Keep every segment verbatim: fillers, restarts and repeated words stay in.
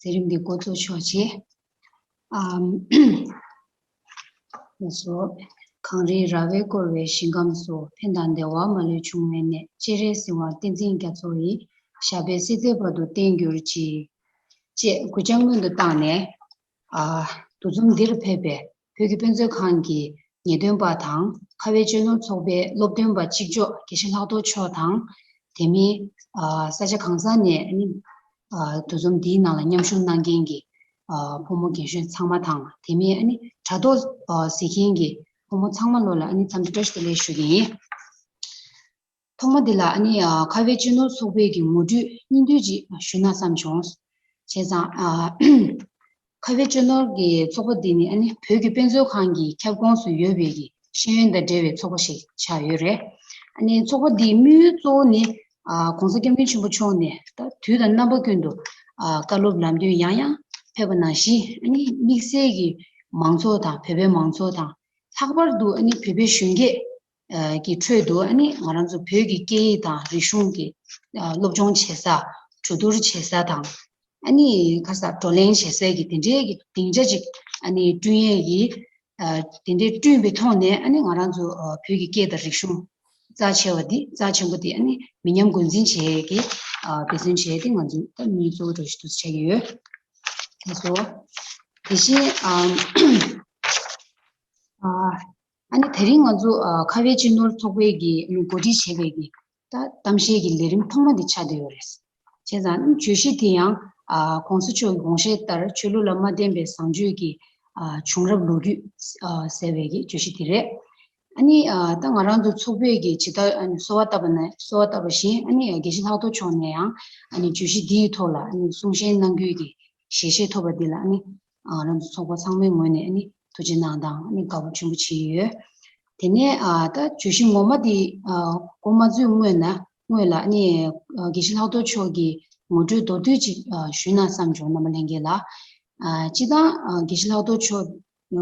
མཛད་རིམ་འདི་འགོ་བཙུགས་ཆོག་ཅེས། ཨམ། ལགས་སོ། གངས་རིའི་ར་བས་བསྐོར་བའི་ཞིང་ཁམས་སུ། ཕན་དང་བདེ་བ་མ་ལུས་འབྱུང་བའི་གནས། སྤྱན་རས་གཟིགས་དབང་བསྟན་འཛིན་རྒྱ་མཚོ་ཡི། ཞབས་པད་སྲིད་མཐའི་བར་དུ་བརྟན་གྱུར་ཅིག་ཅེས་གུས་ཕྱག་སྔོན་དུ་བཏང་ནས། ཨ། འདུ་འཛོམས་འདིར་ཕེབས་པའི་བོད་ཀྱི་དཔེ་མཛོད་ཁང་གི་ངེས་སྟོན་པ་དང་། ཁ་བའི་གཅེས་ནོར་ཚོགས་པའི་སློབ་སྟོན་པ་གཅིག་ལྕོགས་དགེ་བཤེས་ལྷག་རྡོར་མཆོག་དང་། དེ་མིན། ཨ། ས་ཆ་གང་ས་ནས་ནི། ཨ། འདུ་འཛོམས་འདིའི་ནང་ལ་མཉམ་ཞུགས་གནང་མཁན་གྱི། ཨ། ཕོ་མོ་རྒན་གཞོན་ཚང་མ་དང་། དེ་མིན་ཨ་ནི་དྲ་ཐོག་ཨ། གཟིགས་མཁན་གྱི་ཕོ་མོ་ཚང་མ་ལོ་ལ་ཨ་ནི་འཚམས་འདྲི་བཀྲ་ཤིས་བདེ་ལེགས་ཞུ་གི་ཡིན། ཐོག་མ་འདི་ལ་ཨ་ནི། ཨ། ཁ་བའི་གཅེས་ནོར་ཚོགས་པའི་གི་ངོ་སྤྲོད་སྙིང་བསྡུས་ཅིག་ཞུས་ན་བསམ་བྱུང་། བྱས་ཙང་། ཨ། ཁ་བའི་གཅེས་ནོར་གྱི་ཚོགས་པ་འདི་ནི་ཨ་ནི་བོད་ཀྱི་དཔེ་མཛོད་ཁང་གི་ཁྱབ་ཁོངས་སུ་ཡོད་པའི་གི་ཤེས་ཡོན་དང་འབྲེལ་བའི་ཚོགས་པ་ཞིག་ཆགས་ཡོད་རེད། ཨ་ནི་ཚོགས་པ་འདིའི་དམིགས་ཡུལ་གཙོ་བོ་ནི། ཨ། ༸གོང་ས་༸སྐྱབས་མགོན་ཆེན་པོ་མཆོག་ནས་ད་དུས་དང་རྣམ་པ་ཀུན་ཏུ། ཨ། བཀའ་སློབ་ལམ་སྟོན་ཡང་ཡང་ཕེབས་པ་ནང་བཞིན། ཨ་ནི་དམིགས་བསལ་གྱི་མང་ཚོགས་དང་བོད་པའི་མང་ཚོགས་དང་། ལྷག་པར་དུ་ཨ་ནི་བོད་པའི་གཞོན་སྐྱེས་ཀྱི་ཁྲོད་དུ། ཨ་ནི་ང་རང་ཚོ་བོད་ཀྱི་སྐད་ཡིག་དང་རིག་གཞུང་གི། ཨ། སློབ་སྦྱོང་བྱེད་ས། གྲོས་བསྡུར་བྱེད་ས་དང་། ཨ་ནི་ཁ་ས་བགྲོ་གླེང་བྱེད་སའི་གི་དེ་འདྲའི་གི་སྡིངས་ཆ་ཅིག་ཨ་ནི་བསྐྲུན་ཡས་ཀྱི། ཨ། དེ་འདྲའི་བསྐྲུན་པའི་ཐོག་ནས། ཨ་ནི་ང་རང་ཚོ། ཨ། བོད་ཀྱི་སྐད་དང་རིག་གཞུང་རྩ་ཆེ་བ་འདི། རྩ་ཆེན་པོ་འདི་ཨ་ནི་མི་ཉམས་འགོ་འཛིན་བྱེད་ཡས་ཀྱི། ཨ། འབད་བརྩོན་བྱེད་ཡས་དེ་ང་ཚོའི་ད་དམིགས་ཡུལ་གཙོ་བོ་འདྲ་ཞིག་ཏུ་ཆགས་ཀྱི་ཡོད། ལགས་སོ། དེ་བཞིན། ཨ། ཨ། ཨ་ནི་དེ་རིང་ང་ཚོ། ཨ། ཁ་བའི་གཅེས་ནོར་ཚོགས་པའི་གི་ཨ་ནི་གོ་སྒྲིག་བྱས་པའི་གི་ད་གཏམ་བཤད་ཀྱི་ལས་རིམ་ཐོག་མ་འདི་ཆགས་བསྡད་ཡོད་རེད། བྱས་ཙང་བརྗོད་གཞི་དེ་ཡང་། ཨ། ༸གོང་ས་མཆོག་གི་དགོངས་བཞེད་ལྟར་ཆོས་ལུགས་ལ་མ་བརྟེན་པའི་བཟང་སྤྱོད་ཀྱི། ཨ། བྱུང་རབས་ལོ་རྒྱུས། ཨ། ཟེར་བའི་གི་བརྗོད་གཞི་དེ་རེད། ཨ་ནི། ཨ། ད་ང་རང་ཚོ་ཚོགས་པའི་གི་ཇི་ལྟར། ཨ་ནི་གསོལ་བ་བཏབ་པ་ན། གསོལ་བ་བཏབ་པ་བཞིན། ཨ་ནི་དགེ་བཤེས་ལྷག་རྡོར་མཆོག་ནས་ཡང་། ཨ་ནི་བརྗོད་གཞི་འདིའི་ཐོག་ལ་ཨ་ནི་གསུང་བཤད་གནང་རྒྱུའི་གི་ཞལ་བཞེས་ཐོབ་པ་འདི་ལ། ཨ་ནི། ཨ། ང་རང་ཚོ་ཚོགས་པ་ཚང་མའི་ངོས་ནས་ཨ་ནི་ཐུགས་རྗེ་གནང་དང་། ཨ་ནི་དགའ་པོ་ཆེན་པོ་བྱེད་ཀྱི་ཡོད། དེ་ནས། ཨ། ད་བརྗོད་གཞི་ངོ་མ་འདི། ཨ། འགོ་མ་འཛུགས་སྔོན་ན། སྔོན་ལ་ཨ་ནི། ཨ། དགེ་བཤེས་ལྷག་རྡོར་མཆོག་གི་ངོ་སྤྲོད་མདོར་བསྡུས་ཅིག་ཨ། ཞུས་ན་བསམ་བྱུང་། རྣམ་པ་ལྷན་རྒྱས་ལ། ཨ། སྤྱིར་བཏང་། ཨ། དགེ་བཤེས་ལྷག་རྡོར་མཆོག་ཨ།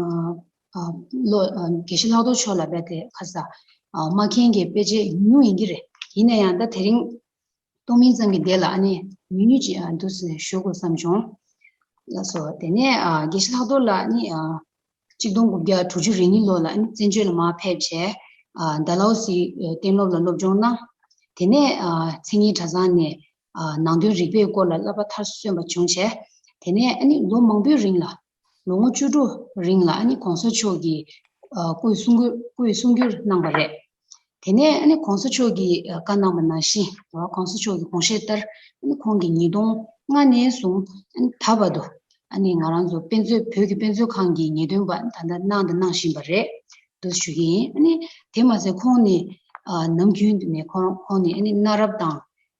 ཨ། ལོ། ཨ། དགེ་བཤེས་ལྷག་རྡོར་མཆོག་ལ་རྦད་དེ་ཁ་ས། ཨ། མ་མཁྱེན་མཁན་དཔེ་ཆ་ཉུང་ཉུང་ཡིན་གྱི་རེད། ཡིན་ན་ཡང་ད་དེ་རིང་ཐོག་མའི་ཙམ་གྱི་དེ་ལ་ཨ་ནི་ཉུང་ཉུང་ཅིག་ཨ། འདུག་སེ་ཞུ་དགོས་བསམ་བྱུང་། ལགས་སོ། དེ་ནས། ཨ། དགེ་བཤེས་ལྷག་རྡོར་ལགས་ནི། ཨ། གཅིག་སྟོང་དགུ་བརྒྱ་དྲུག་ཅུ་རེ་གཉིས་ལོ་ལ་ཨ་ནི་བཙན་བྱོལ་ལ་མར་ཕེབས་བྱས། ཨ། ཌལ་ཧོ་སི་གཏན་སློབ་ལ་སློབ་སྦྱོང་གནང་། དེ་ནས། ཨ། མཚན་ཉིད་གྲྭ་ཚང་ནས། ཨ། ནང་དོན་རིག་པའི་སྐོར་ལ་བསླབ་པ་མཐར་སོན་པ་བྱུང་བྱས། དེ་ནས་ཨ་ནི་ལོ་མང་པོའི་རིང་ལ། ལོ་ངོ་བཅུ་དྲུག་རིང་ལ་ཨ་ནི་གོང་ས་མཆོག་གིས། ཨ། སྐུའི་གསུང་སྐུ། སྐུའི་གསུང་བསྒྱུར་གནང་བ་རེད། དེ་ནས་ཨ་ནི་གོང་ས་མཆོག་གིས། ཨ། བཀའ་གནང་བ་ནང་བཞིན། ཨ། གོང་ས་མཆོག་གི་དགོངས་བཞེད་ལྟར། ཨ་ནི་ཁོང་གིས་ཉིས་སྟོང་ལྔ་ནས་བཟུང་ཨ་ནི་ད་བར་དུ། ཨ་ནི་ང་རང་ཚོ་དཔེ་མཛོད། བོད་ཀྱི་དཔེ་མཛོད་ཁང་གི་ངེས་སྟོན་པ་ད་ལྟ་གནང་དང་གནང་བཞིན་པ་རེད། འདུག་ཞུ་གི་ཡིན། ཨ་ནི་དེ་མ་ཟད་ཁོང་ནི། ཨ། ནམ་རྒྱུན་དུ་ནས་ཁོང་། ཁོང་ནི་ཨ་ནི་གནའ་རབས་དང་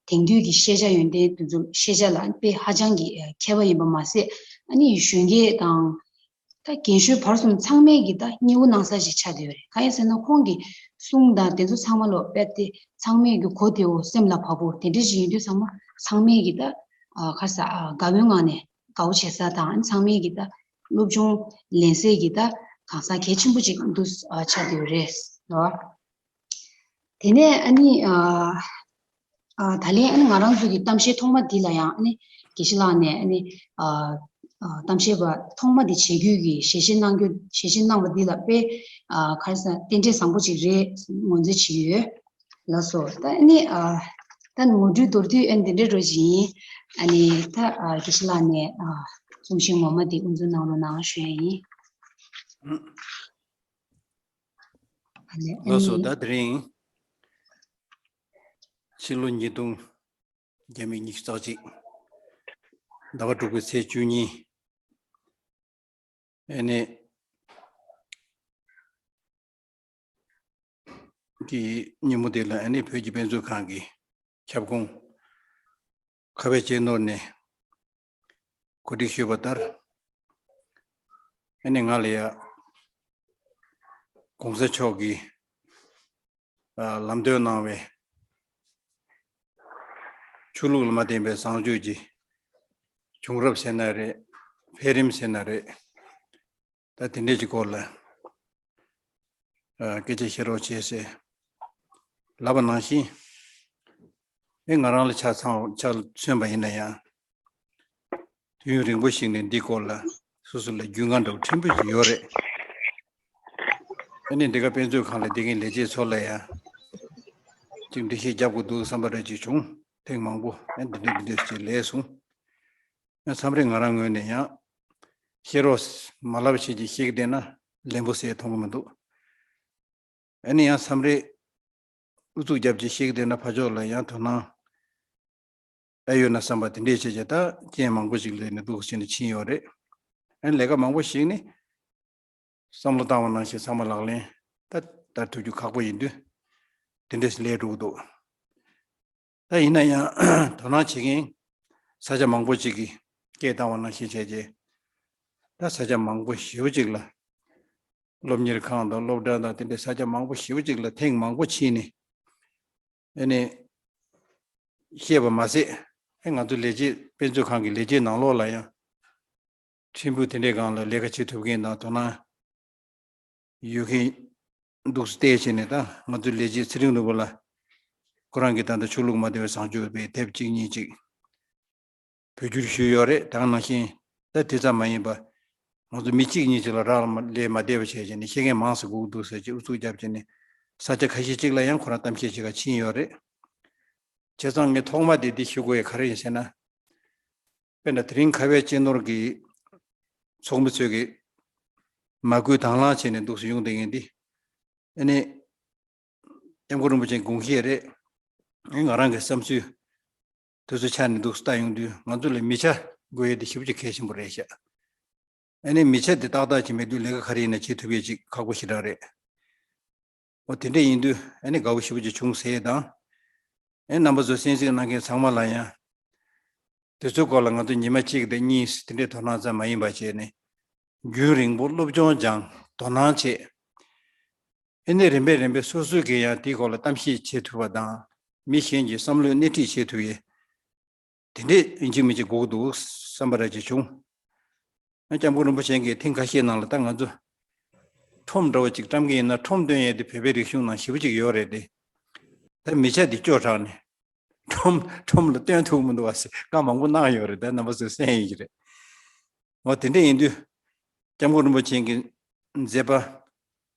དེང་དུས་ཀྱི་ཤེས་བྱ་ཡོན་ཏན་དེ་ཚོ། ཤེས་བྱ་ལ་དཔེ་ཧ་ཅང་གི་མཁས་པ་ཡིན་པ་མ་ཟད། ཨ་ནི་གཞོན་སྐྱེས་དང་། ད་རྒན་གཞོན་བར་གསུམ་ཚང་མས་ཀྱིས་ད་མཉེས་པོ་གནང་ས་ཞིག་ཆགས་བསྡད་ཡོད་རེད། གང་ཡིན་ཟེར་ན་ཁོང་གི་གསུང་དང་དེ་ཚོ་ཚང་མ་ལོ་རྦད་དེ་ཚང་མས་ཀྱིས་གོ་བདེ་བོ། སེམས་ལ་བབ་པོ་དེ་འདྲ་ཞིག་ཡིན་དུས་ཚང་མ། ཚང་མས་ཀྱིས་ད། ཨ། ཁ་ས། ཨ། དགའ་བོའི་ངང་ནས་དགའ་བོ་བྱེད་ས་དང་། ཚང་མས་ཀྱིས་ད་སློབ་སྦྱོང་ལེན་སའི་གི་ད་གང་ཟག་གལ་ཆེན་པོ་ཅིག་འདུག་ཨ། ཆགས་བསྡད་ཡོད་རེད་ལོ། དེ་ནས་ཨ་ནི། ཨ། ཨ། ད་ལན་ཨ་ནི་ང་རང་ཚོ་གི་གཏམ་བཤད་ཐོག་མ་འདི་ལ་ཡང་ཨ་ནི་དགེ་བཤེས་ལགས་ནས་ཨ་ནི། ཨ། ཨ། གཏམ་བཤད་པ་ཐོག་མ་འདི་བྱེད་རྒྱུ་གི་ཞལ་བཞེས་གནང་རྒྱུ། ཞལ་བཞེས་གནང་བ་འདི་ལ་དཔེ། ཨ། ག་རེ་ཟེར། རྟེན་འབྲེལ་བཟང་པོ་ཅིག་རེད་ངོས་འཛིན་བྱེད་ཀྱི་ཡོད། ལགས་སོ། ད་ཨ་ནི། ཨ། ད་ངོ་སྤྲོད་མདོར་བསྡུས་ཨ་ནི་འདི་འདྲ་འདྲ་ཅིག་ཡིན། ཨ་ནི་ད། ཨ། དགེ་བཤེས་ལགས་ནས། ཨ། གསུང་བཤད་ངོ་མ་འདི་དབུ་འཛུགས་གནང་རོགས་གནང་ཞུ་ཡ་ཡིན། ཨ་ནི། ལགས་སོ། ཨ་ནི། ད་དེ་རིང་ཕྱི་ལོ་ཉིས་སྟོང་བརྒྱ་མེད་ཉི་ཤུ་རྩ་གཅིག་ཟླ་བ་དྲུག་པའི་ཚེས་བཅུ་གཉིས། ཨ་ནི་གི་ཉིན་མོ་དེ་ལ། ཨ་ནི་བོད་ཀྱི་དཔེ་མཛོད་ཁང་གི་ཁྱབ་ཁོངས་ཁ་བའི་གཅེས་ནོར་ནས་གོ་སྒྲིག་ཞུས་པ་ལྟར། ཨ་ནི་ང་ལ་ཡ་གོང་ས་མཆོག་གིས། ཨ། ལམ་སྟོན་གནང་བའི་ཆོས་ལུགས་ལ་མ་བརྟེན་པའི་བཟང་སྤྱོད་ཀྱི་བྱུང་རབས་ཟེར་ན་རེད། འཕེལ་རིམ་ཟེར་ན་རེད། ད་དེ་འདྲས་ཀྱི་སྐོར་ལ། ཨ། སྐད་ཆ་བཤད་རོགས་བྱེད་ཟེར་ལབ་པ་ནང་བཞིན། ཨེ། ང་རང་ལ་ཆ་ཚང་། ཆ་མཚོན་པ་ཡིན་ན་ཡང་། དུས་ཡུན་རིང་པོ་ཞིག་ནས་འདི་སྐོར་ལ་སོ་སོ་ལ་རྒྱུས་མངའ་འདྲ་བོ་ཕྲན་བུ་ཞིག་ཡོད་རེད། ཨ་ནི་འདི་ག་དཔེ་མཛོད་ཁང་ལ་བསྡད་མཁན་ལས་བྱེད་ཚོ་ལ་ཡང་ཅིག་འགྲེལ་བཤད་རྒྱབ་དགོས་འདུག་བསམ་པ་འདྲ་ཅིག་བྱུང་། ཐེངས་མང་པོ་ཨ་འདི་འདྲ་འདི་འདྲ་ཞིག་ལས་སོང་། ཡང་མཚམས་རེ་ང་རང་ངོས་ནས་ཡང་བཤད་རོགས་མ་ལབ་བྱས་ཀྱི་བཤད་ཀྱི་བསྡད་ན་ལན་པོ་ཟེར་མཐོང་གི་མི་འདུག་ཨ་ནི་ཡང་མཚམས་རེ་ཨུ་ཚུགས་རྒྱབ་ཀྱི་བཤད་ཀྱི་བསྡད་ན་ཕར་ཕྱོགས་ལ་ཡང་དོ་སྣང་ཨེ་ཡོད་ན་བསམ་པ་དེ་འདྲས་བྱས་བྱས་ད་རྐྱེན་མང་པོ་ཞིག་ལས་ནས་འདུག་ཟེར་ནས་ཕྱིན་ཡོད་རེད། ཨ་ནི་ལས་ཀ་མང་པོ་ཞིག་ནི་བསམ་བློ་བཏང་བ་ནང་བཞིན་ཚང་མ་ལག་ལེན་ད་བསྟར་ཐུབ་རྒྱུ་ཁག་པོ་ཡིན་དུས་དེ་འདྲས་ལས་འགྲོ་གི་འདུག་ད་ཡིན་ན་ཡང་དོ་སྣང་བྱེད་མཁན་ས་ཆ་མང་པོ་ཅིག་གིས་སྐད་བཏང་བ་ནང་བཞིན་བྱས་རྗེས་ད་ས་ཆ་མང་པོ་ཞེ་པོ་ཅིག་ལ་སློབ་གཉེར་ཁང་དང་སློབ་གྲྭ་དང་དེ་འདྲའི་ས་ཆ་མང་པོ་ཞེ་པོ་ཅིག་ལ་ཐེངས་མང་པོ་ཕྱིན་ནས་ཨ་ནི་བཤད་པ་མ་ཟད་ཨེ་ང་ཚོ་ལས་བྱེད་དཔེ་མཛོད་ཁང་གི་ལས་བྱེད་ནང་ལོགས་ལ་ཡང་ཕྲན་བུ་དེ་འདྲའི་སྒང་ལ་ལས་ཀ་བྱེད་ཐུབ་མཁན་དང་དོ་སྣང་ཡོད་མཁན་འདུག་སེ་བལྟས་བྱས་ནས་ད་ང་ཚོའི་ལས་བྱེད་ཚེ་རིང་ནོར་བུ་ལགས་ཁོ་རང་གིས་ད་ལྟ་ཆོས་ལུགས་མ་འདྲ་བའི་བཟང་སྤྱོད་པའི་དེབ་གཅིག་གཉིས་ཅིག་བོད་བསྒྱུར་ཞུས་ཡོད་རེད། ད་ག་ནང་བཞིན་ད་དེ་ཙམ་མ་ཡིན་པ་ང་ཚོ་མི་གཅིག་གཉིས་ཅིག་ལ་རག་ལས་མ་བསྡད་པ་བྱས་བྱས་ནས་བཤད་མཁན་མང་ཙམ་དགོས་ཀྱི་འདུག་ཟེར་གྱི་ཨུ་ཚུགས་བརྒྱབ་བྱས་ནས་ས་ཆ་ཁ་ཤས་ཅིག་ལ་ཡང་ཁོ་རང་གཏམ་བཤད་བྱེད་ག་ཕྱིན་ཡོད་རེད། བྱས་ཙང་ངས་ཐོག་མ་དེ་འདི་ཞུ་དགོས་ཡ་ག་རེ་ཡིན་ཟེར་ན། དཔེར་ན་དེ་རིང་ཁ་བའི་སྤྱི་ནོར་གྱི་ཚོགས་མི་ཚོས་ཀྱི་མ་བསྐུལ་དང་བླངས་བྱས་ནས་འདུག་སེ་ཡོང་བསྡད་མཁན་འདི། ཨ་ནི། སྐྱབས་མགོན་རིན་པོ་ཆེའི་དགོངས་བཞེད་རེད། ཨ་ནི་ང་རང་གི་བསམ་ཚུལ་དེ་ཚོ་ཆ་ནས་འདུག་སེ་ལྟ་ཡོང་དུས་ང་ཚོ་ལ་མི་ཆ་དགོས་ཡས་དེ་ཞེ་པོ་ཅིག་གལ་ཆེན་པོ་རེད་ཤག་ཨ་ནི་མི་ཆ་དེ་ཏག་ཏག་ཅིག་མེད་དུས་ལས་ཀ་ག་རེ་ཡིན་ན་བྱེད་ཐུབ་ཡས་ཅིག་ཁག་པོ་ཞེ་དྲག་རེད། འོ་དེ་འདྲ་ཡིན་དུས་ཨ་ནི་དགའ་བོ་ཞེ་པོ་ཅིག་བྱུང་ཟེར་ཡས་དང་། ཨ་ནི་རྣམ་པ་ཚོ་གསན་གཟིགས་གནང་མཁན་ཚང་མ་ལ་ཡང་། དེ་ཚོའི་སྐོར་ལ་ང་ཚོ་ཉི་མ་གཅིག་དང་གཉིས་དེ་འདྲའི་དོ་སྣང་ཙམ་མ་ཡིན་པ་བྱས་ནས་རྒྱུན་རིང་པོ་སློབ་སྦྱོང་སྦྱངས་དོ་སྣང་བྱས། ཨ་ནི་རིམ་པས་རིམ་པས་སོ་སོས་ཀྱིས་ཡང་དེའི་སྐོར་ལ་གཏམ་བཤད་བྱེད་ཐུབ་པ་དང་མི་གཞན་གྱི་བསམ་བློའི་སྣེ་ཁྲིད་བྱེད་ཐུབ་ཡས། དེ་འདྲས་ཡིན་གཅིག་མིན་གཅིག་དགོས་ཀྱི་འདུག་བསམ་པ་འདྲ་ཅིག་བྱུང་། ང་སྐྱབས་མགོན་རིན་པོ་ཆེ་གིས་ཐེངས་ཁ་ཤས་ནང་ལ་ད་ང་ཚོ་ཁྲོམ་འདྲ་བོ་ཅིག་བཀྲམ་གྱི་ཡིན་ན་ཁྲོམ་སྟོན་ཡས་དེ་བོད་པའི་རིག་གཞུང་ནང་ཞེ་པོ་ཅིག་ཡོད་རེད་དེ། ད་མི་ཆ་འདི་སྐྱོ་དྲགས་ནས་ཁྲོམ་ཁྲོམ་ལ་སྟོན་ཐུབ་མི་འདུག་བ་ཟེར་བཀའ་མང་པོ་གནང་ཡོད་རེད། ད་རྣམ་པ་ཚོས་གསན་ཡོད་ཀྱི་རེད། འོ་དེ་འདྲས་ཡིན་དུས་སྐྱབས་མགོན་རིན་པོ་ཆེ་གི་མཛད་པ་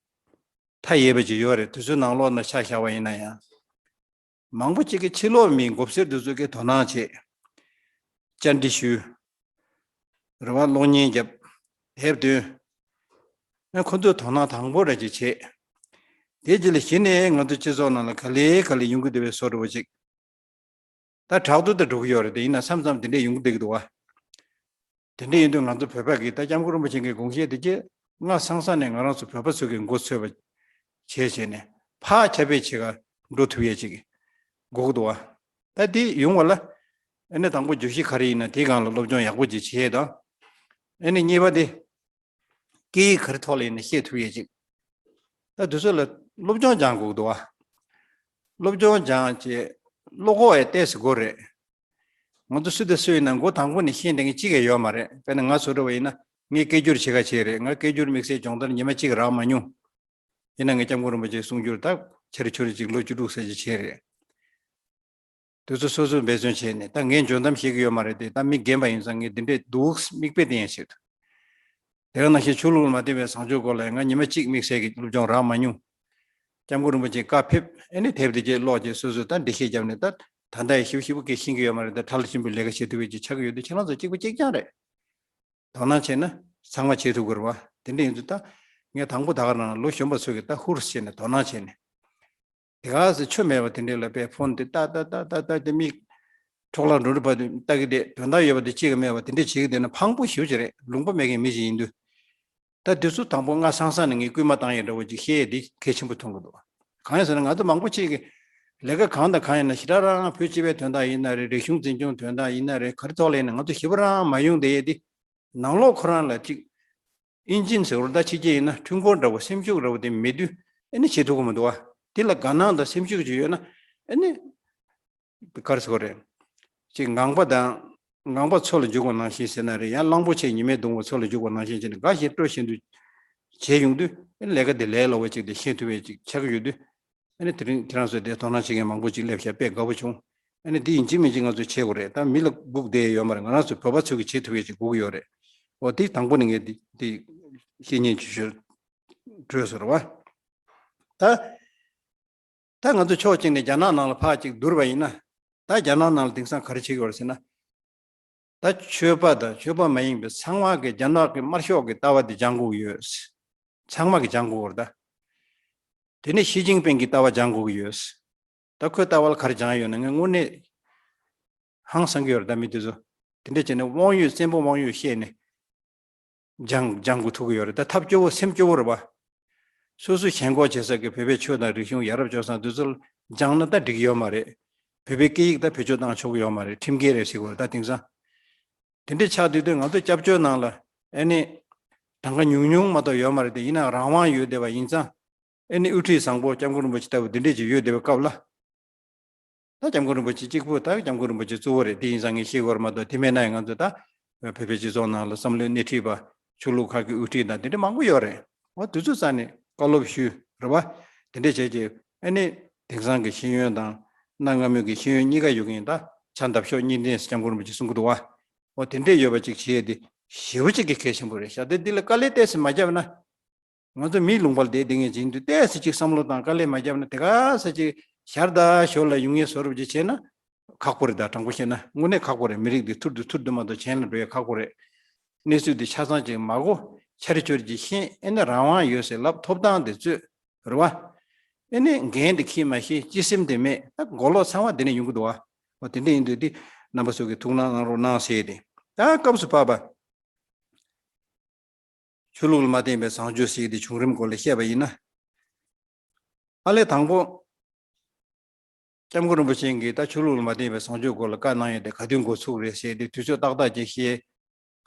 མཐའ་ཡས་པ་ཅིག་ཡོད་རེད། དེ་ཚོའི་ནང་ལོགས་ན་ཆ་བཞག་པ་ཡིན་ན་ཡང་། མང་པོ་ཅིག་གིས་ཕྱི་ལོགས་མི་མགོ་སེར་དེ་ཚོ་གིས་དོ་སྣང་བྱེད། བཅར་འདྲི་ཞུས། རེ་བ་གློག་བརྙན་བརྒྱབ། དེབ་འདོན། ཨ་ཁོ་ཚོས་དོ་སྣང་དང་པོ་ར་ཅིག་བྱེད། དེ་རྗེས་ལ་གཞི་ནས་ང་ཚོ་སྤྱི་ཚོགས་ནང་ལ་ག་ལེ་ག་ལེ་ཡོང་གི་འདུག་པའི་བཟོ་འདྲ་བོ་ཅིག་ད་དྲག་ཏུ་ད་འགྲོ་གི་ཡོད་རེད་དེ། ཡིན་ན་མཚམས་མཚམས་དེ་འདྲས་ཡོང་གི་བསྡད་ཀྱི་འདུག་བ། དེ་འདྲ་ཡིན་དུས་ང་ཚོ་བོད་པ་གིས་ད་སྐྱབས་མགོན་རིན་པོ་ཆེ་གི་དགོངས་བཞེད་དེ་རྗེས་སྔ་སང་སང་ནས་ང་རང་ཚོ་བོད་པ་ཚོ་གི་མགོ་ཚོས་པ་བྱས་བྱས་ནས་ཕར་ཁྱབ་སྤེལ་བྱེད་ག་འགྲོ་ཐུབ་ཡས་ཅིག་དགོས་ཀྱི་འདུག་བ། ད་དེ་ཡོང་བ་ལ་ཨ་ནི་དང་པོ་བརྗོད་གཞི་ག་རེ་ཡིན་ན་དེའི་སྒང་ལ་སློབ་སྦྱོང་ཡག་པོ་ཅིག་བྱེད་ཡས་དང་། ཨ་ནི་གཉིས་པ་དེ་སྐད་ཡིག་ག་རེ་ཐོག་ལ་ཡིན་ན་བཤད་ཐུབ་ཡས་ཅིག་ད་དེ་ཚོ་ལ་སློབ་སྦྱོང་སྦྱང་དགོས་ཀྱི་འདུག་བ། སློབ་སྦྱོང་སྦྱང་བྱས་བློ་ཁོག་ཡང་ཏོག་ཙམ་དགོས་རེད། ང་ཚོ་སུ་དང་སུ་ཡིན་ན་མགོ་དང་པོ་ནས་ཤེས་བསྡད་མཁན་གཅིག་ཀྱང་ཡོད་མ་རེད། དཔེར་ན་ང་བཟོ་འདྲ་བ་ཡིན་ན་ངས་སྐད་སྒྱུར་བྱེད་ག་བྱས་རེད། ང་སྐད་སྒྱུར་དམིགས་བསལ་སྦྱོང་བརྡར་ཉི་མ་གཅིག་རག་མ་མྱོང་། ཡིན་ན་ངས་སྐྱབས་མགོན་རིན་པོ་ཆེའི་གསུང་སྒྱུར་ད་ཆེ་རུ་ཆུང་རུ་ཅིག་ལོ་བཅུ་དྲུག་ཙམ་ཅིག་བྱས་རེད། དེ་ཚོ་སོ་སོས་འབད་བརྩོན་བྱས་ནས་ད་ངས་འཇོན་གཏམ་བཤད་ཀྱི་ཡོད་མ་རེད་དེ། ད་མི་རྒན་པ་ཡིན་ཙང་ངས་འདི་འདྲས་འདུག་མིག་དཔེ་བསྟན་ཡ་བྱེད་དུ། དེ་ག་ནང་བཞིན་ཆོས་ལུགས་ལ་མ་བརྟེན་པའི་བཟང་སྤྱོད་སྐོར་ལ་ཡང་ང་ཉི་མ་གཅིག་དམིགས་བསལ་གྱི་སློབ་སྦྱོང་རག་མ་མྱོང་། སྐྱབས་མགོན་རིན་པོ་ཆེའི་བཀའ་ཕེབས་ཨེ་ནི་དེབ་དེ་གྱད་ཀློག་བྱས་སོ་སོས་ད་འགྲེལ་བཤད་བརྒྱབ་ནས་ད་ད་ལྟ་ཡི་ཞིབ་ཞིབ་སྐད་ཤེས་ཀྱི་ཡོད་མ་རེད། ད་ཁྲ་ལ་ཆེན་པོའི་ལས་ཀ་བྱེད་ཐུབ་པའི་ཅིག་ཆགས་ཀྱི་ཡོད་དུས་ཁྱེད་རང་ཚོ་གཅིག་པ་གཅིག་རྐྱང་རེད། དོ་སྣང་བྱས་ན་ཚང་མ་བྱེད་ཐུབ་ཀྱི་རེད་བ། དེ་འདྲ་ཡིན་དུས་ད་ངས་དང་པོ་ད་ག་རང་ལོ་གཞོན་པ་ཚོ་གིས་ད་ཧུར་བྱས་ནས་དོ་སྣང་བྱས་ནས། དེ་ག་ཚོད་ཆོ་མེད་པ་དེ་འདྲས་ལ་དཔེ་ཕོན་དེ་ལྟ་ལྟ་ལྟ་ལྟ་ལྟ་དེ་མིག་འཕྲོག་ལ་འགྲོ་འགྲོ་བ་དེ་ལྟ་གི་བསྡད། དོན་དག་ཡོད་པ་དེ་གཅིག་གི་མེད་པ་དེ་འདྲས་བྱེད་ཀྱི་བསྡད་ན་ཕངས་པོ་ཞེ་པོ་ཅིག་རེད། ལུང་པ་མེད་མཁན་མི་ཞིག་ཡིན་དུས། ད་དེ་ཚོ་དང་པོ་སྔ་སང་སང་ནས་ངས་སྐུལ་མ་བཏང་ཡས་འདྲ་བོ་ཅིག་བཤད་ཡས་དེ་གལ་ཆེན་པོ་མཐོང་གི་འདུག་གང་ཡིན་ཟེར་ན་ང་ཚོ་མང་པོ་ཅིག་གིས་ལས་ཀ་གང་དང་གང་ཡིན་ན་ཞེ་དྲག་རང་བོད་སྤྱི་པའི་དོན་དག་ཡིན་ན་རེད། རིག་གཞུང་འཛིན་སྐྱོང་དོན་དག་ཡིན་ན་རེད། ག་རེ་ཐོག་ལ་ཡིན་ན་ང་ཚོ་ཞེ་པོ་རང་མ་ཡོང་བསྡད་ཡས་དེ། ནང་ལོགས་ཁོ་རང་ལ་ཅིག་ཨིན་ཇིན་ཟེར་བ་ད་ཕྱི་རྒྱལ་ཡིན་ན་འཕྲུལ་འཁོར་འདྲ་བོ་སེམས་ཤུགས་འདྲ་བོ་དེ་མེད་དུས་ཨ་ནི་བྱེད་ཐུབ་ཀྱི་མི་འདུག་བ། དེ་ལ་དགའ་སྣང་དང་སེམས་ཤུགས་ཅིག་ཡོད་ན་ཨ་ནི་ག་རེ་ཟེར་དགོས་རེད། ཅིག་ངང་པ་དང་ངང་པ་མཚོ་ལ་འཇུག་པ་ནང་བཞིན་ཟེར་ན་རེད། ཡང་གླང་པོ་ཆེ་ཉི་མས་བརྡུངས་པ་མཚོ་ལ་འཇུག་པ་ནང་བཞིན་བྱས་ནས་དགའ་བཞིན་སྤྲོ་བཞིན་དུ་བྱས་ཡོང་དུས་ཨ་ནི་ལས་ཀ་དེ་ལས་སླ་བོ་ཅིག་དེ་ཤེས་ཐུབ་པའི་ཅིག་ཆགས་ཀྱི་ཡོད་དུས། ཨ་ནི་དེ་རིང་ཁྱེད་རང་ཚོས་དེ་དོ་སྣང་བྱེད་མཁན་མང་པོ་ཅིག་སླེབས་ཤག་དཔེ་དགའ་པོ་བྱུང་། ཨ་ནི་འདི་ཡིན་གཅིག་མིན་གཅིག་ང་ཚོས་བྱེད་དགོས་རེད། ད་མི་ལ་སྒུག་བསྡད་ཡོད་མ་རེད། ང་རང་ཚོ་བོད་པ་ཚོས་ཀྱི་བྱེད་ཐུབ་ཡས་ཅིག་སྒུག་ཡོད་རེད། འོ་དེ་དང་པོ་ནས་ངས་འདི་འདི་བཤད་སྙིང་བཅུ་ཤོར་གྲོས་སོ་རེད་བ། ད་ད་ང་ཚོ་ཕྱོགས་གཅིག་ནས་རྒྱ་ནག་ནང་ལ་ཕར་ཅིག་བསྡུར་བ་ཡིན་ན། ད་རྒྱ་ནག་ནང་ལ་དེང་སང་ག་རེ་བྱེད་ཀྱི་ཡོད་རེད་ཟེར་ན། ད་ཆོས་པ་དང་ཆོས་པ་མ་ཡིན་པའི་ཚང་མ་གི་རྒྱ་ནག་གི་དམར་ཤོག་གི་ལྟ་བ་དེ་སྦྱང་དགོས་ཀྱི་ཡོད། ཚང་མ་གི་སྦྱང་དགོས་ཀྱི་ཡོད་རེད་ད། དེ་ནས་ཞི་ཅིན་ཕིང་གི་ལྟ་བ་སྦྱང་དགོས་ཀྱི་ཡོད། ད་ཁོའི་ལྟ་བ་ལ་ག་རེ་སྦྱངས་ཡོད་ན་ངས་དངོས་གནས་ཧང་སང་གི་ཡོད་རེད་ད། མི་དེ་ཚོ་དེ་འདྲ་བྱས་ནས་དབང་ཡོད་བཙན་པོ་དབང་ཡོད་བཤད་ནས་སྦྱང་སྦྱང་དགོས་ཐུག་གི་ཡོད་རེད་ད། ཐབས་སྐྱོ་བོ་སེམས་སྐྱོ་བོ་རེད་པ། སོ་སོ་ཞེན་ཁོག་བྱེད་ས་གི་བོད་པའི་ཆོས་དང་རིག་གཞུང་ཡ་རབས་སྤྱོད་བཟང་དེ་ཚོ་ལ་སྦྱངས་ན་ད་འགྲིག་གི་ཡོད་མ་རེད། བོད་པའི་སྐད་ཡིག་ད་བེད་སྤྱོད་བཏང་ཆོག་གི་ཡོད་མ་རེད། ཁྲིམས་འགལ་རེད་ཟེར་གི་ཡོད་རེད་ད། དེང་སང་དེ་འདྲ་ཆགས་དུས་དུས་ང་ཚོ་སྐྱབས་བཅོལ་ནང་ལ་ཨ་ནི་གྲངས་ཀ་ཉུང་ཉུང་མ་གཏོགས་ཡོད་མ་རེད་དེ། ཡིན་ནའང་རང་དབང་ཡོད་བསྡད་པ་ཡིན་ཙང་། ཨེ་ནི་དབུ་ཁྲིད་བཟང་པོ་སྐྱབས་མགོན་རིན་པོ་ཆེ་ལྟ་བུ་འདི་འདྲས་ཅིག་ཡོད་བསྡད་པའི་སྐབས་ལ། ད་སྐྱབས་མགོན་རིན་པོ་ཆེ་གཅིག་པུ་ད་སྐྱབས་མགོན་རིན་པོ་ཆེ་གཙོ་བོ་རེད། དེ་ཡིན་ཙང་ངས་བཤད་དགོས་རེད་མ་གཏོགས། དེ་མེད་ན་ཡང་ང་ཚོ་ད་བོད་པའི་སྤྱི་ཚོགས་ནང་ལ་བསམ་བློའི་སྣེ་ཁྲིད་པ་ཆོས་ལུགས་ཁག་གི་དབུ་ཁྲིད་དང་དེ་འདྲ་མང་པོ་ཡོད་རེད། འོ་དེ་ཚོ་རྩ་ནས་བཀའ་སློབ་ཞུ་རེད་བ། དེ་འདྲས་བྱས་ཀྱི་ཨེ་ནི་དེང་སང་གི་ཤེས་ཡོན་དང་གནའ་སྔ་མོའི་གི་ཤེས་ཡོན་གཉིས་ཀ་ཡོད་མཁན་ད་ཇ་འདབ་གཤོག་གཉིས་ལྡན་ཟེར་སྐྱབས་མགོན་རིན་པོ་ཆེ་གསུང་གི་འདུག་བ། འོ་དེ་འདྲས་ཡོད་པ་ཅིག་བྱས་ཏེ་ཞེ་པོ་ཅིག་གི་གལ་ཆེན་པོ་རེད་ཤག་དེ་འདི་ལ་དཀའ་ལས་ཏོག་ཙམ་མ་བརྒྱབ་ན། ང་ཚོ་མིའི་ལུང་པ་ལ་བསྡད་བསྡད་མཁན་ཅིག་ཡིན་དུས་ཏོག་ཙམ་ཅིག་བསམ་བློ་དང་དཀའ་ལས་མ་བརྒྱབ་ན། དེ་ག་ས་ཅིག་ཞར་དང་ཞོར་ལ་ཡོང་ངེས་བཟོ་འདྲ་ཅིག་བྱས་ན་ཁག་པོ་རེད་ད། དྲང་པོ་བཤད་ན་དངོས་གནས་ཁག་པོ་རེད། མི་རིགས་འདི་ཐུར་དུ་ཐུར་དུ་མ་གཏོགས་གཞན་ལ་འགྲོ་ཡ་ཁག་པོ་རེད། གནས་ཚུལ་འདི་ཆ་ཚང་ཅིག་མ་གོ་འཆར་འཆོར་ཅིག་ཤེས། ཨེ་ནི་རང་དབང་ཡོད་ཟེར་ལབ། ཐོབ་ཐང་དེ་རྩོད་རེད་བ། ཨེ་ནི་འགན་དེ་འཁྱེར་མ་ཤེས། སྤྱི་སེམས་དེ་མེད། ད་མགོ་ལོག་ཚང་མ་དེ་ནས་ཡོང་གི་འདུག་བ། འོ་དེ་འདྲ་ཡིན་དུས་འདི་རྣམ་པ་ཚོ་གིས་ཐུགས་སྣང་གནང་རོགས་གནང་ཟེར་ཏེ། ད་སྐབས་སུ་བབ་པ། ཆོས་ལུགས་ལ་མ་བརྟེན་པའི་བཟང་སྤྱོད་ཟེར་དེ་བྱུང་རིམ་སྐོར་ལ་བཤད་པ་ཡིན་ན། ཨ་ལས་དང་པོ། སྐྱབས་མགོན་རིན་པོ་ཆེ་གིས་ད་ཆོས་ལུགས་ལ་མ་བརྟེན་པའི་བཟང་སྤྱོད་སྐོར་ལ་བཀའ་གནང་ཡོད་དེ་ག་དུས་འགོ་ཚུགས་རེད་ཟེར་དེ་དུས་ཚོད་ཏག་ཏག་ཅིག་བཤད་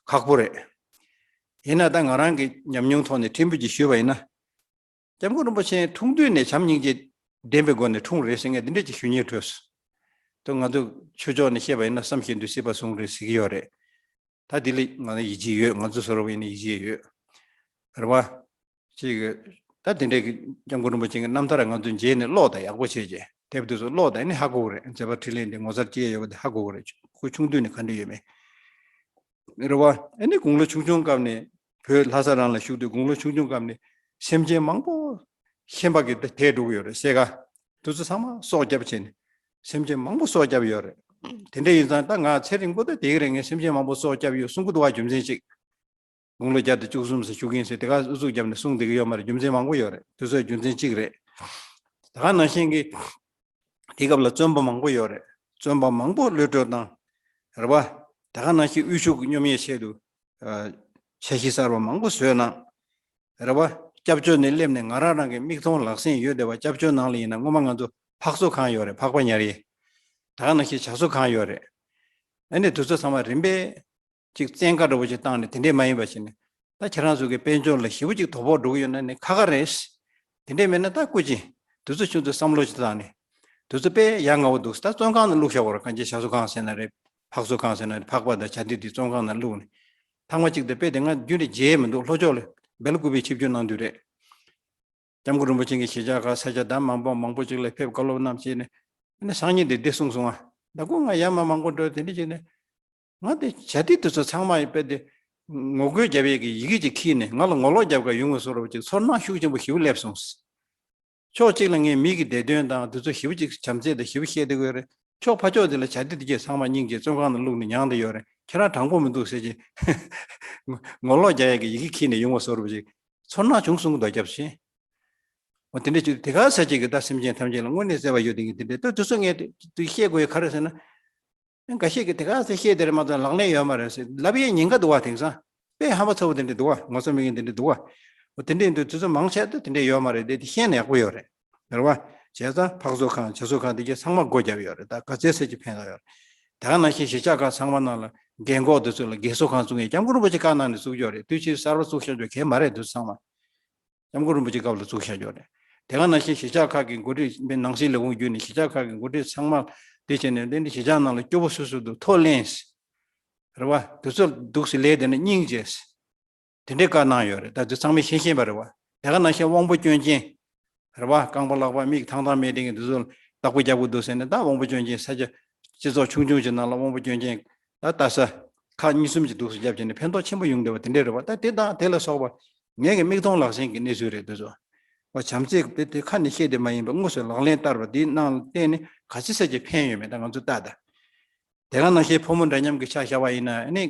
ཁག་པོ་རེད། ཡིན་ན་ད་ང་རང་གི་ཉམས་མྱོང་ཐོག་ནས་ཕྲན་བུ་ཅིག་ཞུས་པ་ཡིན་ན། སྐྱབས་མགོན་རིན་པོ་ཆེ་འཁྲུངས་དུས་ནས་བྱམས་སྙིང་རྗེ་ལྡན་པའི་སྒོ་ནས་འཁྲུངས་རེད་ཟེར་མཁན་འདི་འདྲ་ཅིག་ཞུ་སྙིང་བྲོས་སོང་། ད་ང་ཚོ་ཆོས་ཕྱོགས་ནས་བཤད་པ་ཡིན་ན་བསམ་བཞིན་དུ་སྲིད་པ་བཟུང་རེད་ཟེར་གྱི་ཡོད་རེད། ད་འདི་ལ་ང་ལ་ཡིད་ཆེས་ཡོད། ང་ཚོ་བཟོ་འདྲ་བ་ཡིན་ན་ཡིད་ཆེས་ཡོད། རེད་བ། ཅིག་ད་དེ་འདྲའི་གི་སྐྱབས་མགོན་རིན་པོ་ཆེ་གི་རྣམ་ཐར་ང་ཚོ་མཇལ་ནས་ཀློག་དང་། ཡག་པོ་བྱས་རྗེས་དེབ་དེ་ཚོ་ཀློག་དང་། ཨ་ནི་ཧ་གོ་གི་རེད། མཛད་པ་འཕྲིན་ལས་འདི་ངོ་མཚར་སྐྱེ་ཡོད་པ་དེ་ཧ་གོ་གི་རེད། ཁོ་ཆུང་དུས་ནས་ག་འདྲ་ཡོད་མེད། རེད་བ། ཨ་ནི་དགུང་ལོ་ཆུང་ཆུང་སྐབས་ནས་བོད་ལྷ་ས་རང་ལ་བཞུགས་དུས། དགུང་ལོ་ཆུང་ཆུང་སྐབས་ནས་སེམས་ཅན་མང་པོ་ཤན་པ་གིས་དེད་འགྲོ་གི་ཡོད་རེད། སེ་ག་དེ་ཚོ་ཚང་མ་སྲོག་སྐྱབས་བྱས་ནས་སེམས་ཅན་མང་པོ་སྲོག་སྐྱབས་ཡོད་རེད། དེ་འདྲ་ཡིན་ཙང་ད་ང་ཚེ་རིང་པོ་ད་བསྡད་ཀྱི་རེད། ངས་སེམས་ཅན་མང་པོ་སྲོག་སྐྱབས་ཡོད་གསུང་གི་འདུག་བ། རྒྱུ་མཚན་གཅིག་དགུང་ལོ་བརྒྱ་དང་བཅུ་གསུམ་ཙམ་བཞུགས་ཀྱིན་ཟེར་དེ་ག་ཨུ་ཚུགས་བརྒྱབ་ནས་གསུང་བསྡད་ཀྱི་ཡོད་མ་རེད། རྒྱུ་མཚན་མང་པོ་ཡོད་རེད། དེ་ཚོའི་རྒྱུ་མཚན་གཅིག་རེད། ད་ག་ནང་བཞིན་གྱི་དེའི་སྐབས་ལ་བཙོན་པ་མང་པོ་ཡོད་རེད། བཙོན་པ་མང་པོ་གློད་བཀྲོལ་བཏང་། རེད་བ། ད་ག་ནང་བཞིན་དབུལ་ཕྱུག་གི་སྙོམས་ཡས་ཆེད་དུ་ཨ་འཆར་གཞི་གསར་པ་མང་པོ་བཟོས་གནང་། རེད་བ། སྐྱབས་བཅོལ་ནས་སླེབས་ནས་ང་རང་རང་གི་མིག་མཐོང་ལག་ཟིན་ཡོད་བསྡད་པ། སྐྱབས་བཅོལ་ནང་ལ་ཡིན་ན་སྔོན་མ་ང་ཚོ་ཕག་གསོ་ཁང་ཡོད་རེད། ཕག་པ་ཉར་ཡས། ད་ག་ནང་བཞིན་བྱ་གསོ་ཁང་ཡོད་རེད། ཨ་ནི་དེ་ཚོ་ཚང་མ་རིམ་པས་ཅིག་བཙན་བཀའ་འདྲ་བོ་ཅིག་བཏང་ནས་དེ་འདྲས་མ་ཡིན་པ་བྱས་ནས། ད་ཁྱེད་རང་ཚོ་གི་དཔལ་འབྱོར་ལ་ཞེ་པོ་ཅིག་དོ་ཕོག་འགྲོ་གི་ཡོད་ན་ནི་ཁག་ཁག་རེད། དེ་འདྲས་མེད་ན་ད་སྐུ་མཁྱེན། དེ་ཚོ་ཁྱོད་ཚོས་བསམ་བློ་ཅིག་བཏང་ནས། དེ་ཚོ་དཔེ་ཡ་ང་བོ་འདུག་ད་བཙོན་ཁང་ནང་བླུགས་བཞག་པ་རེད། གང་ཅི་བྱ་གསོ་ཁང་ཟེར་ན་རེད། ཕག་གསོ་ཁང་ཟེར་ན་རེད། ཕག་པ་དང་བྱ་དེ་དེ་བཙོན་ཁང་ནང་བླུགས་ནས། ཐེངས་མ་གཅིག་དེ་དཔེ་དེ་ང་རྒྱུན་རིང་མཇལ་མི་འདུག་ལྷོ་ཕྱོགས་ལ་སྦེལ་ཀུ་པེ་ཆིབས་བསྒྱུར་གནང་དུས་རེད། སྐྱབས་མགོན་རིན་པོ་ཆེ་གི་གཞིས་ཆགས་ཁག་ས་ཆ་ད་མང་པོ་མང་པོ་ཅིག་ལ་ཕེབས་བཀའ་སློབ་གནང་བྱས་ནས། ཨ་ནི་སང་ཉིན་དེ་འདི་གསུངས་སོང་ང་། ད་ཁོ་ང་ཡར་མར་མང་པོ་འགྲོ་དེ་འདྲ་བྱས་ནས། ང་དེ་བྱ་དེ་དེ་ཚོ་ཚང་མ་ཡིན་པས་དེ། ངོ་རྒོལ་རྒྱབ་ཡས་ཀྱི་ཡི་གེ་ཅིག་ཁྱེར་ནས་ང་ལ་ངོ་ལོག་རྒྱབ་ག་ཡོང་གི་བཟོ་འདྲ་བོ་ཅིག་ཚོར་སྣང་ཤུགས་ཆེན་པོ་ཞེ་པོ་སླེབས་སོང་། ཕྱོགས་གཅིག་ལ་ངས་མི་གི་བདེ་དོན་དང་དེ་ཚོ་ཞེ་པོ་ཅིག་བྱམས་བརྩེ་དང་ཞེ་པོ་བཤད་བསྡད་ཀྱི་ཡོད་རེད། ཕྱོགས་ཕར་ཕྱོགས་དེ་ལ་བྱ་དེ་དེ་གས་ཚང་མ་སྙིང་རྗེ་བཙོན་ཁང་ནང་བླུགས་ནས་མྱངས་བསྡད་ཡོད་རེད། ཁྱེད་རང་དྲང་པོ་མི་འདུག་ཟེར་གྱི། ངོ་ལོག་རྒྱག་ཡས་ཀྱི་ཡི་གེ་ཁྱེར་ནས་ཡོང་བ་བཟོ་འདྲ་བོ་ཅིག་ཚོར་སྣང་བྱུང་སོང་གི་འདུག་སྐྱབས་ཆེན། འོ་དེ་འདྲ་ཅིག་དེ་ག་ས་ཅིག་གི་ད་སེམས་ཅན་ཐམས་ཅད་ལ་དངོས་གནས་བརྩེ་བ་ཡོད་དེ་གི་དེ་འདྲ་ད་དེ་ཚོ་ངས་དེ་བཤད་དགོས་ཡ་ག་རེ་ཟེར་ན། འགའ་ཤས་ཀྱིས་དེ་ག་ཚོད་བཤད་དེ་རེད་མ་གཏོགས་ལག་ལེན་ཡོད་མ་རེད་ཟེར་ལབ་ཡས་ཉེན་ཁ་འདུག་བ། དེང་སང་དཔེ་ཧམ་པ་ཚ་བོ་དེ་འདྲ་འདུག་བ། ངོ་ཚ་མེད་མཁན་དེ་འདྲ་འདུག་བ། འོ་དེ་འདྲ་ཡིན་དུས་དེ་ཚོ་མང་ཆེ་ད་དེ་འདྲ་ཡོད་མ་རེད། དེ་དེ་ཤེས་ན་ཡག་པོ་ཡོད་རེད། རེད་བ། བྱས་ཙང་ཕག་གསོ་ཁང་བྱ་གསོ་ཁང་དེ་གས་ཚང་མ་སྒོ་བརྒྱབ་ཡོད་རེད། ད་ག་ཚད་ཚད་ཀྱི་ཕན་ཐོགས་ཡོད་རེད། དེ་ག་ནང་བཞིན་གཞིས་ཆགས་ཁག་ཚང་མ་ནང་ལ་རྒན་གོག་དེ་ཚོ་ལ་རྒས་གསོ་ཁང་བཙུགས་ཡས་སྐྱབས་མགོན་རིན་པོ་ཆེ་བཀའ་གནང་ནས་བཙུགས་ཡོད་རེད། དུས་ཕྱིས་གསར་པ་བཙུགས་བཞག་རྒྱུ་གལ་མ་རེད། དེ་ཚོ་ཚང་མ། སྐྱབས་མགོན་རིན་པོ་ཆེ་སྐབས་ལ་བཙུགས་བཞག་ཡོད་རེད། དེ་ག་ནང་བཞིན་གཞིས་ཆགས་ཁག་གི་འགོ་ཁྲིད་ནང་སྲིད་ལས་ཁུངས་བརྒྱུད་ནས་གཞིས་ཆགས་ཁག་གི་འགོ་ཁྲིད་ཚང་མ་དེ་བྱས་ནས་དེ་འདྲ་གཞིས་ཆགས་ནང་ལ་སྐྱོ་པོ་སུ་སུ་འདུག་ཐུགས་ལན། རེད་བ། དེ་ཚོ་འདུག་སེ་ལས་དེ་ནས་སྙིང་རྗེ། དེ་འདྲའི་བཀའ་གནང་ཡོད་རེད། ད་དེ་ཚང་མས་ཤེས་ཤེས་པ་རེད་བ། དེ་ག་ནང་བཞིན་དབང་པོ་སྐྱོན་ཅན། རེད་བ། རྐང་པ་ལག་པ་མིག་ཐང་ཐང་མེད་དེ་གི་དེ་ཚོ་བདག་པོ་རྒྱབ་དགོས་འདུག་ཟེར་ནས་ད་དབང་པོ་སྐྱོན་ཅན་ས་ཆ་ སྤྱི་ཚོགས་ཆུང་ཆུང་ཅིག་ནང་ལ་དབང་པོ་སྐྱོན་ཅན་ད་ལྟ་ས་ཁག་གཉིས་གསུམ་ཅིག་འདུག་སེ་བརྒྱབ་བྱས་ནས་ཕན་ཐོགས་ཆེན་པོ་ཡོང་བསྡད་པ་དེ་འདྲས་རེད་བ། ད་དེ་དང་དེ་ལ་སོགས་པ་ངས་ཀྱི་མིག་མཐོང་ལག་ཟིན་གྱི་གནས་ཚུལ་རེད་འདུག་སོ། བ་བྱམས་བརྩེ་དེ་དེ་ཁ་ནས་བཤད་དེ་མ་ཡིན་པ་དངོས་སུ་ལག་ལེན་བསྟར་བ་དེའི་ནང་ལ་བརྟེན་ནས་ག་ཚོད་ཟེར་གྱི་ཕན་ཡོད་མེད་ད་ང་ཚོ་ལྟ་ད། དེ་ག་ནང་བཞིན་ཕོ་མོ་འདྲ་མཉམ་གྱི་ཆ་བཞག་པ་ཡིན་ན་ཨ་ནི།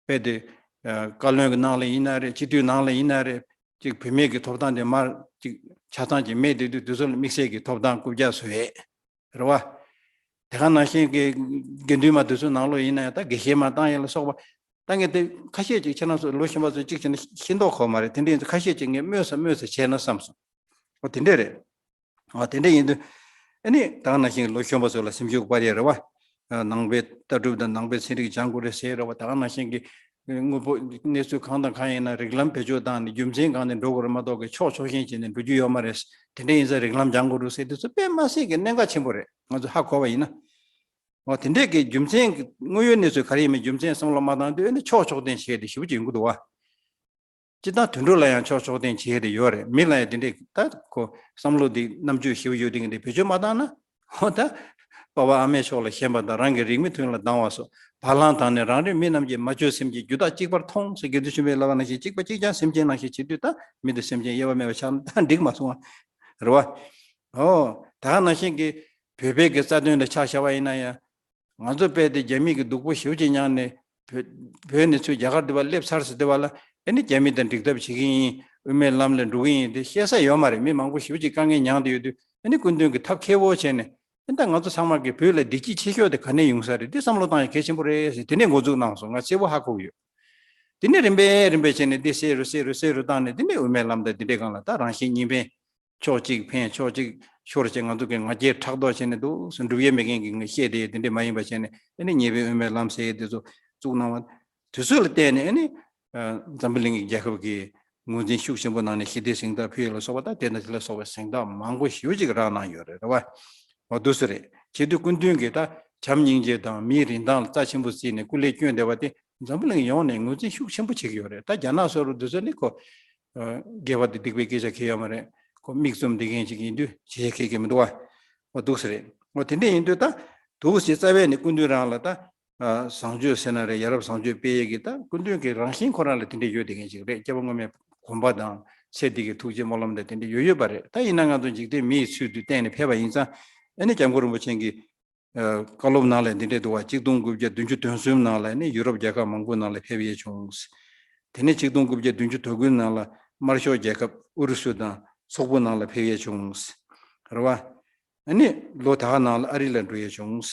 དཔེ་དེ། བཀའ་བློན་གྱི་ནང་ལ་ཡིན་ན་རེད། སྤྱི་འཐུས་ནང་ལ་ཡིན་ན་རེད། ཅིག་བུད་མེད་ཀྱི་ཐོབ་ཐང་དེ་མར་ཅིག་ཆ་ཚང་ཅིག་མེད་དེ་དུས་དེ་ཚོ་ལ་དམིགས་བསལ་གྱི་ཐོབ་ཐང་རྐུབ་བཀྱག་བཟོ་ཡས་རེད་བ། དེ་ག་ནང་བཞིན་གྱི་དགེ་འདུན་མ་དེ་ཚོ་ནང་ལོགས་ཡིན་ན་ཡང་ད་དགེ་བཤེས་མ་བཏང་ཡས་ལ་སོགས་པ་ད་ངས་དེ་ཁ་ཤས་ཅིག་ཁྱེད་རང་ཚོ་ལོ་གཞོན་པ་ཚོ་ཅིག་བྱས་ན་ཤེས་མདོག་ཁ་པོ་མ་རེད། དེ་འདྲ་ཡིན་ཚེ་ཁ་ཤས་ཅིག་ངས་སྨོས་ས་སྨོས་ས་བྱས་ན་བསམ་སོང་། འོ་དེ་འདྲས་རེད། ཨ་དེ་འདྲ་ཡིན་དུས། ཨ་ནི་ད་ག་ནང་བཞིན་ལོ་གཞོན་པ་ཚོ་ལ་སེམས་ཤུགས་སྤར་ཡས་རེད་བ། ནང་པའི་ལྟ་གྲུབ་དང་ནང་པའི་ཚན་རིག་སྦྱང་དགོས་རེད་ཟེར་རེད་བ། ད་ག་ནང་བཞིན་གྱི་དངོས་པོ་གནས་ཚུལ་གང་དང་གང་ཡིན་ན་རིགས་ལམ་བེད་སྤྱོད་བཏང་ནས་རྒྱུ་མཚན་གང་ནས་འགྲོ་དགོས་རེད་མ་གཏོགས་ཀྱི་ཕྱོགས་ཕྱོགས་ཞེན་བྱས་ནས་འགྲོ་རྒྱུ་ཡོད་མ་རེད། དེ་འདྲ་ཡིན་ཙང་རིགས་ལམ་སྦྱང་དགོས་རེད་ཟེར་དུས་ཚོ་དཔེ་མ་སྲིད་ཀྱི་གནད་འགག་ཆེན་པོ་རེད། ང་ཚོ་ཧ་གོ་བ་ཡིན་ན། འོ་དེ་འདྲས་ཀྱི་རྒྱུ་མཚན་གྱི་དངོས་ཡོད་གནས་ཚུལ་ག་རེ་ཡིན་མིན་རྒྱུ་མཚན་བསམ་བློ་མ་བཏང་དུས་ཨ་ནི་ཕྱོགས་ཕྱོགས་འཐེན་བྱས་ཏེ་ཞེ་པོ་ཅིག་ཡོང་གི་འདུག་བ། སྤྱིར་བཏང་དུད་འགྲོ་ལ་ཡང་ཕྱོགས་ཕྱོགས་འཐེན་བྱེད་ཡས་དེ་ཡོད་རེད། མི་ལ་ཡང་དེ་འདྲས་ད་ཁོ་བསམ་བློ་འདི་རྣམ་དཔྱོད་ཞེ་པོ་ཡོད་དེ་འདི་བེད་སྤྱོད་མ་བཏང་ན། འོ་ད། པ་ཕ་ཨ་མའི་ཕྱོགས་ལ་ཞེན་པ་དང་རང་གི་རིགས་མི་མཐུན་ལ་སྡང་བ་སོགས་བ་ལང་དང་ནི་རང་རིགས་མི་རྣམས་ཀྱིས་མ་བཅོས་སེམས་ཀྱི་རྒྱུ་དག་གཅིག་པར་མཐོང་ཟེར་དགེ་འདུན་ཆོས་འཕེལ་ལགས་ནང་བཞིན་གཅིག་པ་གཅིག་རྐྱང་སེམས་ཅན་ནང་བཞིན་བྱེད་དུས་ད་མི་དེ་སེམས་ཅན་དབྱེ་བ་མེད་པ་ཆགས་ན་ད་འགྲིག་མ་སོང་བ་རེད་བ། འོ་ད་ག་ནང་བཞིན་གྱི་བོད་པའི་གི་རྩ་དོན་ལ་ཆ་བཞག་པ་ཡིན་ན་ཡང་། ང་ཚོ་དཔེ་དེ་རྒྱ་མི་གི་སྡུག་པོ་ཞེ་པོ་ཅིག་མྱངས་ནས་བོད་བོད་ནས་ཚུར་རྒྱ་གར་དུ་བ་སླེབས་ཚར་ཟེར་དུས་བ་ལ་ཨེ་ནི་རྒྱ་མི་དང་འགྲིག་ཐབས་བྱེད་ཀྱི་ཡིན། དབུ་མའི་ལམ་ལ་འགྲོ་གི་ཡིན་དེ་བཤད་ས་ཡོད་མ་རེད། མི་མང་པོ་ཞེ་པོ་ཅིག་དཀའ་ངལ་མྱངས་བསྡད་ཡོད་དུས་ཨེ་ནི་སྐུ་མདུན་གྱིས་ཐབས་མཁས་པོ་བྱས་ནས་ཨེ་ད་ང་ཚོ་ཚང་མ་གི་བོད་ལ་བདེ་སྐྱིད་ཆེ་ཤོས་དེ་ག་ནས་ཡོང་ས་རེད། དེ་བསམ་བློ་བཏང་ཡ་གལ་ཆེན་པོ་རེད་ཟེར་དེ་ནས་འགོ་འཛུགས་གནང་སོང་། ང་གསལ་པོ་ཧ་གོ་གི་ཡོད། དེ་ནས་རིམ་པས་རིམ་པས་བྱས་ནས་དེ་སེ་རུ་སེ་རུ་སེ་རུ་བཏང་ནས་དེ་ནས་དབུ་མའི་ལམ་དང་དེ་འདྲའི་སྒང་ལ་ད་རང་གཞན་གཉིས་ཕན། ཕྱོགས་གཅིག་ཕན་ཕྱོགས་གཅིག་ཤོར་བྱས་ང་ཚོ་གི་ང་རྒྱལ་ཕྲག་དོག་བྱས་ནས་འདུག་སེ་སྒྲུབ་ཡས་མེད་མཁན་གྱི་ངས་བཤད་དེ་དེ་འདྲས་མ་ཡིན་པ་བྱས་ནས་ཨ་ནི་ཉེས་པའི་དབུ་མའི་ལམ་ཟེར་ཡས་དེ་ཚོ་བཙུགས་གནང་བ། དེ་ཚོ་ལ་བརྟེན་ནས་ཨ་ནི་འཛམ་བུ་གླིང་གི་རྒྱལ་ཁབ་ཀྱི་ངོས་འཛིན་ཤུགས་ཆེན་པོ་གནང་ནས་ཞི་བདེ་གཟེངས་རྟགས་ཕུལ་ཡས་ལ་སོགས་པ་དང་དེ་དང་དེ་ལ་སོགས་པའི་གཟེངས་རྟགས་མང་པོ་ཞེ་པོ་ཅིག་རག་གནང་ཡོད་རེད། རེད་བ། འོ་འདུག་སེ་རེད། བྱེད་དུས་སྐུ་མདུན་གྱིས་ད་བྱམས་སྙིང་རྗེ་དང་མིའི་རིན་ཐང་ལ་རྩ་ཆེན་པོ་བརྩིས་ནས་སྐུ་ལས་བསྐྱོན་བསྡད་པ་དེ་འཛམ་བུ་གླིང་ཡོངས་ནས་ངོས་འཛིན་ཤུགས་ཆེན་པོ་བྱེད་ཀྱི་ཡོད་རེད། ད་རྒྱ་ནག་སོགས་རུ་འདུག་སེ་ནི་ཁོ། དགེ་བ་དེ་སྡིག་པའི་སྐད་ཆ་ཁེལ་ཡོད་མ་རེད། ཁོ་མིག་བཙུམ་བསྡད་མཁན་ཞིག་ཡིན་དུས་བྱེད་ཡས་ཁེལ་གྱི་མི་འདུག་བ། འོ་འདུག་སེ་རེད། འོ་དེ་འདྲས་ཡིན་དུས་ད། འདུག་སེ་རྩ་བའི་ནས་སྐུ་མདུན་རང་ལ་ད། བཟང་སྤྱོད་ཟེར་ན་རེད། ཡ་རབས་བཟང་སྤྱོད་སྤེལ་ཡས་ཀྱི་ད་སྐུ་མདུན་གྱི་རང་བཞིན་ཁོ་རང་ལ་དེ་འདྲས་ཡོད་བསྡད་མཁན་ཞིག་རེད། སྐྱབས་མགོན་པའི་གོ་འཕང་དང་ཚེ་འདི་གི་ཐུགས་རྗེ་སྨོན་ལམ་དང་དེ་འདྲས་ཡོད་ཡོད་པ་རེད། ད་ཡིན་ན་ང་ཚོ་འཇིག་རྟེན་མི་ཡི་ཚུལ་དུ་བསྟན་ནས་ཕེབས་པ་ཡིན་ཙང་ཨ་ནི་སྐྱབས་མགོན་རིན་པོ་ཆེ་གི་བཀའ་སློབ་ནང་ལ་འདི་འདྲས་འདུག་བ། གཅིག་སྟོང་དགུ་བརྒྱ་བདུན་ཅུ་དོན་གསུམ་ནང་ལ་ནི་ཡུ་རོབ་རྒྱལ་ཁབ་མང་པོའི་ནང་ལ་ཕེབས་ཡས་བྱུང་། དེ་ནས་གཅིག་སྟོང་དགུ་བརྒྱ་བདུན་ཅུ་དོན་དགུའི་ནང་ལ་དམར་ཤོག་རྒྱལ་ཁབ་ཨུ་རུ་སུ་དང་སོག་པོ་ནང་ལ་ཕེབས་ཡས་བྱུང་། རེད་བ། ཨ་ནི་ལོ་ད་ག་ནང་ལ་ཨ་རི་ལ་འགྲོ་ཡས་བྱུང་།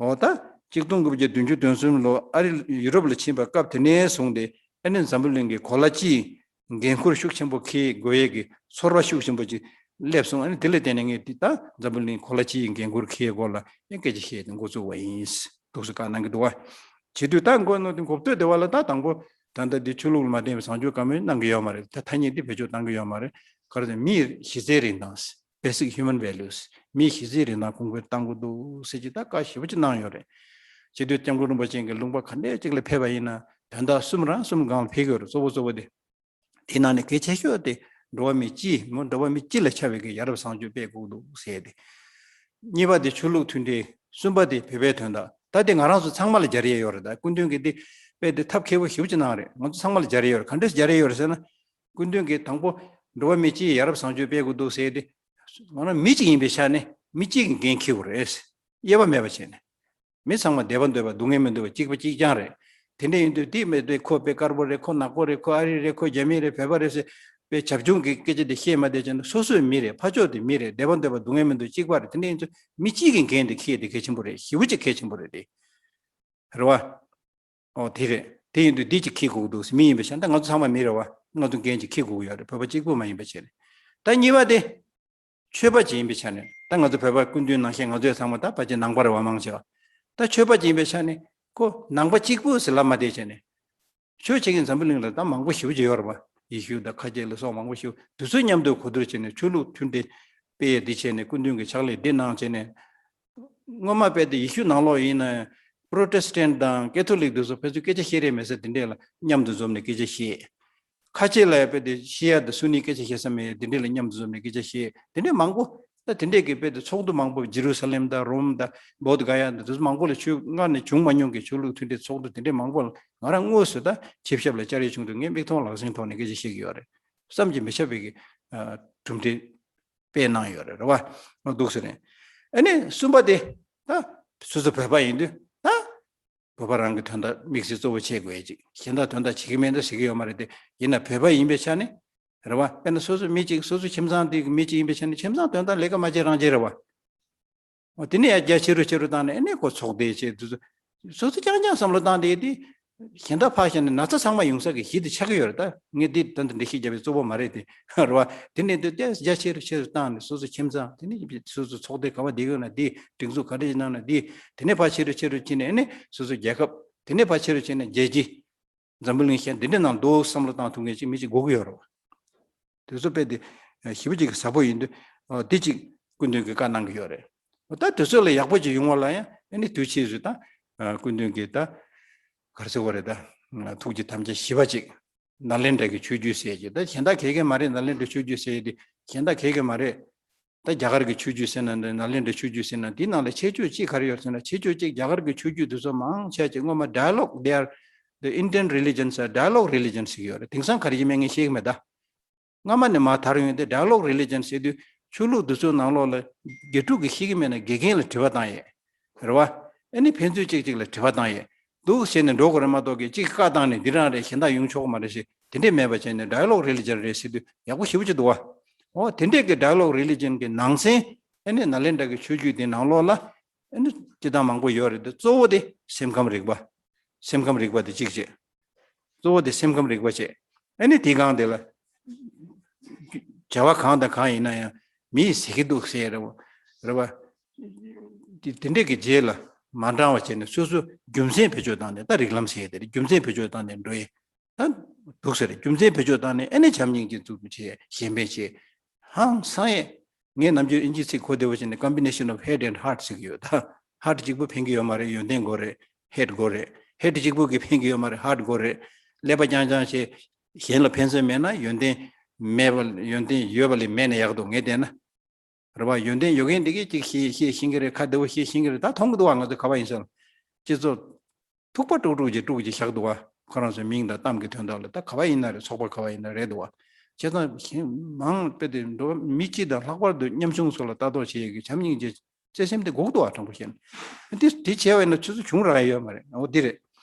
འོ་ད་གཅིག་སྟོང་དགུ་བརྒྱ་བདུན་ཅུ་དོན་གསུམ་ལོ་ཨ་རི་ཡུ་རོབ་ལ་ཕྱིན་པ་སྐབས་དེ་ནས་བཟུང་སྟེ་ཨ་ནི་འཛམ་བུ་གླིང་གི་གོ་ལ་སྤྱིའི་འགན་ཁུར་ཤུགས་ཆེན་པོ་འཁྱེར་དགོས་ཡས་ཀྱི་ཚོར་བ་ཤུགས་ཆེན་པོ་ཅིག་སླེབས་སོང་། ཨ་ནི་དེ་ལ་བརྟེན་ནས་ངས་འདི་ལྟ་འཛམ་བུ་གླིང་གོ་ལ་སྤྱིའི་འགན་ཁུར་འཁྱེར་སྐོར་ལ་ཨེ་སྐད་ཆ་བཤད་དེ་འགོ་བཙུགས་པ་ཡིན། འདུག་སེ་བཀའ་གནང་གི་འདུག་བ། བྱེད་དུས་ད་མགོ་ནོར་དེ་འགོ་བསྟོད་དེ་བ་ལ་ད་དང་པོ་ད་ལྟ་འདི་ཆོས་ལུགས་ལ་མ་བརྟེན་པའི་བཟང་སྤྱོད་བཀའ་མོལ་གནང་གི་ཡོད་མ་རེད། ད་ཐ་སྙད་འདི་བེད་སྤྱོད་གཏང་གི་ཡོད་མ་རེད། ག་རེ་ཟེར་མིའི་གཞི་རྩའི་རིན་ཐང་basic human values མིའི་གཞི་རྩའི་རིན་ཐང་གོང་འཕེལ་གཏང་དགོས་འདུག་ཟེར་གྱི་ད་བཀའ་ཞེ་པོ་ཅིག་གནང་ཡོད་རེད། བྱེད་དུས་སྐྱབས་མགོན་རིན་པོ་ཆེ་གི་ལུང་པ་ག་འདྲས་ཅིག་ལ་ཕེབས་པ་ཡིན་ན་དོན་དག་གསུམ་རང་གསུམ་སྒང་ལ་ཕེབས་ཀྱི་ཡོད་རེད། གཙོ་བོ་གཙོ་བོ་དེ། དེའི་ནང་ནས་གལ་ཆེ་ཤོས་དེ་འགྲོ་བ་མི་སྤྱི་མོ་འགྲོ་བ་མི་སྤྱི་ལ་ཆ་བའི་གི་ཡ་རབས་བཟང་སྤྱོད་སྤེལ་དགོས་འདུག་ཟེར་ཏེ། གཉིས་པ་དེ་ཆོས་ལུགས་མཐུན་སྒྲིལ། གསུམ་པ་དེ་བོད་པའི་དོན་དག་ད་དེ་ང་རང་ཚོ་ཚང་མ་ལ་སྦྱར་ཡས་ཡོད་རེད། ད་སྐུ་མདུན་གྱིས་དེ་དཔེ་དེ་ཐབས་མཁས་པོ་ཞེ་པོ་ཅིག་གནང་རེད། ང་ཚོ་ཚང་མ་ལ་སྦྱར་ཡས་ཡོད་རེད། ག་འདྲས་སྦྱར་ཡས་ཡོད་རེད་ཟེར་ན། སྐུ་མདུན་གྱིས་དང་པོ་འགྲོ་བ་མི་སྤྱིའི་ཡ་རབས་བཟང་སྤྱོད་སྤེལ་དགོས་འདུག་ཟེར་ཏེ། ང་རང་མི་གཅིག་ཡིན་པའི་ཆ་ནས་མི་གཅིག་གི་འགན་འཁྱེར་དགོས་རེད། དབྱེ་བ་མེད་པ་བྱས་ནས། མི་ཚང་མ་བདེ་བ་འདོད་པ་སྡུག་བསྔལ་མི་འདོད་པ་གཅིག་པ་གཅིག་རྐྱང་རེད། དེ་འདྲ་ཡིན་དུས་དེ་མེད་དུས་ཁོ་དཔེ་དཀར་པོ་རེད། ཁོ་ནག་པོ་རེད། ཁོ་ཨ་རི་རེད། ཁོ་རྒྱ་མི་རེད། བོད་པ་རེད་ཟེར་དཔེ་བྱབ་ཆུང་གི་སྐད་ཆ་དེ་བཤད་མ་བསྡད་བྱས་ན་སོ་སོའི་མི་རེད། ཕར་ཕྱོགས་དེ་མི་རེད། བདེ་བ་འདོད་པ་སྡུག་བསྔལ་མི་འདོད་གཅིག་པ་རེད། དེ་འདྲ་ཡིན་དུས་མི་གཅིག་གི་འགན་དེ་འཁྱེར་དེ་གལ་ཆེན་པོ་རེད། ཞེ་པོ་ཅིག་གལ་ཆེན་པོ་རེད་དེ། རེད་བ། ཨོ་དེ་རེད། དེ་ཡིན་དུས་འདི་ཅིག་འཁྱེར་དགོས་འདུག་མི་ཡིན་པའི་ཆ་ནས་ད་ང་ཚོ་ཚང་མ་མི་རེད་བ། ང་ཚོ་འགན་ཅིག་འཁྱེར་དགོས་ཀྱི་ཡོད་རེད། བོད་པ་གཅིག་པུ་མ་ཡིན་པའི་ཆ་ནས། ད་གཉིས་པ་དེ། ཆོས་པ་ཅིག་ཡིན་པའི་ཆ་ནས་ད་ང་ཚོ་བོད་པ་སྐུ་མདུན་ནང་བཞིན་ང་ཚོས་ཚང་མ་ད་ཕལ་ཆེར་ནང་པ་རེད་བ་མང་ཆེ་བ། ད་ཆོས་པ་ཅིག་ཡིན་པའི་ཆ་ནས་ཁོ་ནང་པ་གཅིག་པུ་ཟེར་ལབ་མ་བསྡད་བྱས་ནས། ཆོས་བྱེད་མཁན་འཛམ་བུ་གླིང་ལ་ད་མང་པོ་ཞེ་པོ་ཅིག་ཡོད་རེད་བ། ཡེ་ཤུ་དང་ཁ་ཆེ་ལ་སོགས་མང་པོ་ཞེ་པོ་དེ་ཚོ་མཉམ་དུ་གོ་བསྡུར་བྱས་ནས་ཆོས་ལུགས་མཐུན་སྒྲིལ་སྤེལ་ཡས་འདི་བྱས་ནས་སྐུ་མདུན་གྱི་ཕྱག་ལས་འདི་གནང་བྱས་ནས། སྔོན་མ་དཔེ་དེ་ཡེ་ཤུ་ནང་ལོགས་ཡིན་ན་ཡང་པྲོ་ཊེ་སི་ཊན་ཊི་དང་ཀེ་ཐོ་ལིག་དེ་ཚོ་ཕན་ཚུན་སྐད་ཆ་བཤད་རེས་མེད་ས་དེ་འདྲས་ལ་མཉམ་དུ་འཛོམས་ནས་སྐད་ཆ་བཤད། ཁ་ཆེ་ལ་ཡང་དཔེ་དེ་ཤི་ཡ་དང་སུ་ནི་སྐད་ཆ་བཤད་ས་མེད་དེ་འདྲས་ལ་མཉམ་དུ་འཛོམས་ནས་སྐད་ཆ་བཤད་དེ་འདྲས་མང་པོ། ད་དེ་འདྲས་ཀྱི་དཔེ་དེ་ཚོགས་འདུ་མང་པོ་ཇི་རུ་ས་ལེམ་དང་རོམ་དང་བོད་ག་ཡ་དང་དེ་ཚོ་མང་པོ་ལ་ཆོས་སྔར་ནས་བྱུང་མ་མྱོང་གི་ཆོས་ལུགས་མཐུན་སྒྲིལ་ཚོགས་འདུ་དེ་འདྲས་མང་པོ་ལ་ང་རང་དངོས་སུ་ད་ཆིབས་ཞབས་ལ་བཅར་ཡས་བྱུང་འདུག་ངས་མིག་མཐོང་ལག་ཟིན་ཐོག་ནས་སྐད་ཆ་བཤད་ཀྱི་ཡོད་རེད། བསམ་གྱིས་མི་ཁྱབ་པའི་གི་གྲུབ་འབྲས་སྤེལ་གནང་ཡོད་རེད། རེད་བ། འདུག་ཟེར་ནས། ཨ་ནི་གསུམ་པ་དེ་ད་སོ་སོ་བོད་པ་ཡིན་དུས་ད་བོད་པ་རང་གི་དོན་དག་དམིགས་བསལ་གཙོ་བོ་བྱེད་དགོས་ཡ་ཅིག་གཞན་དག་དོན་དག་བྱེད་ཀྱི་མེད་འདུག་ཟེར་གྱི་ཡོད་མ་རེད་དེ། ཡིན་ན་བོད་པ་ཡིན་པའི་ཆ་ནས། རེད་བ། དཔེར་ན་སོ་སོ་མི་གཅིག་སོ་སོ་ཁྱིམ་ཚང་དེ་གི་མི་གཅིག་ཡིན་པའི་ཆ་ནས་ཁྱིམ་ཚང་དོན་དག་ལས་ཀ་མ་བྱེད་རང་བྱེད་རེད་བ། འོ་དེ་ནས་ཡ་རྒྱ་ཆེ་རུ་ཆེ་རུ་བཏང་ནས་ཨ་ནི་ཁོ་ཚོགས་སྡེ་བྱེད་དུས་སོ་སོ་རྐྱང་རྐྱང་བསམ་བློ་བཏང་བསྡད་དེ། གཞན་དག་ཕར་བཞག་ནས་ན་ཚ་ཚང་མ་ཡོང་ས་གི་གཞི་དེ་ཆགས་ཀྱི་ཡོད་རེད། ད་ངས་འདི་ད་འདི་འགྲེལ་བཤད་རྒྱབ་པའི་གཙོ་བོ་མ་རེད་དེ། རེད་བ། དེ་ནས་འདི་ཏོག་ཙམ་རྒྱ་ཆེ་རུ་ཆེ་རུ་བཏང་ནས་སོ་སོ་ཁྱིམ་ཚང་དེ་ནས་སོ་སོ་ཚོགས་སྡེ་ག་བ་བསྡད་ཡོད་ན་འདི་སྒྲིག་འཛུགས་ག་འདྲ་ཞིག་གནང་ན་འདི་དེ་ནས་ཕར་ཆེ་རུ་ཆེ་རུ་ཕྱིན་ནས་ཨ་ནི་སོ་སོ་རྒྱལ་ཁབ། དེ་ནས་ཕར་ཆེ་རུ་ཕྱིན་ནས་རྒྱལ་སྤྱི། འཛམ་བུ་གླིང་གཞན་འདི་འདྲ་ནང་འདུག་བསམ་བློ་བཏང་ཐུབ་མཁན་ཅིག་མི་ཅིག་དགོས་ཀྱི་ཡོད་རེད་བ། དེ་ཚོ་དཔེ་དེ་ཞེ་པོ་ཅིག་གི་ཟབ་པོ་ཡིན་དུས། འོ་དེ་ཅིག་སྐུ་མདུན་གྱིས་བཀའ་གནང་གི་ཡོད་རེད། འོ་ད་དེ་ཚོ་ལ་ཡག་པོ་ཅིག་ཡོང་བ་ལ་ཡང་ཨ་ནི་དུས་ཕྱིས་སུ་ད་སྐུ་མདུན་གྱིས་ད་ག་རེ་ཟེར་བ་རེད། ད་ཐུགས་རྗེ་ཐམས་ཅད་ཞི་བ་ཅིག་ནཱ་ལེནྡྲ་གི་ཆོས་བརྒྱུད་ཟེར་གྱི། ད་གཞན་དག་གས་གས་མ་རེད། ནཱ་ལེནྡྲ་ཆོས་བརྒྱུད་ཟེར་གྱི་དེ་གཞན་དག་གས་གས་མ་རེད། ད་རྒྱ་གར་གྱི་ཆོས་བརྒྱུད་ཟེར་ན་འདྲ། ནཱ་ལེནྡྲ་ཆོས་བརྒྱུད་ཟེར་ན། དེའི་ནང་ལ་ཁྱད་ཆོས་གཅིག་ག་རེ་ཡོད་ཟེར་ན། ཁྱད་ཆོས་གཅིག་རྒྱ་གར་གྱི་ཆོས་བརྒྱུད་དེ་ཚོ་མང་ཆེ་ཅིག་སྔོན་མ་dialogue, they are, the Indian religions are dialogue religions ཟེར་གྱི་ཡོད་རེད། དེང་སང་ག་རེ་ཡིན་མིན་ངས་ཤེས་ཀྱི་མེད་ད། སྔ་མ་ནས་མར་དར་ཡོང་དེ་dialogue religion ཟེར་དུས་ཆོས་ལུགས་དེ་ཚོའི་ནང་ལོགས་ལ་དགེ་ཕྲུག་གིས་ཤེས་ཀྱི་མེད་ན་དགེ་རྒན་ལ་དྲི་བ་བཏང་ཡས། རེད་བ། ཨ་ནི་ཕན་ཚུན་གཅིག་གཅིག་ལ་དྲི་བ་བཏང་ཡས། འདུག་ཟེར་ནས་འགྲོ་དགོས་རེད་མ་གཏོགས་ཀྱི་གཅིག་བཀའ་བཏང་ནས་འདི་རང་རེད་གཞན་དག་ཡོང་ཆོག་གི་མ་རེད་ཞེས་དེ་འདྲས་མེད་པ་བྱས་ནས་dialogue religion རེད་ཟེར་དུས་ཡག་པོ་ཞེ་པོ་ཅིག་འདུག་བ། འོ་དེ་འདྲས་ཀྱི་dialogue religion གྱི་ནང་ཚན་ཨ་ནི་ནཱ་ལེནྡྲ་གི་ཆོས་བརྒྱུད་དེ་ནང་ལོགས་ལ་ཨ་ནི་སྤྱི་བཏང་མང་པོ་ཡོད་རེད་དེ། གཙོ་བོ་དེ་སེམས་ཁམས་རིག་པ། སེམས་ཁམས་རིག་པ་དེ་གཅིག་བྱས། གཙོ་བོ་དེ་སེམས་ཁམས་རིག་པ་བྱས། ཨ་ནི་དེའི་སྒང་དེ་ལ་བྱ་བ་གང་དང་གང་ཡིན་ན་ཡང་མི་ཡིས་ཟེར་གྱི་འདུག་ཟེར་རེད་བ། རེད་བ། དེ་དེ་འདྲས་ཀྱི་རྗེས་ལ་མ་འབྲང་བ་བྱས་ནས་སོ་སོ་རྒྱུ་མཚན་བེད་སྤྱོད་བཏང་ནས། ད་རིགས་ལམ་ཟེར་དེ་རེད། རྒྱུ་མཚན་བེད་སྤྱོད་བཏང་ནས་འགྲོ་ཡས། ད་འདུག་ཟེར་རེད། རྒྱུ་མཚན་བེད་སྤྱོད་བཏང་ནས་ཨ་ནི་བྱམས་སྙིང་རྗེ་འཛུགས་པ་བྱས། གཞན་ཕན་བྱས། ཧང་སང་ཡས། ངས་ནམ་རྒྱུན་ཨིན་ཇི་ཚིག་གོ་བདེ་བོ་བྱས་ནས་combination of head and heart ཟེར་གྱི་ཡོད། ད་heart གཅིག་པོ་ཕན་གྱི་ཡོད་མ་རེད། ཡོན་ཏན་དགོས་རེད། head དགོས་རེད། head གཅིག་པོ་གིས་ཕན་གྱི་ཡོད་མ་རེད། heart དགོས་རེད། ཀླད་པ་རྐྱང་རྐྱང་བྱས་གཞན་ལ་ཕན་སེམས་མེད་ན་ཡོན་ཏན་མེད་པ། ཡོན་ཏན་ཡོད་པ་ལས་མེད་ན་ཡག་འདུག་ངས་བལྟས་ན། རེད་བ། ཡོན་ཏན་ཡོད་མཁན་དེ་གས་ཅིག་བཤད་བཤད་ཤེས་ཀྱི་རེད། ཁ་བདེ་བོ་བཤད་ཤེས་ཀྱི་རེད། ད་མཐོང་གི་འདུག་བ། ང་ཚོ་ག་བ་ཡིན་ཟེར་ལ་སྤྱི་ཚོགས་ཐུག་པ་དཀྲུག་དཀྲུག་ཅིག་དཀྲུག་ཅིག་བཞག་འདུག་བ། ཁོ་རང་ཚོའི་མིང་དང་གཏམ་གྱི་དོན་དག་ལ། ད་ག་བ་ཡིན་ན་རེད། ཚོགས་པ་ག་བ་ཡིན་ན་རེད་འདུག་བ། བྱས་ཙང་གཞན་མང་དཔེ་དེ་འགྲོ་བ་མི་སྤྱི་དང་ལྷག་པར་དུ་ཉམ་ཆུང་ཚོ་ལ་ལྟ་རྟོག་བྱེད་ཡས་ཀྱི་བྱམས་སྙིང་རྗེ་བརྩེ་སེམས་དེ་དགོས་འདུག་བ། དྲང་པོ་བཤད་ན་དེ་དེ་བྱས་པ་ཡིན་ན་ཆུ་ཚོད་བྱུང་རག་ཡ་ཡོད་མ་རེད། འོ་འདི་རེད།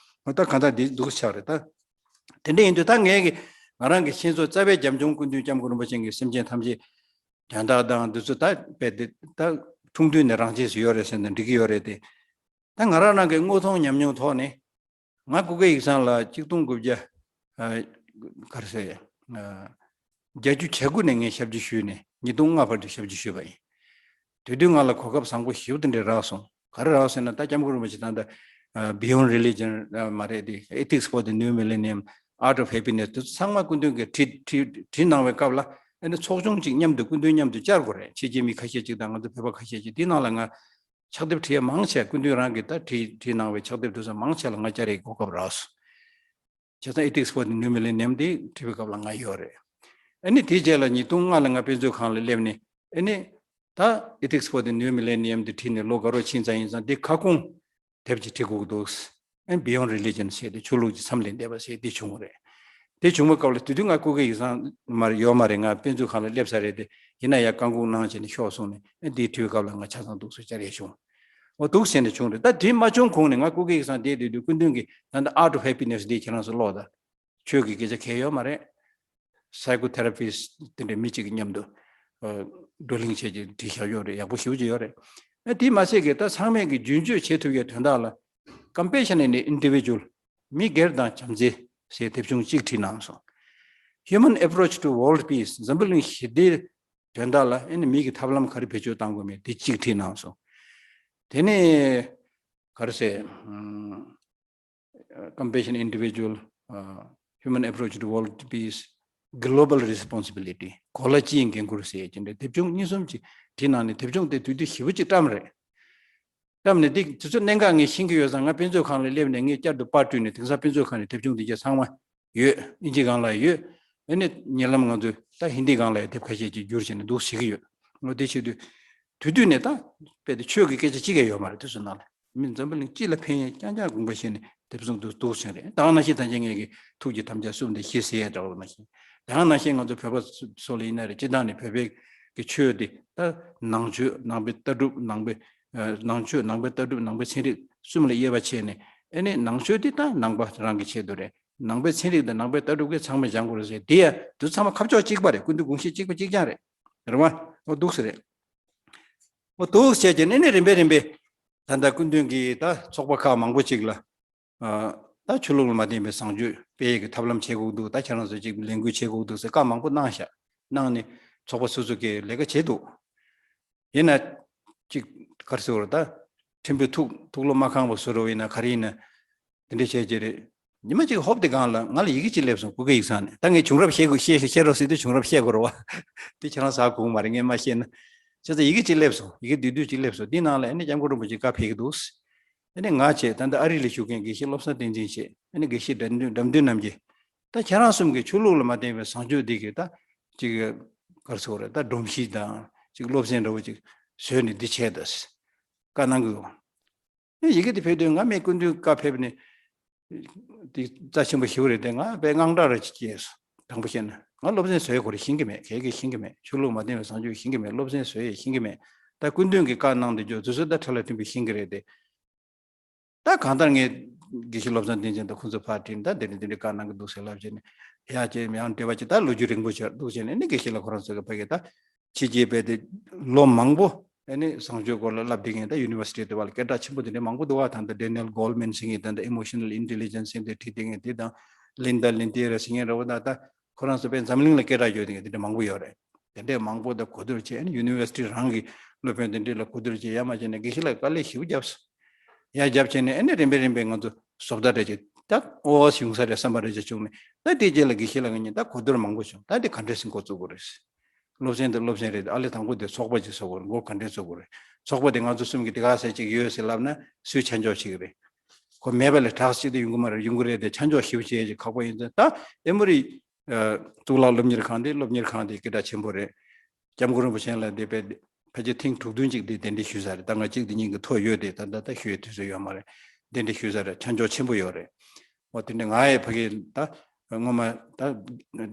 འོ་ད་གང་ལྟར་འདི་འདུག་ཆགས་རེད་ད། དེ་འདྲ་ཡིན་དུས་ད་ངས་ཀྱི་ང་རང་གི་ཤེས་ཚོད་རྩ་བའི་རྒྱབ་ལྗོངས་སྐུ་མདུན་སྐྱབས་མགོན་རིན་པོ་ཆེ་གིས་སེམས་ཅན་ཐམས་ཅད་དོན་དག་དང་འདི་ཚོ་ད་དཔེ་དེ་ད་ཆུང་དུས་ནས་རང་ཆས་སུ་ཡོད་རེད་ཟེར་ན་འགྲིག་གི་ཡོད་རེད་དེ། ད་ང་རང་རང་གི་དངོས་མཐོང་ཉམས་མྱོང་ཐོག་ནས་ང་སྐུ་སྒེར་ཡིག་ཚང་ལ་གཅིག་སྟོང་དགུ་བརྒྱ་ཨ་ག་རེ་ཟེར་ཨ་བརྒྱད་ཅུ་གྱ་དགུ་ནས་ངས་ཞབས་ཕྱི་ཞུས་ནས་ཉིས་སྟོང་ལྔ་བར་དུ་ཞབས་ཕྱི་ཞུས་པ་ཡིན། དེ་དུས་ང་ལ་གོ་སྐབས་བཟང་པོ་ཞེ་པོ་དེ་འདྲ་རག་སོང་། ག་རེ་རག་སོང་ཟེར་ན། ད་སྐྱབས་མགོན་རིན་པོ་ཆེ་ད་ལྟ་ཨ་Beyond Religion ཨ་མ་རེད་དེ། Ethics for the New Millennium, Art of Happiness དེ་ཚོ་ཚང་མ་སྐུ་མདུན་གྱིས་བྲིས་བྲིས་བྲིས་གནང་བའི་སྐབས་ལ། ཨ་ནི་ཚོགས་ཆུང་གཅིག་མཉམ་དུ་སྐུ་མདུན་མཉམ་དུ་བཅར་དགོས་རེད། ཕྱི་རྒྱལ་མི་ཁ་ཤས་ཅིག་དང་ང་ཚོ་བོད་པ་ཁ་ཤས་ཅིག་དེའི་ནང་ལ་ང་ཕྱག་དེབ་བྲིས་ཡ་མང་ཆེ། སྐུ་མདུན་རང་གིས་ད་བྲིས་བྲིས་གནང་བའི་ཕྱག་དེབ་དེ་ཚོ་མང་ཆེ་ལ་ང་བཅར་ཡའི་གོ་སྐབས་རག་སོང་། བྱས་ཙང་Ethics for the New Millennium དེ་བྲིས་པའི་སྐབས་ལ་ང་ཡོད་རེད། ཨ་ནི་དེའི་རྗེས་ལ་ཉིས་སྟོང་ལྔ་ལ་ང་དཔེ་མཛོད་ཁང་ལ་སླེབས་ནས། ཨ་ནི་ད་Ethics for the New Millennium དེ་བྲིས་ནས་ལོ་འགའ་རོགས་ཕྱིན་ཙང་། ཡིན་ཙང་དེ་ཁ་སྐོང་དེབ་ཅིག་བྲིས་དགོས་ཀྱི་འདུག་ཨ་ནི་Beyond Religion ཟེར་དེ་ཆོས་ལུགས་ཀྱི་མཚམས་ལས་འདས་པ་ཟེར་དེ་བྱུང་བ་རེད། དེ་བྱུང་བའི་སྐབས་ལ་དེ་དུས་ང་སྐུ་སྒེར་ཡིག་ཚང་མར་ཡོད་མ་རེད། ང་དཔེ་མཛོད་ཁང་ལ་སླེབས་ཚར་རེད་དེ། ཡིན་ན་ཡང་བཀའ་འགུག་གནང་བྱས་ནས་ཤོག་གསུངས་ནས། ཨ་ནི་དེ་བྲིས་པའི་སྐབས་ལ་ང་ཆ་ཚང་འདུག་སེ་བཅར་ཡས་བྱུང་། འོ་འདུག་ཟེར་ནས་བྱུང་རེད། ད་དེ་མ་བྱུང་གོང་ནས་ང་སྐུ་སྒེར་ཡིག་ཚང་བསྡད་བསྡད་དུས་སྐུ་མདུན་གྱིས་ད་ལྟ་Art of Happiness འདི་ཁྱེད་རང་ཚོ་ཀློག་དང་། ཆོས་ཀྱི་སྐད་ཆ་གང་ཡང་ཡོད་མ་རེད། Psychotherapist དེ་འདྲའི་མི་གཅིག་གི་མཉམ་དུ་ཨ་བགྲོ་གླེང་བྱས་ཀྱི་བྲིས་བཞག་ཡོད་རེད། ཡག་པོ་ཞེ་པོ་ཅིག་ཡོད་རེད། ཨ་དེ་མ་ཟད་ཀྱི་ད་ཚང་མས་ཀྱི་རྒྱུན་སྤྱོད་བྱེད་ཐུབ་ཡའི་དོན་དག་ལ་Compassion in the Individual མི་སྒེར་དང་བྱམས་བརྩེ་ཟེར་དེབ་ཆུང་གཅིག་བྲིས་གནང་སོང་། Human Approach to World Peace འཛམ་བུ་གླིང་ཞི་བདེའི་དོན་དག་ལ་ཨ་ནི་མི་གི་ཐབས་ལམ་ག་རེ་བེད་སྤྱོད་གཏང་དགོས་མིན་དེ་གཅིག་བྲིས་གནང་སོང་། དེ་ནས་ག་རེ་ཟེར། ཨ་Compassion Individual, ཨ་Human Approach to World Peace, Global Responsibility གོ་ལ་སྤྱིའི་འགན་ཁུར་ཟེར་གྱི་འདྲ་དེབ་ཆུང་གཉིས་གསུམ་ཅིག་བྲིས་གནང་ནས། དེབ་ཆུང་དེ་དུས་དུས་ཞེ་པོ་ཅིག་བཀྲམ་རེད། བཀྲམ་ནས་དེ་དུས་ཚོད་གནད་འགག་ངས་ཤེས་ཀྱི་ཡོད་ཙང་། ང་དཔེ་མཛོད་ཁང་ལ་སླེབས་ནས་ངས་བསྐྱར་དུ་པར་བསྐྲུན་ནས། དེང་སང་དཔེ་མཛོད་ཁང་ནས་དེབ་ཆུང་དེ་གྱད་ཚང་མ་ཡོད། ཨིན་ཇི་སྒང་ལ་ཡོད། ཨ་ནི་ཉེ་ལམ་ང་ཚོས་ད་ཧིན་དི་སྒང་ལ་ཡང་དེབ་ཁ་ཤས་ཅིག་བསྒྱུར་བྱས་ནས་འདུག་ཟེར་གྱི་ཡོད། འོ་དེ་བྱེད་དུས་ དུས་དུས་ནས་ད་དཔེ་དེ་ཆོས་ཀྱི་སྐད་ཆ་གཅིག་ཡང་ཡོད་མ་རེད། དུས་སུ་ནང་ལ་མི་འཛམ་བུ་གླིང་སྤྱི་ལ་ཕན་ཡས་རྐྱང་རྐྱང་དགོངས་པ་བཞེས་ནས་དེབ་གསུང་དུ་འདུག་ཟེར་རེད། ད་ག་ནང་བཞིན་ད་ཆ་ངས་ཀྱི་ཐུགས་ཀྱི་དམ་བཅའ་གསུམ་དེ་བཞེས་ཟེར་ཡས་འདྲ་བོ་ནང་བཞིན། ད་ག་ནང་བཞིན་ང་ཚོ་བོད་པ་སོ་ལ་ཡིན་ན་རེད། སྤྱི་བཏང་ནས་བོད་པའི་གི་ཆོས་དེ་ད་ནང་ཆོས་ནང་པའི་ལྟ་གྲུབ་ནང་པའི་ནང་ཆོས་ནང་པའི་ལྟ་གྲུབ་ནང་པའི་ཚན་རིག་གསུམ་ལ་དབྱེ་བ་ཕྱེ་ནས། ཨ་ནི་ནང་ཆོས་དེ་ད་ནང་པ་རང་གི་ཆེད་དུ་རེད། ནང་པའི་ཚན་རིག་དང་ནང་པའི་ལྟ་གྲུབ་ཀྱི་ཚང་མ་སྦྱང་དགོས་རེད་ཟེར། དེ་ཡ་དུ་ཚང་མ་ཁ་ཕྱོགས་གཅིག་པ་རེད། ཀུན་ཏུ་དགོངས་གཞི་གཅིག་པ་གཅིག་རྐྱང་རེད། རེད་བ། འོ་འདུག་ཟེར་རེད། འོ་འདུག་བྱས་ཀྱི་ནི་ནི་རིམ་པས་རིམ་པས་ད་ལྟ་སྐུ་མདུན་གྱིས་ད་ཚོགས་པ་ཁག་མང་པོ་ཅིག་ལ་ད་ཆོས་ལུགས་ལ་མ་བརྟེན་པའི་བཟང་སྤྱོད་སྤེལ་ཡས་ཀྱི་ཐབས་ལམ་བྱེད་དགོས་འདུག་ད་ཁྱེད་རང་ཚོ་ཅིག་ལས་འགུལ་བྱེད་དགོས་འདུག་ཟེར་བཀའ་མང་པོ་གནང་ཤག་གནང་ནས་ཚོགས་པ་སོ་སོ་གིས་ལས་ཀ་བྱེད་འདུག་ཡིན་ན་ཅིག་ག་རེ་ཟེར་བ་རེད། ད་ཕྲན་བུ་ཐུགས་ཐུགས་བློ་མ་ཁེངས་པ་བཟོ་འདྲ་བོ་ཡིན་ན་ག་རེ་ཡིན་ན། དེ་འདྲ་བྱས་ཀྱི་རེད། ཉི་མ་གཅིག་ཧོབ་དེ་སྒང་ལ་ང་ལ་ཡི་གེ་གཅིག་སླེབས་སོང་། སྐུ་སྒེར་ཡིག་ཚང་ནས། ད་ངས་བྱུང་རབས་བཤད་དགོས་བཤད་བཤད་རོགས་ཟེར་དུས་བྱུང་རབས་བཤད་དགོས་རེད་བ། དེ་ཁྱེད་རང་ཟ་དགོས་མ་རེད། ངས་མ་བཤད་ན། བྱས་ཙང་ཡི་གེ་གཅིག་སླེབས་སོང་། ཡི་གེ་བསྡུས་བསྡུས་གཅིག་སླེབས་སོང་། དེའི་ནང་ལ་ཨ་ནི་སྐྱབས་མགོན་རིན་པོ་ཆེ་བཀའ་ཕེབས་ཀྱི་འདུག་ཨ་ནི་ང་བྱས། ད་ལྟ་ཨ་རི་ལ་བཞུགས་མཁན་དགེ་བཤེས་བློ་བཟང་བསྟན་འཛིན་བྱས། ཨ་ནི་དགེ་བཤེས་དགྲ་འདུལ་དགྲ་འདུལ་རྣམ་རྒྱལ། ད་ཁྱེད་རང་གསུམ་གྱིས་ཆོས་ལུགས་ལ་མ་བརྟེན་པའི་བཟང་སྤྱོད་འདི་གི་ད་ཅིག་ག་རེ་ཟེར་དགོས་རེད། ད་སྒྲོམ་གཞི་དང་ཅིག་སློབ་ཚན་འདྲ་བོ་ཅིག་བཟོས་ནས་འདི་བྱས་ད་བཀའ་གནང་གི་ཡོད། ཨེ་ཡི་གེ་དེ་ཕེབས་དུས་ང་མི་སྐུ་མདུན་བཀའ་ཕེབས་ནས་དེ་རྩ་ཆེན་པོ་ཞེ་པོ་རེད་དེ། ང་དཔེ་དངངས་སྐྲག་རེ་ཅིག་སྐྱེས་སོང་། དྲང་པོ་བཤད་ན་ང་སློབ་ཚན་བཟོ་ཡས་ཁོ་རང་ཤེས་ཀྱི་མེད། ག་གེ་ཤེས་ཀྱི་མེད། ཆོས་ལུགས་མ་བརྟེན་པའི་བཟང་སྤྱོད་ཤེས་ཀྱི་མེད། སློབ་ཚན་བཟོ་ཡས་ཤེས་ཀྱི་མེད། ད་སྐུ་མདུན་གྱིས་བཀའ་གནང་དེ་ཚོ་དུས་ཚོད་ད་ཁྲ་ལ་ཐིམ་པོ་ཤེས་ཀྱི་རེད་དེ། ད་གང་ལྟར་ངས་དགེ་བཤེས་བློ་བཟང་བསྟན་འཛིན་དང་ཁོང་ཚོ་ཕར་དྲིས་ནས། ད་འདི་འདྲ་འདི་འདྲ་བཀའ་གནང་གི་འདུག་ཟེར་ལབ་བྱས་ནས། ཡ་ཅེ་ཡང་འབྲེལ་བ་ཅིག་ད་ལོ་རྒྱུས་རིང་པོ་ཅིག་འདུག་བྱས་ནས། ཨ་ནི་དགེ་བཤེས་ལགས་ཁོ་རང་ཚོ་གི་ཕ་གི་ད་ཕྱི་རྒྱལ་པའི་དེ་ལོ་མང་པོ་ཨ་ནི་བཟང་སྤྱོད་སྐོར་ལ་བསླབ་བསྡད་མཁན། ད་ཡུ་ནི་ཝར་སི་ཊི་དེ་བ་ལ་སྐད་གྲགས་ཆེན་པོ་དེ་འདྲ་མང་པོ་འདུག་བ། ད་ལྟ་ཌེ་ནེལ་གོལ་མན་ཟེར་མཁན། ད་ལྟ་ཨི་མོ་ཤ་ནལ་ཨིན་ཊེ་ལི་ཇེན་སི་ཟེར་དེ་ཁྲིད་བསྡད་མཁན་དེ་དང་། ལིན་ཌ་ལིན་ཏི་ར་ཟེར་མཁན་འདྲ་བོ། ད་ད་ཁོ་རང་ཚོ་དཔེ་འཛམ་གླིང་ལ་སྐད་གྲགས་ཡོད་མཁན་དེ་འདྲ་མང་པོ་ཡོད་རེད། དེ་འདྲས་མང་པོ་ད་གོ་བསྡུར་བྱས། ཨ་ནི་ཡུ་ནི་ཝར་སི་ཊི་རང་གི་སློབ་དཔོན་དེ་འདྲས་ལ་གོ་བསྡུར་བྱས། ཡར་མར་བྱས་ནས་དགེ་བཤེས་ལགས་དཀའ་ལས་ཞེ་པོ་བརྒྱབ་སོང་། ཡར་བརྒྱབ་བྱས་ནས་ཨ་ནི་རིམ་པས་རིམ་པས་ང་ཚོ་བཟོ་ལྟ་འདྲ་ཅིག་ད་ཨོ་ཨ་ཡོང་ས་རེད་བསམ་པ་འདྲ་ཅིག་བྱུང་ནས། ད་དེའི་རྗེས་ལ་དགེ་བཤེས་ལགས་ང་གཉིས་ད་གོ་བསྡུར་མང་པོ་བྱུང་། ད་འདི་ག་འདྲས་སེ་འགོ་བཙུགས་དགོས་རེད། སློབ་ཚན་དེ་སློབ་ཚན་རེད། ཨ་ལས་དང་པོ་དེ་ཚོགས་པ་ཅིག་བཟོ་དགོས་རེད། འགོ་ག་འདྲས་བཙུགས་དགོས་རེད། ཚོགས་པ་དེ་ང་ཚོ་གསུམ་གྱིས་དེ་ག་ཟེ་ཅིག་ཡོད་ཟེར་ལབ་ན་སུས་ཆ་འཇོག་བྱེད་ཀྱི་རེད། ཁོ་མེད་པ་ལས་དྲག་ཅིག་དེ་ཡོང་གི་མ་རེད། ཡོང་གི་རེད་དེ་ཆ་འཇོག་ཞིབ་བྱེད་ཀྱི་ཁག་པོ་ཡིན་ཙང་། ད་ཨེ་མོ་རི་གཙུག་ལག་སློབ་གཉེར་ཁང་དེ་སློབ་གཉེར་ཁང་དེ་སྐད་གྲགས་ཆེན་པོ་རེད། སྐྱབས་མགོན་རིན་པོ་ཆེ་ལ་དེ་དཔེ་ཕལ་ཆེར་ཐེངས་དྲུག་བདུན་ཅིག་དེ་གདན་འདྲེན་ཞུས་ས་རེད། ད་ང་གཅིག་དེ་གཉིས་ཀྱི་ཐོ་ཡོད་དེ། ད་ད་ད་ཞུ་ཡའི་དུས་ཚོད་ཡོད་མ་རེད། གདན་འདྲེན་ཞུས་ས་རེད། ཆ་འཇོག་ཆེན་པོ་ཡོད་རེད། འོ་དེ་འདྲ་ང་ཡི་ཕ་གི་ད་སྔོན་མ་ད་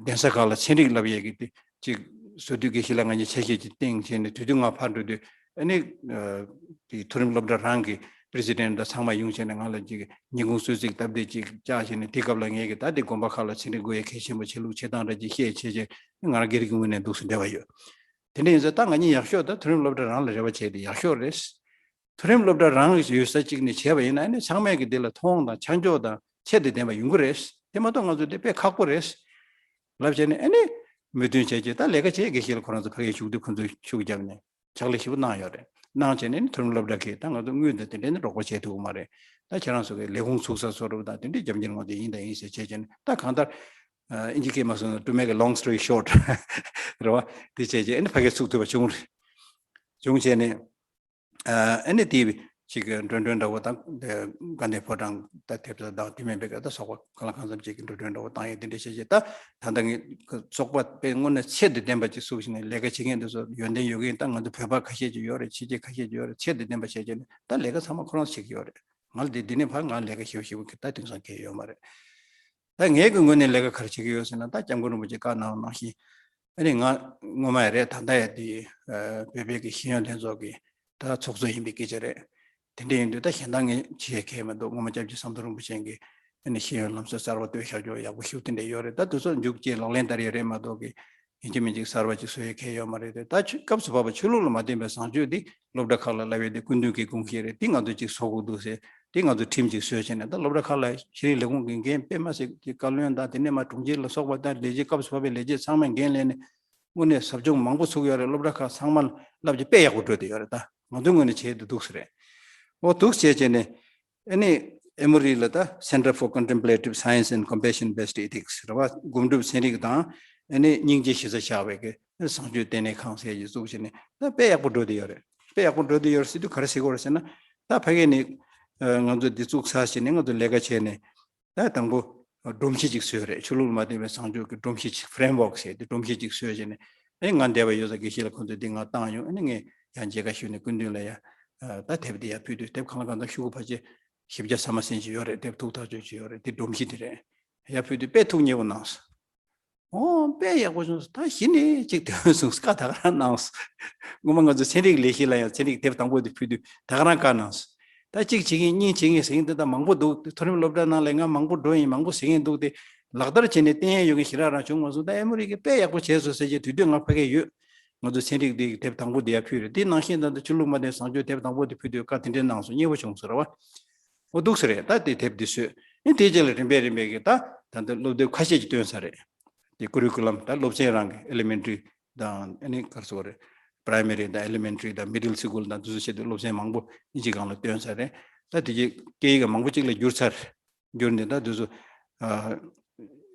གདན་ས་ཁག་ལ་ཚན་རིག་བསླབ་ཡས་ཀྱི་དེ་ཅིག་བཟོ་དུས་དགེ་བཤེས་ལགས་ང་གཉིས་ཆ་ཤས་ཅིག་བཏང་བྱས་ནས། དེ་དུས་ང་ཕར་འགྲོ་དུས་ཨ་ནི་དེ་མཐོ་རིམ་སློབ་གྲྭ་རང་གི་པི་རེ་སི་ཌེན་ཊི་དང་ཚང་མ་ཡོང་བྱས་ནས་ང་ལ་ཅིག་ཉིན་གུང་གསོལ་ཚིགས་སྟབས་བདེ་ཅིག་བཅར་བྱས་ནས། དེ་སྐབས་ལ་ངས་ཀྱི་ད་དེ་དགོན་པ་ཁག་ལ་ཚན་རིག་དགོས་ཡས་གལ་ཆེན་པོ་ཆེ་ལུགས་བྱེད་སྟངས་འདྲ་ཅིག་བཤད་བྱས་བྱས། ང་རང་སྒེར་གྱི་ངོས་ནས་འདུག་སེ་འབྲེལ་བ་ཡོད། དེ་འདྲ་ཡིན་ཙང་ད་ང་གཉིས་ཡག་ཤོས་ད་མཐོ་རིམ་སློབ་གྲྭ་རང་ལ་རེ་བ་བྱས་ཏེ་ཡག་ཤོས་རེད། མཐོ་རིམ་སློབ་གྲྭ་རང་ཡོད་ས་གཅིག་ནས་བྱས་པ་ཡིན་ན་ཨ་ནི་ཚང་མས་ཀྱི་དེ་ལ་མཐོང་དང་ཆ་འཇོག་དང་ཚད་དང་ལྡན་པ་ཡོང་གི་རེད། དེ་མ་གཏོགས་ང་ཚོ་དེ་དཔེ་ཁག་པོ་རེད་ལབ་བྱས་ནས། ཨ་ནི་མོས་མཐུན་བྱས་བྱས་ད་ལས་ཀ་བྱས། དགེ་བཤེས་ལགས་ཁོ་རང་ཚོ་ཕ་གིར་བཞུགས་དུས་ཁོ་ཚོས་ཤུགས་བརྒྱབ་ནས་ཕྱག་ལས་ཞེ་པོ་གནང་ཡོད་རེད། གནང་བྱས་ནས་ཨ་ནི་མཐོ་རིམ་སློབ་གྲྭ་གིས་ད་ང་ཚོ་དངུལ་དང་དེ་འདྲས་ནི་རོགས་པ་བྱས་ཐུབ་ཀྱི་མ་རེད། ད་ཁྱེད་རང་ཚོ་གི་ལས་ཁུངས་ཚུགས་ས་བཟོ་འདྲ་བོ་དང་དེ་འདྲས་རྒྱབ་འགལ་ངོ་དེ་ཡིན་དང་ཡིན་ཟེར་བྱས་བྱས་ནས། ད་གང་ལྟར་ཨིན་ཇི་སྐད་མ་སོང་ན། to make a long story short རེད་བ། དེ་བྱས་བྱས་ཨ་ནི་ཕ་གིར་ཚུགས་ཐུབ་པ་བྱུང་རེད། བྱུང་བྱས་ནས། ཨ་ནི་དེ་ཅིག་གི་འགྲོ་གྲོན་འདྲ་བོ་དང་། དེ་དགའ་ལྡན་ཕོ་བྲང་དང་ཐེབས་རྩ་དང་དེ་མིན་པའི་ག་ད་ཚོགས་པ་གང་ལ་གང་འཚམ་ཅིག་གི་འགྲོ་གྲོན་འདྲ་བོ་བཏང་ཡས་དེ་འདྲ་བྱས་བྱས། ད་ད་ལྟ་ངས་ཚོགས་པ་དཔེ་དངོས་གནས་ཚད་དང་ལྡན་པ་ཅིག་བཙུགས་བྱས་ནས་ལས་ཀ་བྱེད་མཁན་དེ་ཚོ་ཡོན་ཏན་ཡོད་མཁན། ད་ང་ཚོ་བོད་པ་ཁ་ཤས་ཅིག་ཡོད་རེད། ཕྱི་རྒྱལ་ཁ་ཤས་ཅིག་ཡོད་རེད། ཚད་དང་ལྡན་པ་བྱས་བྱས་ནས་ད་ལས་ཀ་ཚང་མ་ཁོ་རང་ཚོ་བྱེད་ཀྱི་ཡོད་རེད། ང་ལ་དེ་འདི་ནས་ཕར་ང་ལས་ཀ་ཞེ་པོ་ཞེ་པོ་གི་ད་དེང་སང་གང་ཡང་ཡོད་མ་རེད། ད་ངའི་གི་ངོས་ནས་ལས་ཀ་ག་རེ་བྱེད་ཀྱི་ཡོད་ཟེར་ན། ད་སྐྱབས་མགོན་རིན་པོ་ཆེ་བཀའ་གནང་བ་ནང་བཞིན། ཨ་ནི་ང་སྔོན་མ་ཡང་རེད། ད་ལྟ་ཡང་དེ་བོད་པའི་གི་ཤེས་ཡོན་ལྷན་ཚོགས་ཀྱི་ད་ཚོགས་གཙོ་ཡིན་པའི་སྐད་ཆ་རེད། དེ་འདྲ་ཡིན་དུས་ད་གཞན་དག་ངས་བྱེད་ཡས་གང་ཡང་མི་འདུག་སྔོན་མ་སྐྱབས་རྗེ་ཟམ་གདོང་རིན་པོ་ཆེ་གིས་ཨ་ནི་ཤེས་ཡོན་ལམ་སྲོལ་གསར་པ་བཏོད་བཞག་རྒྱུ་ཡག་པོ་ཞེ་པོ་དེ་འདྲ་ཡོད་རེད། ད་དེ་ཚོ་མཇུག་བསྐྱེད་ལག་ལེན་བསྟར་ཡས་རེད་མ་གཏོགས་གི་ཡིན་གཅིག་མིན་གཅིག་གསར་པ་ཅིག་བཟོ་ཡས་གང་ཡང་ཡོད་མ་རེད་དེ། ད་ཆོས་སྐབས་སུ་བབས་པ་ཆོས་ལུགས་ལ་མ་བརྟེན་པའི་བཟང་སྤྱོད་འདི་སློབ་གྲྭ་ཁག་ལ་བསླབ་ཡས་དེ་སྐུ་མདུན་གྱི་དགོངས་བཞེད་རེད། དེ་ང་ཚོས་ཅིག་བཟོ་དགོས་འདུག་ཟེར། དེ་ང་ཚོས་ཁྲིམས་ཅིག་བཟོས་བྱས་ནས། ད་སློབ་གྲྭ་ཁག་ལ་ཤེས་རིག་ལས་ཁུངས་ཀྱི་འགན་དཔེ་མ་སྲིད་ཀྱི་བཀའ་བློན་དང་དེ་ནས་མར་དྲུང་ཆེ་ལ་སོགས་པ་དང་ལས་བྱེད་སྐབས་སུ་བབས་པའི་ལས་བྱེད་ཚང་མས་འགན་ལེན་ནས་དངོས་གནས་ཟབ་སྦྱོང་མང་པོ་ཚུགས་ཡོད་རེད། སློབ་གྲྭ་ཁག་ཚང་མ་བསླབ་བྱ་དཔེ་ཡག་པོ་འགྲོ་བསྡད་ཡོད་རེད། ད་ང་ཚོའི་ངོས་ནས་བྱས་ཏེ་འདུག་ཟེར་རེད། འོ་འདུག་བྱས་བྱས་ནས། ཨ་ནི་ཨེ་མོ་རི་ལ་ད་Center for Contemplative Science and Compassion Based Ethics རེད་བ། སྒོམ་སྒྲུབ་ཚན་རིག་དང་ཨ་ནི་སྙིང་རྗེ་གཞི་རྩར་བཞག་པའི་གི་བཟང་སྤྱོད་ལྟེ་གནས་ཁང་ཟེར་ཡག་བཙུགས་བྱས་ནས་ད་དཔེ་ཡག་པོ་འགྲོ་བསྡད་ཡོད་རེད། དཔེ་ཡག་པོ་འགྲོ་བསྡད་ཡོད་རེད་ཟེར་དུས་ག་རེ་ཟེར་དགོས་རེད་ཟེར་ན། ད་ཕ་གི་ནི་ཨ་ང་ཚོ་འདི་བཙུགས་ཚར་བྱས་ནས་ང་ཚོ་ལས་ཀ་བྱས་ནས། ད་དང་པོ་སྒྲོམ་གཞི་ཅིག་བཟོས་རེད། ཆོས་ལུགས་ལ་མ་བརྟེན་པའི་བཟང་སྤྱོད་ཀྱི་སྒྲོམ་གཞི་ཅིག་framework ཟེར་དེ། སྒྲོམ་གཞི་ཅིག་བཟོས་བྱས་ནས། ཨ་ནི་ང་འདས་པ་ཡོད་ས་དགེ་བཤེས་ལགས་ཁོང་ཚོས་འདི་ང་བཏང་ཡོང་། ཨ་ནི་ངས་ ཡང་མཇལ་ཁ་ཞུས་ནས་སྐུ་མདུན་ལ་ཡང་ད་དེབ་དེ་ཡར་ཕུལ་དུས། དེབ་གང་ལ་གང་འཚམ་ཤོག་གུ་ཕལ་ཆེར་བཞི་བརྒྱ་ས་མ་ཟིན་ཅིག་ཡོད་རེད། དེབ་ཐུགས་ཐག་ཆོད་ཅིག་ཡོད་རེད། དེ་སྒྲོམ་གཞི་དེ་རེད། ཡར་ཕུལ་དུས་དཔེ་ཐུགས་མཉེས་པོ་གནང་སོང་། ཨོ་དཔེ་ཡག་པོ་བྱུང་སོང་། ད་གཞི་ནས་ཅིག་དེ་བཟུང་བཀའ་ད་ག་རང་གནང་སོང་། སྔོན་མ་ང་ཚོ་ཚན་རིག་ལས་གཞི་ལ་ཡང་ཚན་རིག་དེབ་དང་པོ་དེ་ཕུལ་དུས་ད་ག་རང་བཀའ་གནང་སོང་། ད་གཅིག་བྱེད་མཁན་གཉིས་བྱེད་མཁན་ཟེར་མཁན་དེ་ད་མང་པོ་འདུག། མཐོ་རིམ་སློབ་གྲྭ་ནང་ལ་ང་མང་པོ་འགྲོ་ཡིན། མང་པོ་ཟེར་མཁན་འདུག། དེ་ལག་བསྟར་བྱས་ནས་བསྟན་ཡས་ཡོད་མཁན་ཞེ་དྲག་རང་བྱུང་མ་སོང་། ད་ཨེ་མོ་རི་གིས་དཔེ་ཡག་པོ་བྱས་སོང་ཟེར་བྱས་དུས་ཚོད་ང་ཕ་གིར་ཡོད། ང་ཚོ་ཚན་རིག་དེ་དེབ་དང་པོ་དེ་ཡར་ཕུལ་རེད། དེ་ནང་བཞིན་ད་ལྟ་ཆོས་ལུགས་མ་བསྟན་བཟང་སྤྱོད་དེབ་དང་པོ་དེ་ཕུལ་དུས་བཀའ་དེ་འདྲས་གནང་སོང་། མཉེས་པོ་བྱུང་སོང་རེད་བ། འོ་འདུག་ས་རེད། ད་དེ་དེབ་འདི་བཟོས། ཨེ་དེའི་རྗེས་ལ་རིམ་པས་རིམ་པས་ཀྱིས་ད་ད་ལྟ་སློབ་དེབ་ཁ་ཤས་ཀྱིས་བཏོན་ས་རེད། དེ་ཀུ་རི་ཀུ་ལམ། ད་སློབ་ཚན་རང་གི་ཨེ་ལི་མེན་ཊ་རི་དང་ཨ་ནི་ག་རེ་ཟེར་དགོས་རེད། པ་རའི་མ་རི་དང་ཨེ་ལི་མེན་ཊ་རི་དང་མི་ཌལ་སི་ཀུལ་དང་དེ་ཚོ་བྱས་དུས་སློབ་ཚན་མང་པོ་དབྱིན་ཇི་སྒང་ལ་བཏོན་ས་རེད། ད་དེ་རྗེས་སྐད་ཡིག་གི་མང་པོ་གཅིག་ལ་བསྒྱུར་ཚར། བསྒྱུར་ནས་ད་དེ་ཚོ་ཨ་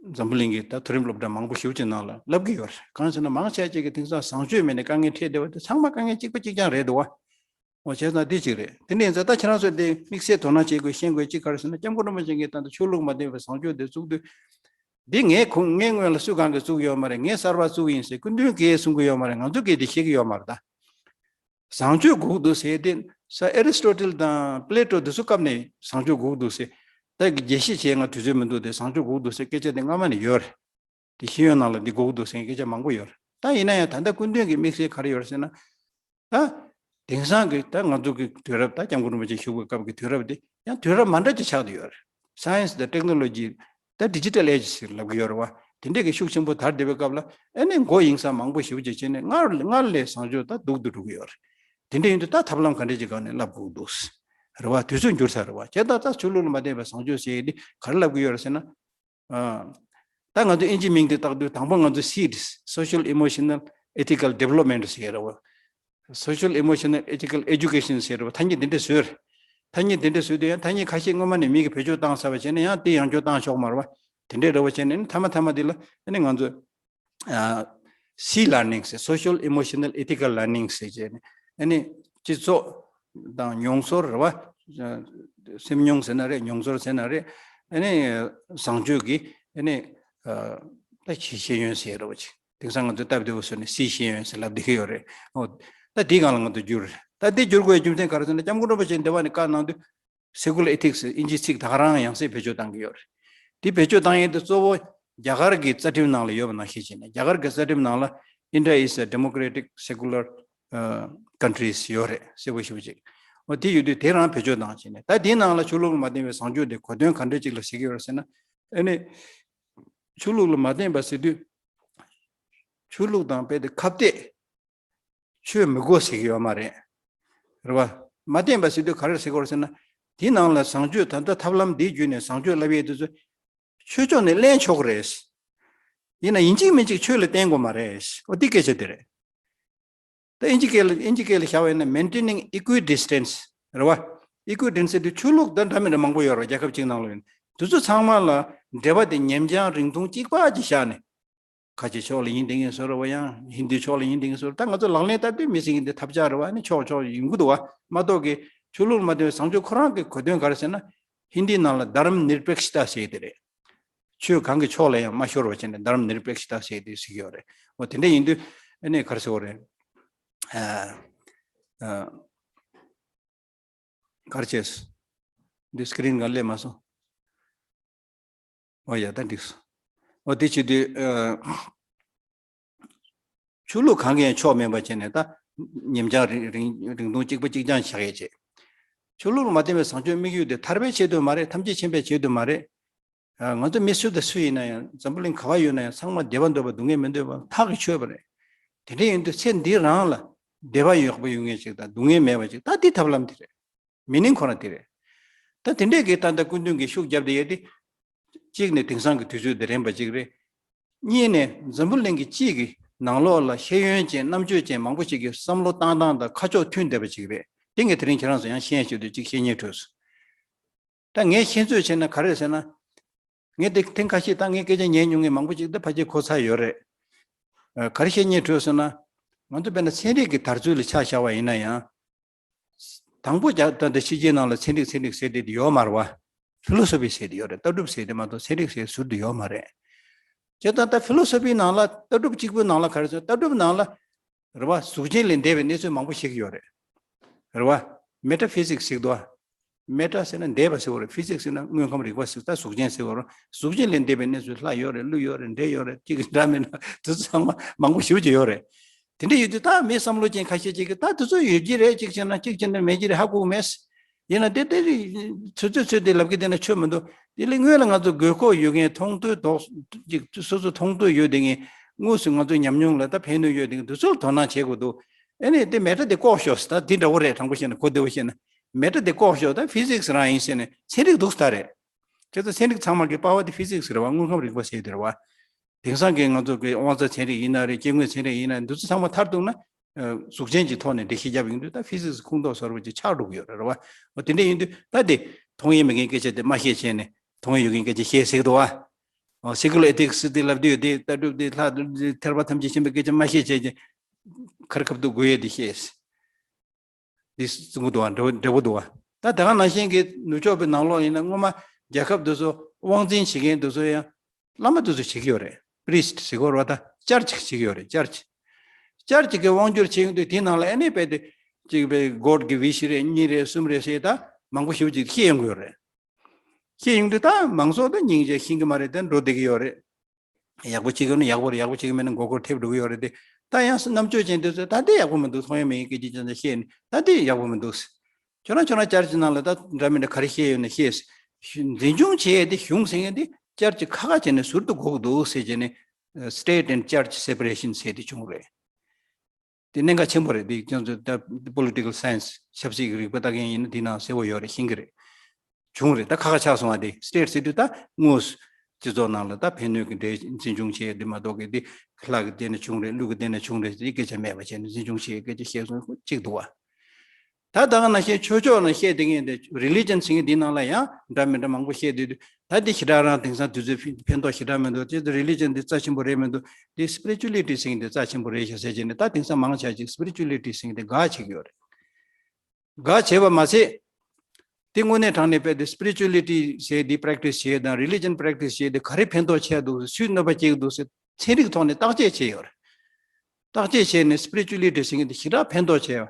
འཛམ་བུ་གླིང་གི་ད་མཐོ་རིམ་སློབ་གྲྭ་མང་པོ་ཞེ་པོ་ཅིག་ནང་ལ་བསླབ་ཀྱི་ཡོད་རེད། གང་ཟེར་ན་མང་ཆེ་ཅིག་གིས་དེང་སང་བཟང་སྤྱོད་མེད་ནས་དཀའ་ངལ་འཕྲད་བསྡད་པ་དེ་ཚང་མ་དཀའ་ངལ་གཅིག་པ་གཅིག་རྐྱང་རེད་འདུག་བ། འོ་བྱས་ཙང་འདི་གཅིག་རེད། དེ་ནས་ད་ལྟ་ཁྱེད་རང་ཚོས་དེ་དམིགས་བསལ་དོ་སྣང་བྱེད་དགོས་ཤེས་དགོས་གཅིག་ག་རེ་ཟེར་ན། སྐྱབས་མགོན་རིན་པོ་ཆེ་གིས་ད་ལྟ་ཆོས་ལུགས་མ་བསྟན་པའི་བཟང་སྤྱོད་དེ་བཙུགས་དུས། འདི་ངའི་ཁུངས་ངའི་སྔོན་ལ་སུ་གང་གིས་བཙུགས་ཡོད་མ་རེད། ངས་གསར་པ་བཙུགས་ཡིན་ཟེར་སྐུ་མདུན་གྱིས་གསུང་གི་ཡོད་མ་རེད། ང་ཚོ་གིས་དེ་ཤེས་ཀྱི་ཡོད་མ་རེད། ད་བཟང་སྤྱོད་དགོས་འདུག་ཟེར་དེ་ས་ཨེ་རི་སི་ཊོ་ཊལ་དང་པི་ལེ་ཊོ་དེ་ཚོ་སྐབས་ནས་བཟང་སྤྱོད་དགོས་འདུག་ཟེར། ད་རྒྱས་བཤད་བྱེད་ང་དུས་ཚོད་མི་འདུག། དེ་བཟང་སྤྱོད་དགོས་འདུག་ཟེར་སྐད་ཆ་དེ་སྔ་མ་ནས་ཡོད་རེད། དེ་ཤེས་ཡོན་ནང་ལ་འདི་དགོས་འདུག་ཟེར་མཁན་སྐད་ཆ་མང་པོ་ཡོད་རེད། ད་ཡིན་ན་ཡང་ད་ལྟ་སྐུ་མདུན་གྱི་དམིགས་བསལ་ག་རེ་ཡོད་རེད་ཟེར་ན། ད་དེང་སང་གི་ད་ང་ཚོ་གི་དུས་རབས། ད་སྐྱབས་མགོན་རིན་པོ་ཆེ་བཞུགས་པའི་སྐབས་ཀྱི་དུས་རབས་དེ་ཡང་དུས་རབས་མ་འདྲ་ཅིག་ཆགས་བསྡད་ཡོད་རེད། སའེན་སི་དང་ཊེག་ནོ་ལོ་ཇི། ད་ཌི་ཇི་ཊལ་ཨེ་ཇི་ཟེར་ལབ་ཀྱི་ཡོད་རེད་བ། དེ་འདྲས་ཀྱི་ཤུགས་ཆེན་པོ་དར་བསྡད་པའི་སྐབས་ལ་ཨ་ནི་མགོ་གཡེང་ས་མང་པོ་ཞེ་པོ་ཅིག་བྱས་ནས་སྔར་སྔར་ལས་བཟང་སྤྱོད་ད་སྡུག་ཏུ་འགྲོ་གི་ཡོད་རེད། དེ་འདྲ་ཡིན་དུས་ད་ཐབས་ལམ་ག་འདྲས་ཅིག་སྒང་ནས་བསླབ་དགོས་འདུག་རེད་བ། དུས་ཚོད་འགྱུར་ཚར་རེད་བ། བྱས་ད་ད་ཆོས་ལུགས་ལ་མ་བརྟེན་པའི་བཟང་སྤྱོད་ཟེར་ཡས་འདི་ག་རེ་ལབ་ཀྱི་ཡོད་རེད་ཟེར་ན། ཨ། ད་ང་ཚོ་དབྱིན་ཇིའི་མིང་དེ་བཏགས་དུས་དང་པོ་ང་ཚོ་སིཌ། Social Emotional Ethical Development ཟེར་རེད་བ། Social Emotional Ethical Education ཟེར་རེད་བ། ཐ་སྙད་དེ་འདྲ་བཟོས་རེད། ཐ་སྙད་དེ་འདྲ་བཟོས་དུས་ཡང་ཐ་སྙད་ཁ་ཤས་སྔོན་མ་ནས་མི་གིས་བེད་སྤྱོད་བཏང་ཚར་བ་བྱས་ནས་ཡང་དེ་ཡང་བསྐྱར་བཏང་ཆོག་མ་རེད་བ། དེ་འདྲའི་རེ་བ་བྱས་ནས་ཨ་ནི་མཐའ་མ་མཐའ་མ་དེ་ལ་ཨ་ནི་ང་ཚོ། ཨ། སི་ལར་ནིང་ཟེར། Social Emotional Ethical Learning ཟེར་བྱས་ནས་ཨ་ནི་སྤྱི་ཚོགས་དང་མྱོང་ཚོར་རེད་བ། སེམས་མྱོང་ཟེར་ན་རེད། མྱོང་ཚོར་ཟེར་ན་རེད། ཨ་ནི་བཟང་སྤྱོད་ཀྱི་ཨ་ནི་ཨ་ད་ཤེས་ཤེས་ཡོན་ཟེར་རེད་བ། ཅིག་དེང་སང་ང་ཚོས་སྟབས་བདེ་པོ་བཟོས་ནས་སི་ཤེས་ཡོན་ཟེར་ལབ་བསྡད་ཀྱི་ཡོད་རེད། ཨོ། ད་དེའི་སྒང་ལ་ང་ཚོ་བསྒྱུར། ད་དེ་བསྒྱུར་དགོས་ཡའི་རྒྱུ་མཚན་ག་རེ་ཟེར་ན་སྐྱབས་མགོན་རིན་པོ་ཆེས་འདི་བ་ནས་བཀའ་གནང་དུས། Secular Ethics ཨིན་ཇིའི་ཚིག་ད་ག་རང་ཡང་སེ་བེད་སྤྱོད་བཏང་གི་ཡོད་རེད། དེ་བེད་སྤྱོད་བཏང་ཡས་དེ་གཙོ་བོ་རྒྱ་གར་གྱི་རྩ་ཁྲིམས་ནང་ལ་ཡོད་པ་ནང་བཞིན་བྱས་ནས། རྒྱ་གར་གྱི་རྩ་ཁྲིམས་ནང་ལ་India is a democratic secular ཨ་countries ཡོད་རེད། གསལ་པོ་ཞེ་པོ་ཅིག། འོ་དེ་ཡོད་དུས་དེ་རང་བེད་སྤྱོད་བཏང་བྱས་ནས། ད་དེའི་ནང་ལ་ཆོས་ལུགས་ལ་མ་བརྟེན་པའི་བཟང་སྤྱོད་དེ་གོ་དོན་ག་འདྲ་ཅིག་ལ་ཟེར་གྱི་ཡོད་རེད་ཟེར་ན། ཨ་ནི་ཆོས་ལུགས་ལ་མ་བརྟེན་པ་ཟེར་དུས་ཆོས་ལུགས་དང་རྦད་དེ་ཁ་གཏད། ཆོས་མི་དགོས་ཟེར་གྱི་ཡོད་མ་རེད། རེད་བ། མ་བརྟེན་པ་ཟེར་དུས་ག་རེ་ཟེར་དགོས་རེད་ཟེར་ན། དེའི་ནང་ལ་བཟང་སྤྱོད། ད་ལྟ་ཐབས་ལམ་འདིའི་བརྒྱུད་ནས་བཟང་སྤྱོད་བསླབ་ཡས་དེ་ཚོ་ཆོས་ཕྱོགས་ནས་ལེན་ཆོག་གི་རེད། ཡིན་ན་ཡིན་གཅིག་མིན་གཅིག་ཆོས་ལ་བརྟེན་དགོས་མ་རེད། འོ་དེ་སྐད་ཆ་དེ་རེད། ད་དབྱིན་ཇི་སྐད་ལ་དབྱིན་ཇི་སྐད་ལ་བཞག་པ་ཡིན་ན་maintaining equidistance རེད་བ། Equidistance དེ་ཆོས་ལུགས་དང་འདྲ་མི་འདྲ་མང་པོ་ཡོད་རེད་བ། རྒྱལ་ཁབ་གཅིག་ནང་ལ་ཡིན། དེ་ཚོ་ཚང་མ་ལ་འབྲེལ་བ་དེ་ཉམས་ཆག་རིང་ཐུང་གཅིག་པ་ཅིག་བཞག་ནས། ཁ་ཆེ་ཕྱོགས་ལ་ཡིན་བསྡད་མཁན་བཟོ་འདྲ་བ། ཡང་ཧིན་དི་ཕྱོགས་ལ་ཡིན་བསྡད་མཁན་བཟོ་འདྲ། ད་ང་ཚོ་ལག་ལེན་བསྟར་དུས་མི་ཟེར་མཁན་དེ་ཐབས་ཆག་རེད་བ། ཨ་ནི་ཕྱོགས་ཕྱོགས་ཡིན་གྱི་འདུག་བ། མ་གཏོགས་ཀྱི་ཆོས་ལུགས་ལ་མ་བརྟེན་པའི་བཟང་སྤྱོད་ཁོ་རང་གི་གོ་དོན་ག་རེ་ཟེར་ན། ཧིན་དིའི་ནང་ལ་དྷརྨ་ནིར་པེག་ཤ་ཏཱ་ཟེར་དེ་རེད། ཆོས་གང་གི་ཕྱོགས་ལ་ཡང་མ་ཤོར་བ་བྱས་ནས་དྷརྨ་ནིར་པེག་ཤ་ཏཱ་ཟེར་དེ་ཟེར་གྱི་ཡོད་རེད། འོ་དེ་འདྲ་ཡིན་དུས་ཨ་ནི་ག་རེ་ཟེར་དགོས་རེད། ཨ། ཨ། ག་རེ་བྱས། འདི་སི་ཀི་རིན་སྒང་སླེབས་མ་སོང་། ཨོ་ཡ། ད་འགྲིག་སོང་། ཨོ་དེ་བྱེད་དུས་ཨ། ཆོས་ལུགས་གང་གི་ཡང་ཕྱོགས་མེད་པ་བྱས་ནས་ད་ཉམས་ཆག་རིང་རིང་རིང་ཐུང་གཅིག་པ་གཅིག་རྐྱང་བཞག་ཡས་བྱས། ཆོས་ལུགས་ལ་མ་བརྟེན་པའི་བཟང་སྤྱོད་དམིགས་ཡུལ་དེ་ཐར་པའི་ཆེད་དུ་མ་རེད། ཐམས་ཅད་མཁྱེན་པའི་ཆེད་དུ་མ་རེད། ཨ། ང་ཚོ་མི་སུ་དང་སུ་ཡིན་ན་ཡང་། འཛམ་བུ་གླིང་ག་པར་ཡོད་ན་ཡང་། ཚང་མ་བདེ་བ་འདོད་པ། སྡུག་བསྔལ་མི་འདོད་པ་ཐག་གིས་ཆོད་པ་རེད། དེ་འདྲ་ཡིན་དུས་ཚེ་འདི་རང་ལ་བདེ་བ་ཡག་པོ་ཡོང་མཁན་ཞིག་དང་སྡུག་བསྔལ་མེད་པ་ཞིག། ད་འདི་ཐབས་ལམ་དེ་རེད། མི་ནིང་ཁོ་རང་དེ་རེད། ད་དེ་འདྲས་ཀྱི་ད་ལྟ་སྐུ་མདུན་གྱིས་ཤུགས་བརྒྱབ་བསྡད་ཡས་དེ། གཅིག་ནས་དེང་སང་གི་དུས་ཚོད་དེ་རན་པ་གཅིག་རེད། གཉིས་ནས་འཛམ་བུ་གླིང་གི་སྤྱི་གི་ནང་ལོགས་ལ་ཤེས་ཡོན་ཅན་རྣམ་དཔྱོད་ཅན་མང་པོ་ཞིག་གི་བསམ་བློ་བཏང་སྟངས་དང་ཁ་ཕྱོགས་མཐུན་བསྡད་པ་ཅིག་རེད། དེ་ངས་དེ་རིང་ཁྱེད་རང་ཚོ་ཡང་ཤེས་ཡོན་ཞུ་དུས་གཅིག་བཤད་སྙིང་བྲོས་སོང་། ད་ངས་ཤེས་ཚོད་བྱས་ན་ག་རེ་རེད་ཟེར་ན། ངས་དེ་ཐེངས་ཁ་ཤས་ད་ངས་སྐད་ཆ་ཉན་མྱོང་མཁན་མང་པོ་ཅིག་ད་ཕལ་ཆེར་གོ་ཚར་ཡོད་རེད། ཨ། ག་རེ་བཤད་སྙིང་བྲོས་སོང་ན། ང་ཚོ་དཔེར་ན་ཚན་རིག་གི་དར་ཚུལ་ལ་ཆ་བཞག་པ་ཡིན་ན་ཡང་། དང་པོ་རྒྱ་ད་ལྟ་ཕྱི་རྒྱལ་ནང་ལ་ཚན་རིག་ཚན་རིག་ཟེར་དེ་དེ་ཡོད་མ་རེད་བ། ཕི་ལོ་སོ་ཕི་ཟེར་དེ་ཡོད་རེད། ལྟ་གྲུབ་ཟེར་དེ་མ་གཏོགས་ཚན་རིག་ཟེར་ཟུར་དུ་ཡོད་མ་རེད། བྱས་ཙང་ད་ཕི་ལོ་སོ་ཕི་ནང་ལ། ལྟ་གྲུབ་གཅིག་པུའི་ནང་ལ་ག་རེ་ཟེར། ལྟ་གྲུབ་ནང་ལ་ རེད་བ། གཟུགས་ཅན་ལས་འདས་པའི་གནས་ཚུལ་མང་པོ་ཤེས་ཀྱི་ཡོད་རེད། རེད་བ། མེ་ཊ་ཕི་ཟིག་ཟེར་གི་འདུག་བ། མེ་ཊ་ཟེར་ན་འདས་པ་ཟེར་བ་རེད། ཕི་ཟིག་ཟེར་ན་དངོས་ཁམས་རིག་པ་ཟེར། ད་གཟུགས་ཅན་ཟེར་བ་རེད། གཟུགས་ཅན་ལས་འདས་པའི་གནས་ཚུལ་ལྷ་ཡོད་རེད། ཀླུ་ཡོད་རེད། འདྲེ་ཡོད་རེད། ཅིག་འདྲ་མིན་འདྲ་དེ་ཚོ་ཚང་མ་མང་པོ་ཞེ་པོ་ཅིག་ཡོད་རེད། དེ་འདྲ་ཡོད་དུས་ད་མི་བསམ་བློ་ཅན་ཁ་ཤས་ཅིག་གིས་ད་དེ་ཚོ་ཡོད་ཀྱི་རེད། གཅིག་བྱས་ན་གཅིག་བྱས་ན་མེད་ཀྱི་རེད། ཧ་གོ་གི་མེད། ཡིན་ན་དེ་དེ་རིགས་ཚོད་ཚོད་ཚོད་དེ་ལབ་ཀྱི་བསྡད་ན་ཆོ་མི་འདུག་དེ་ལས་སྔོན་ལ་ང་ཚོ་དགོས་མཁོ་ཡོད་མཁན། མཐོང་ཐོས་དོགས་ཅིག་སོ་སོ་མཐོང་ཐོས་ཡོད་དེ་ངས་དངོས་སུ་ང་ཚོ་ཉམས་མྱོང་ལ་ད་ཕན་ནུས་ཡོད་དེ་ངས་དེ་ཚོར་དོ་སྣང་བྱེད་དགོས་འདུག་ཨ་ནི་དེ་མེ་ཊ་དེ་བཀོག་ཤོག་ཟེར། ད་དེ་འདྲ་བོ་རེད། དྲང་པོ་བཤད་ན། གོ་བདེ་བོ་བཤད་ན་མེ་ཊ་དེ་བཀོག་ཤོག་ད་ཕི་ཟིག་སི་རང་ཡིན་ཟེར་ནས་ཚན་རིག་འདུག་ད་རེད། དེ་ཚོ་ཚན་རིག་ཚང་མ་གི་པ་ཝར་དེ་ཕི་ཟིག་སི་རེད་བ། དངོས་ཁམས་རིག་པ་ཟེར་དེ་རེད་བ། དེང་སང་གི་ང་ཚོ་གི་དབང་རྩ་ཚན་རིག་ཡིན་ན་རེད། སྐྱེ་དངོས་ཚན་རིག་ཡིན་ན་རེད། འདི་ཚོ་ཚང་མ་མཐར་གཏུགས་ན་ཨ་གཟུགས་ཅན་གྱི་ཐོག་ནས་འགྲེལ་བཤད་བརྒྱབ་ཡོང་དུས་ད་ཕི་ཟིག་སི་ཁུངས་གཏོགས་ཟེར་བ་ཅིག་ཆགས་འགྲོ་གི་ཡོད་རེད་བ། འོ་དེ་འདྲ་ཡིན་དུས་ད་དེ་མཐོང་ཡས་མེད་མཁན་སྐད་ཆ་དེ་མ་བཤད་བྱས་ནས་མཐོང་ཡས་ཡོད་མཁན་སྐད་ཆ་བཤད་ཟེར་གི་འདུག་བ། ཨོ་སེ་ཀུ་ལར་ཨེ་ཐིག་སི་དེ་ལབ་དུས་དེ་ལྟ་གྲུབ་དེ་ལྷ་དེ་ཐར་པ་ཐམས་ཅད་མཁྱེན་པའི་སྐད་ཆ་མ་བཤད་བྱས་ཀྱི་ཁར་ཁབ་ཏུ་དགོས་ཡས་དེ་བཤད། འདི་གསུང་གི་འདུག་བ། འབྲས་བུ་འདུག་བ། ད་ད་ག་ནང་བཞིན་གྱི་ནུབ་ཕྱོགས་པའི་ནང་ལོགས་ཡིན་ན་སྔོན་མ་རྒྱལ་ཁབ་དེ་ཚོ་དབང་འཛིན་བྱེད་མཁན་དེ་ཚོ་ཡང་བླ་མ་དེ་ཚོ་བྱེད་ཀྱི་ཡོད་རེད། པི་རི་སི་ཊི་ཟེར་གྱི་ཡོད་རེད་བ། ད་ཅར་ཅིག་བྱེད་ཀྱི་ཡོད་རེད། ཅར་ཅིག་ཅར་ཅིག་གི་དབང་སྒྱུར་བྱེད་ཡོང་དུས་དེའི་ནང་ལ་ཨ་ནི་རྦད་དེ་གཅིག་པའི་གོཌ་གི་བི་ཤི་རེད། གཉིས་རེད། གསུམ་རེད་ཟེར་ད་མང་པོ་ཞེ་པོ་ཅིག་བཤད་ཡོང་གི་ཡོད་རེད། བཤད་ཡོང་དུས་ད་མང་ཚོགས་ད་སྙིང་རྗེ་ཤེས་ཀྱི་མ་རེད། ད་འགྲོ་བསྡད་ཀྱི་ཡོད་རེད། ཡག་པོ་བྱེད་ཀྱི་ཡོད་ན་ཡག་པོ་རེད། ཡག་པོ་བྱེད་ཀྱི་མེད་ན་མགོ་སྐོར་ཐེབས་འགྲོ་གི་ཡོད་རེད་དེ། ད་ཡང་རྣམ་དཔྱོད་ཅན་དེ་ཚོས་ད་དེ་ཡག་པོ་མི་འདུག་མཐོང་ཡས་མེད་ཡས་སྐད་ཆ་ཅང་ཅང་བཤད་ནས་ད་དེ་ཡག་པོ་མི་འདུག་ཁྱོད་རང་ཁྱོད་རང་ཅར་ཅིག་ནང་ལ་ད་འདྲ་མི་འདྲ་ག་རེ་བཤད་ཡོད་ན་བཤད། འཛིན་སྐྱོང་བྱེད་ཡས་དེ་གཞུང་ཟེར་མཁན་དེ་ཅར་ཅིག་ཁ་ཁ་བྱས་ནས་ཟུར་དུ་དགོས་ཀྱི་འདུག་ཟེར་བྱས་ནས་སི་ཊེ་ཊི་ཨེན་ཌི་ཅར་ཅི་སེ་པ་རེ་ཤན་ཟེར་དེ་བྱུང་རེད། དེ་གནད་འགག་ཆེན་པོ་རེད། དེ་ཁྱོད་ཚོ་ད་པོ་ལི་ཊི་ཀལ་སའེན་སི་ཆབ་སྲིད་ཀྱི་རིག་པ་ལྟ་མཁན་ཡིན་ན་དེ་ནང་གསལ་བོ་ཡོད་རེད། ཤེས་ཀྱི་རེད། བྱུང་རེད། ད་ཁ་ཁ་ཆགས་སོང་བ། དེ་སི་ཊེ་ཊི་ཟེར་དུས་ད་དངོས་སུ་སྤྱི་ཚོགས་ནང་ལ་ད་ཕན་གནོད་ཀྱི་འབྲེལ་འཛིན་སྐྱོང་བྱས་དེ་མ་གཏོགས་ཀྱི་དེ་ལྷ་གི་སྟེང་ནས་བྱུང་རེད། ཀླུ་གི་སྟེང་ནས་བྱུང་རེད་ཟེར་སྐད་ཆ་མེད་པ་བྱས་ནས་འཛིན་སྐྱོང་བྱེད་སྐད་ཆ་བཤད་སོང་གཅིག་འདུག་བ། ད་ད་ག་ནང་བཞིན་ཆོས་ཕྱོགས་ནང་བཤད་བསྡད་མཁན་དེ་རི་ལི་ཇན་ཟེར་མཁན་འདི་ནང་ལ་ཡང་འདྲ་མི་འདྲ་མང་པོ་བཤད་བསྡད་དུས་ད་འདི་ཞེ་དྲག་རང་དེང་སང་དུས་ཚོད་ཕན་ཐོགས་ཞེ་དྲག་མི་འདུག་དེ་རི་ལི་ཇན་འདི་རྩ་ཆེན་པོ་རེད་མི་འདུག་འདི་སི་པི་རི་ཅུ་ལི་ཊི་ཟེར་མཁན་འདི་རྩ་ཆེན་པོ་རེད་ཤག་ཟེར་བྱས་ནས་ད་དེང་སང་མང་ཆེ་ཅིག་སི་པི་རི་ཅུ་ལི་ཊི་ཟེར་མཁན་དེ་དགའ་བྱེད་ཀྱི་ཡོད་རེད། དགའ་བྱས་པ་མ་ཟད། དེ་དངོས་གནས་དྲང་གནས་རྦད་དེ་སི་པི་རི་ཅུ་ལི་ཊི་ཟེར་དེ་པ་རེག་ཊི་སི་བྱས་དང་རི་ལི་ཇན་པ་རེག་ཊི་སི་བྱས་དེ་ག་རེ་ཕན་ཐོགས་ཆེ་འདུག་ཟེར། སུས་གནོད་པ་སྐྱེལ་གྱི་འདུག་ཟེར་ཚན་རིག་ཐོག་ནས་བརྟག་དཔྱད་བྱས་ཡོད་རེད། བརྟག་དཔྱད་བྱས་ནས་སི་པི་རི་ཅུ་ལི་ཊི་ཟེར་མཁན་དེ་ཞེ་དྲག་ཕན་ཐོགས་ཆེ་བ།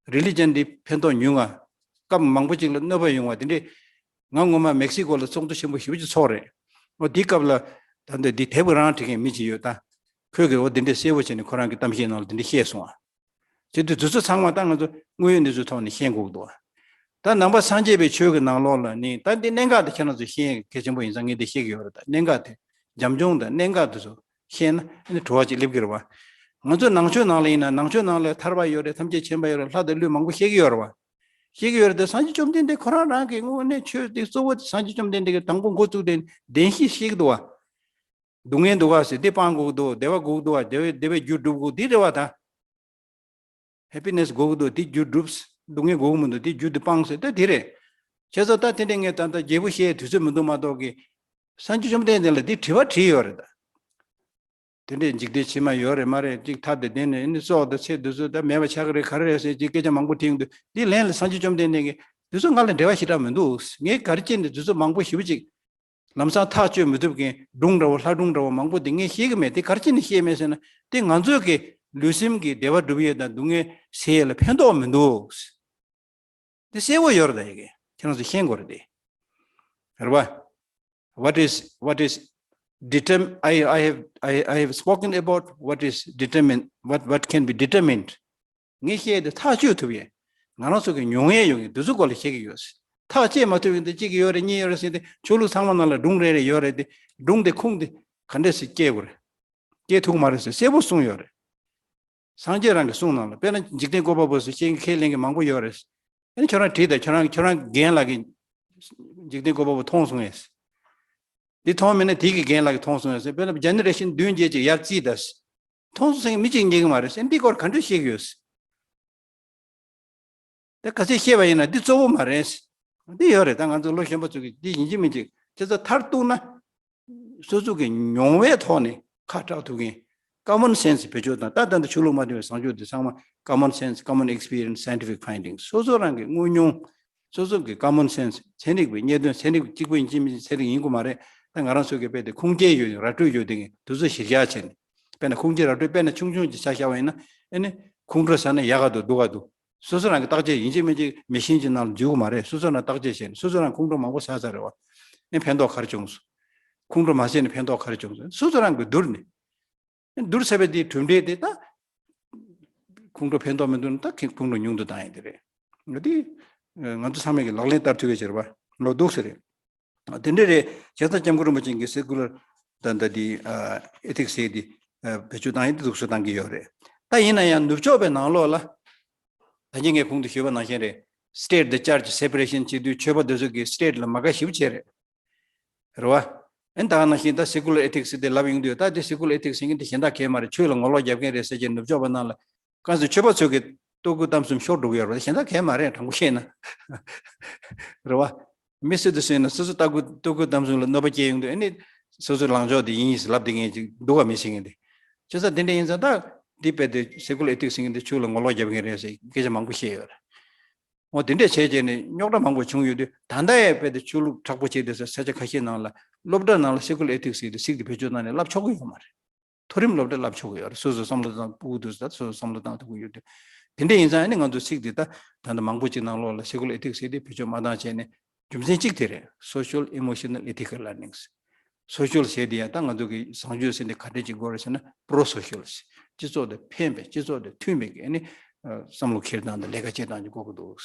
རི་ལི་ཇན་དེ་ཕན་ཐོགས་ཉུང་བ། སྐབས་མང་པོ་ཅིག་ལ་གནོད་པ་ཡོང་བ་དེ་འདྲས། ང་སྔོན་མ་མེག་སི་ཀོ་ལ་ཚོགས་འདུ་ཆེན་པོ་ཞེ་པོ་ཅིག་ཚོགས་རེད། འོ་དེའི་སྐབས་ལ་ད་འདི་འདི་དེབ་རང་བྲིས་མཁན་མི་ཅིག་ཡོད་ད། ཁོས་གི་འོ་དེ་འདྲས་གསལ་བོ་བྱས་ནས་ཁོ་རང་གི་གཏམ་བཤད་ནང་ལ་དེ་འདྲས་བཤད་སོང་བ། དེ་དུས་དེ་ཚོ་ཚང་མ་ད་ང་ཚོ་དངོས་ཡོད་གནས་ཚུལ་ཐོག་ནས་ཤེས་དགོས་འདུག་ད་ནང་པ་སངས་རྒྱས་པའི་ཆོས་ཀྱི་ནང་ལོགས་ལ་ནི་ད་འདི་གནད་འགག་དེ་ཁྱེད་རང་ཚོ་ཤེས་གལ་ཆེན་པོ་ཡིན་ཙང་ངས་འདི་བཤད་ཀྱི་ཡོད་རེད། ད་གནད་འགག་དེ་འཇམ་འབྱུང་དང་གནད་འགག་དེ་ཚོ་ཤེས་ན་ཨ་ནི་བྲོ་བ་ཅིག་སླེབས་ཀྱི་རེད་བ། ང་ཚོ་ནང་ཆོས་ནང་ལ་ཡིན་ན་ནང་ཆོས་ནང་ལ་ཐར་པ་ཡོད་རེད། ཐམས་ཅད་མཁྱེན་པ་ཡོད་རེད། ལྷ་དང་ཀླུ་མང་པོ་བཤད་ཀྱི་ཡོད་རེད་བ། བཤད་ཀྱི་ཡོད་རེད་དེ་སངས་རྒྱས་བཅོམ་ལྡན་འདས་ཁོ་རང་རང་གི་དངོས་གནས་ཆོས་དེ་གཙོ་བོ་དེ་སངས་རྒྱས་བཅོམ་ལྡན་འདས་ཀྱིས་དང་པོ་འགོ་བཙུགས་ཏེ་བདེན་བཞི་བཤད་ཀྱི་འདུག་བ། སྡུག་བསྔལ་འདུག་ག་ཟེར་འདི་སྤང་དགོས་ཀྱི་འདུག་བདེ་བ་དགོས་ཀྱི་འདུག་བ། བདེ་བའི་བདེ་བའི་རྒྱུ་སྒྲུབ་དགོས་འདི་རེད་བ་ད། ཧེ་པི་ནེ་སི་དགོས་ཀྱི་འདུག་འདི་རྒྱུ་སྒྲུབ། སྡུག་བསྔལ་དགོས་ཀྱི་མི་འདུག་འདི་རྒྱུ་འདི་སྤངས་ཟེར་ད་འདི་རེད། བྱས་ཙང་ད་དེ་འདྲས་ངས་ད་ལྟ་རྒྱས་པོ་བཤད་དུས་ཚོད་མི་འདུག་མ་གཏོགས་ཀྱི། སངས་རྒྱས་བཅོམ་ལྡན་འདས་ལ་འདི་དྲི་བ་དྲིས་ཡོད་རེད་ད། དེ་འདྲས་འཇིག་རྟེན་ཕྱི་མ་ཡོད་རེད་མ་རེད། ཅིག་ཐར་ཏེ་དེ་ནས་ཨ་ནི་སྲོག་དང་ཚེ་འདི་ཚོ་ད་མེད་པ་ཆགས་ཀྱི་རེད་ག་རེ་རེད་ཟེར་ཅིག་སྐད་ཆ་མང་པོ་དྲིས་ཡོང་དུས་འདི་ལན་ལ་སངས་རྒྱས་བཅོམ་ལྡན་འདས་ཀྱིས་འདི་ཚོ་ང་ལ་འབྲེལ་བ་ཞེ་དྲག་མི་འདུག་ངས་ག་རེ་བྱས་ནས་འདི་ཚོ་མང་པོ་ཞེ་པོ་ཅིག་ལམ་སང་ཐག་གཅོད་མི་ཐུབ་མཁན་སྒྲུང་འདྲ་བོ་ལྷ་སྒྲུང་འདྲ་བོ་མང་པོ་འདི་ངས་ཤེས་ཀྱི་མེད། དེ་ག་རེ་བྱས་ནས་ཤེས་མེད་ཟེར་ན་དེ་ང་ཚོའི་གི་ལུས་སེམས་ཀྱི་བདེ་བ་སྒྲུབ་ཡས་དང་སྡུག་བསྔལ་སེལ་ཡས་ལ་ཕན་ཐོགས་མི་འདུག་འདི་གསལ་བོ་ཡོད་རེད་ད། ཡ་གི་ཁྱེད་རང་ཚོ་ཤེས་དགོས་རེད་དེ། རེད་བ། What is what is determ I I have I I have spoken about what is determine what what can be determined. ངས་བཤད་དེ་ཐག་གཅོད་ཐུབ་ཡས། ང་རང་ཚོ་གི་མྱོང་ཡས་ཡོད་ཀྱི་འདི་ཚོ་སྐོར་ལ་བཤད་ཀྱི་ཡོད། ཐག་བཅད་མ་ཐུབ་ཡས་འདི་གཅིག་ཡོད་རེད་གཉིས་ཡོད་རེད་ཟེར་ཏེ་ཆོས་ལུགས་ཚང་མ་ནང་ལ་སྒྲུང་རེ་རེ་ཡོད་རེད་དེ། སྒྲུང་དེ་ཁུངས་དེ་ག་འདྲས་སེ་སྐྱེལ་དགོས་རེད། སྐྱེལ་ཐུབ་མ་རེད་ཟེར་གསལ་པོ་གསུངས་ཡོད་རེད། སངས་རྒྱས་རང་གི་གསུང་ནང་ལ་དཔེར་ན་འཇིག་རྟེན་བཀོད་པ་པོ་ཟེར་ཤེས་ཁས་ལེན་གྱི་མང་པོ་ཡོད་རེད། ཨ་ནི་ཁྱོད་རང་བྲིས་དང་ཁྱོད་རང་ཁྱོད་རང་རྒན་ལགས་ཀྱིས་འཇིག་རྟེན་བཀོད་པ་པོ་མཐོང་སོང་ངས། འདི་མཐོང་མེད་ན་དེ་གི་རྒན་ལགས་ཀྱིས་མཐོང་སོང་ངས་ཟེར་དཔེར་ན་ཇེ་ནེ་རེ་ཤན་བདུན་བརྒྱད་ཅིག་ཡར་བརྩིས་ད། མཐོང་སོང་ཟེར་མཁན་མི་གཅིག་རྙེད་ཀྱི་མ་རེད་ཟེར་འདི་སྐོར་ག་འདྲ་བཤད་ཀྱི་ཡོད། ད་ག་ཚོད་བཤད་པ་ཡིན་ན་འདི་གཙོ་བོ་མ་རེད། འདི་ཡོད་རེད། ད་ང་ཚོ་ལོ་གཞོན་པ་ཚོ་གིས་འདི་ཡིན་གཅིག་མིན་གཅིག་དེ་ཚོ་མཐར་གཏུགས་ན། སོ་སོ་གི་མྱོང་བའི་ཐོག་ནས་ཁ་གྲག་ཐུབ་མཁན། ཀ་མོན་སེན་སི་བེད་སྤྱོད་དང་ད་ལྟ་འདི་ཆོས་ལུགས་མ་འདྲེས་པའི་བཟང་སྤྱོད་འདི་ཚང་མ་ཀ་མོན་སེན་སི། ཀ་མོན་ཨེག་སི་པི་རི་ཡན་སི། སའེན་ཊི་ཕིག་ཕའིན་ཌིང་སི། སོ་སོ་རང་གི་དངོས་མྱོང་། སོ་སོ་གི་ཀ་མོན་སེན་སི། ཚན་རིག་པའི་རྙེད་དོན། ཚན་རིག་གཅིག་པུ་ཡིན་གཅིག་མིན་གཅིག་ཚན་རིག་ཡིན་དགོས་མ་རེད། ད་ང་རང་ཚོ་གི་དཔེ་དེ་ཁུངས་སྐྱེལ་ཡོད་ར་སྤྲོད་ཡོད་དེ་འདི་ཚོ་གཞིར་བཞག་བྱས་ནས། དཔེར་ན་ཁུངས་སྐྱེལ་ར་སྤྲོད་དཔེར་ན་ཆུང་ཆུང་ཅིག་ཆ་བཞག་པ་ཡིན་ན། ཨེ་ནི་ཁོང་ཁྲོ་ཟ་ན་ཡག་ག་འདུག་སྡུག་ག་འདུག་སོ་སོ་རང་གི་བརྟག་དཔྱད་ཡིན་གཅིག་མིན་གཅིག་མེ་ཤིན་གྱི་ནང་ལ་འཇུག་གི་མ་རེད། སོ་སོ་རང་བརྟག་དཔྱད་བྱས་ནས་སོ་སོ་རང་ཁོང་ཁྲོ་མང་པོ་ཟ་ཚར་རེད་བ། ཨེ་ཕན་ཐོགས་ག་རེ་བྱུང་སོང་། ཁོང་ཁྲོ་མ་ཟ་ནས་ཕན་ཐོགས་ག་རེ་བྱུང་སོང་། སོ་སོ་རང་གི་བསྡུར་ནས། བསྡུར་ཚར་བའི་དེའི་གྲུབ་འབྲས་དེ་ད་ཁོང་ཁྲོ་ཕན་ཐོགས་མི་འདུག་ན་ད་ཁོང་ཁྲོ་ཉུང་དུ་བཏང་ཡས་དེ་རེད། འོ་དེ་ང་ཚོ་ཚང་མས་ཀྱི་ལག་ལེན་བསྟར་ཐུབ་ཡས་བྱེད་རེད་བ། ལོ་འདུག་ཟེར་རེད། དེ་འདྲ་རེད། བྱས་ཙང་སྐྱབས་མགོན་རིན་པོ་ཆེ་གིས་སེ་ཀུ་ལར་ད་ད་དེ་ཨེ་ཐིག་སི་ཟེར་དེ་བེད་སྤྱོད་བཏང་ཡས་དེ་འདུག་སེ་བཏང་གི་ཡོད་རེད། ད་ཡིན་ན་ཡང་ནུབ་ཕྱོགས་པའི་ནང་ལོགས་ལ་ད་གིན་ངས་གོང་དུ་ཞུས་པ་ནང་བཞིན་རེད། state the church separation བྱེད་དུས་ཆོས་པ་དེ་ཚོ་གིས་state ལ་མ་དགའ་ཞེ་པོ་བྱས་རེད། རེད་བ། ཨེ་ད་ག་ནང་བཞིན་ད་secular ethics དེ་ལབ་ཡོང་དུས་ད་དེ་secular ethics ཡིན་གྱི་དེ་གཞན་དག་གས་མ་རེད། ཆོས་ལ་ངོ་ལོག་རྒྱབ་མཁན་རེད་ཟེར་གྱི་ནུབ་ཕྱོགས་པ་རྣམས་ལ་གང་ཟེར་ཆོས་པ་ཚོས་ཀྱི་ལྟོ་གོས་གཏམ་གསུམ་ཤོར་འགྲོ་གི་ཡོད་རེད། གཞན་དག་གས་མ་རེད། དྲང་པོ་བཤད་ན། རེད་བ། མི་སུ་དེ་སུ་ཡིན་ན་སོ་སོ་ལྟ་གོས་ལྟོ་གོས་གཏམ་གསུམ་ལ་གནོད་པ་སྐྱེལ་ཡོང་དུས་ཨེ་ནི་སོ་སོའི་ལངས་ཕྱོགས་དེ་ཡིན་ཡིན་ཟེར་ལབ་བསྡད་མཁན་ཅིག་འདུག་ག་མི་ཤེས་མཁན་དེ། བྱས་ཙང་དེ་འདྲ་ཡིན་ཙང་ད་འདི་དཔེ་དེ་secular ethics ཡིན་གྱི་འདི་ཆོས་ལ་ངོ་ལོག་རྒྱབ་མཁན་རེད་ཟེར་སྐད་ཆ་མང་པོ་བཤད་ཡོད་རེད། འོ་དེ་འདྲས་བྱས་བྱས་ནས་རྙོག་དྲ་མང་པོ་བྱུང་ཡོད་དུས་ད་ལྟ་ཡང་དཔེ་དེ་ཆོས་ལུགས་མཁྲེགས་པོ་བྱས་བསྡད་ས་ས་ཆ་ཁ་ཤས་ནང་ལ་སློབ་གྲྭ་ནང་ལ་secular ethics ཟེར་དེ་ཚིག་དེ་བེད་སྤྱོད་བཏང་ནས་བསླབ་ཆོག་གི་ཡོད་མ་རེད། མཐོ་རིམ་སློབ་གྲྭ་བསླབ་ཆོག་གི་ཡོད་རེད། སོ་སོ་བསམ་བློ་བཏང་ཕྲུ་གུ་དེ་ཚོ་ད་སོ་སོ་བསམ་བློ་བཏང་ཐུབ་ཀྱི་ཡོད་དུས་དེ་འདྲས་ཡིན་ཙང་ཨ་ནི་ང་ཚོ་ཚིག་དེ་ད་ད་ལྟ་མང་པོ་ཅིག་ནང་ལོགས་ལ་secular ethics ཟེར་དེ་བེད་སྤྱོད་མ་བཏང་བྱས་ནས་རྒྱུ་མཚན་གཅིག་དེ་རེད། social emotional ethical learnings། social ཟེར་དེ་ཡང་ད་ང་ཚོ་གི་བཟང་སྤྱོད་ཟེར་དེ་ག་འདྲས་ཅིག་དགོས་རེད་ཟེར་ན་pro social། སྤྱི་ཚོགས་དེ་ཕན་པའི་སྤྱི་ཚོགས་དེ་མཐུན་པའི་གི་ཨ་ནི་བསམ་བློ་འཁྱེར་སྟངས་དང་ལས་ཀ་བྱེད་སྟངས་ཅིག་དགོས་ཀྱི་འདུག་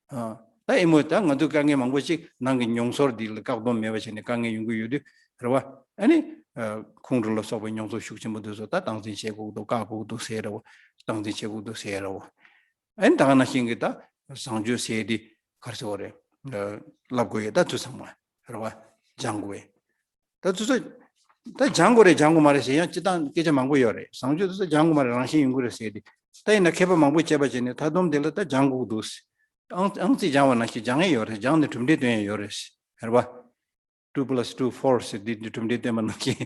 ཨ་ད་ཨེ་མོ་ད་ང་ཚོའི་དཀའ་ངལ་མང་པོ་ཅིག་ནང་གི་མྱོང་ཚོར་འདི་ལ་བཀག་སྡོམ་མེད་པ་བྱས་ནས་དཀའ་ངལ་ཡོང་གི་ཡོད་དུས་རེད་བ། ཨ་ནི་ཁོང་ཁྲོ་ལ་སོགས་པའི་མྱོང་ཚོར་ཤུགས་ཆེན་པོ་འདི་ཚོ་ད་སྟངས་འཛིན་བྱེད་དགོས་ཀྱི་འདུག་བཀག་དགོས་ཀྱི་འདུག་ཟེར་རེད་བ། སྟངས་འཛིན་བྱེད་དགོས་ཀྱི་འདུག་ཟེར་རེད་བ། ཨ་ནི་ད་ག་ནང་བཞིན་གྱི་ད་བཟང་སྤྱོད་ཟེར་དེ་ག་རེ་ཟེར་བ་རེད། ལབ་དགོས་ཡོད་ད་དུས་ཚང་མ་རེད་བ། སྦྱང་དགོས་ཡོད། ད་དུས་ཚོད་ད་སྦྱང་དགོས་རེད་སྦྱང་དགོས་མ་རེད་ཟེར་ཡང་སྤྱི་བཏང་སྐད་ཆ་མང་པོ་ཡོད་རེད། བཟང་སྤྱོད་དུས་ཚོད་སྦྱང་དགོས་མ་རེད་རང་བཞིན་ཡོང་གི་རེད་ཟེར་དེ། ད་ཡིན་ན་མཁས་པ་མང་པོས་དཔྱད་པ་བྱས་ནས་མཐའ་སྡོམ་དེ་ལ་ད་སྦྱང་དགོས་འདུག་ཨང་ཨང་རྩིས་སྦྱང་བ་ནང་བཞིན་སྦྱང་ཡས་ཡོད་རེད། སྦྱངས་ནས་གྲུབ་འབྲས་སྟོན་ཡས་ཡོད་རེད། རེད་བ། two plus two four ཟེར་འདི་འདི་གྲུབ་འབྲས་སྟོན་པ་ནང་བཞིན་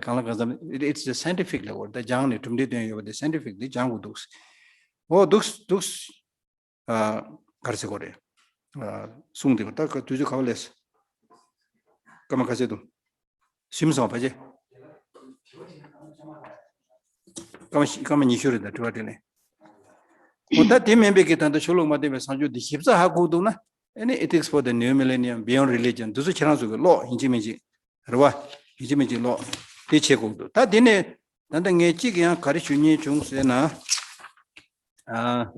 གང་ལ་གང་འཚམ་it's a scientific ལ་འོར་ད་སྦྱངས་ནས་གྲུབ་འབྲས་སྟོན་ཡོད་པ་དེ་scientific འདི་སྦྱང་དགོས་འདུག་འོ་འདུག་འདུག་ཨ་ག་རེ་ཟེར་དགོས་རེད། ཨ་གསུངས་འདུག་ད་ག་དུས་ཚོད་ག་བ་ལས། སྐར་མ་ག་ཚོད་འདུག་ཟིན་སོང་བ་ཅེ། སྐར་མ་སྐར་མ་ཉི་ཤུ་རེད་ད་དྲི་བ་དྲིས་ལན། འོ་ད་དེ་མིན་པའི་གི་ད་ལྟ་ཆོས་ལུགས་མ་བསྟན་པའི་བཟང་སྤྱོད་འདི་ཞིབ་ཚགས་ཧ་གོ་འདུག་ན་ཨ་ནི་Ethics for the New Millennium Beyond Religion འདི་ཚོ་ཁྱེད་རང་ཚོ་གི་ཀློག་ཡིན་གཅིག་མིན་གཅིག་རེད་བ། ཡིན་གཅིག་མིན་གཅིག་ཀློག་དེ་བྱེད་དགོས་འདུག་ད་དེ་ནས་ད་ལྟ་ངས་གཅིག་ཡང་ག་རེ་ཞུ་སྙིང་བྱུང་ཟེར་ན། ཨ།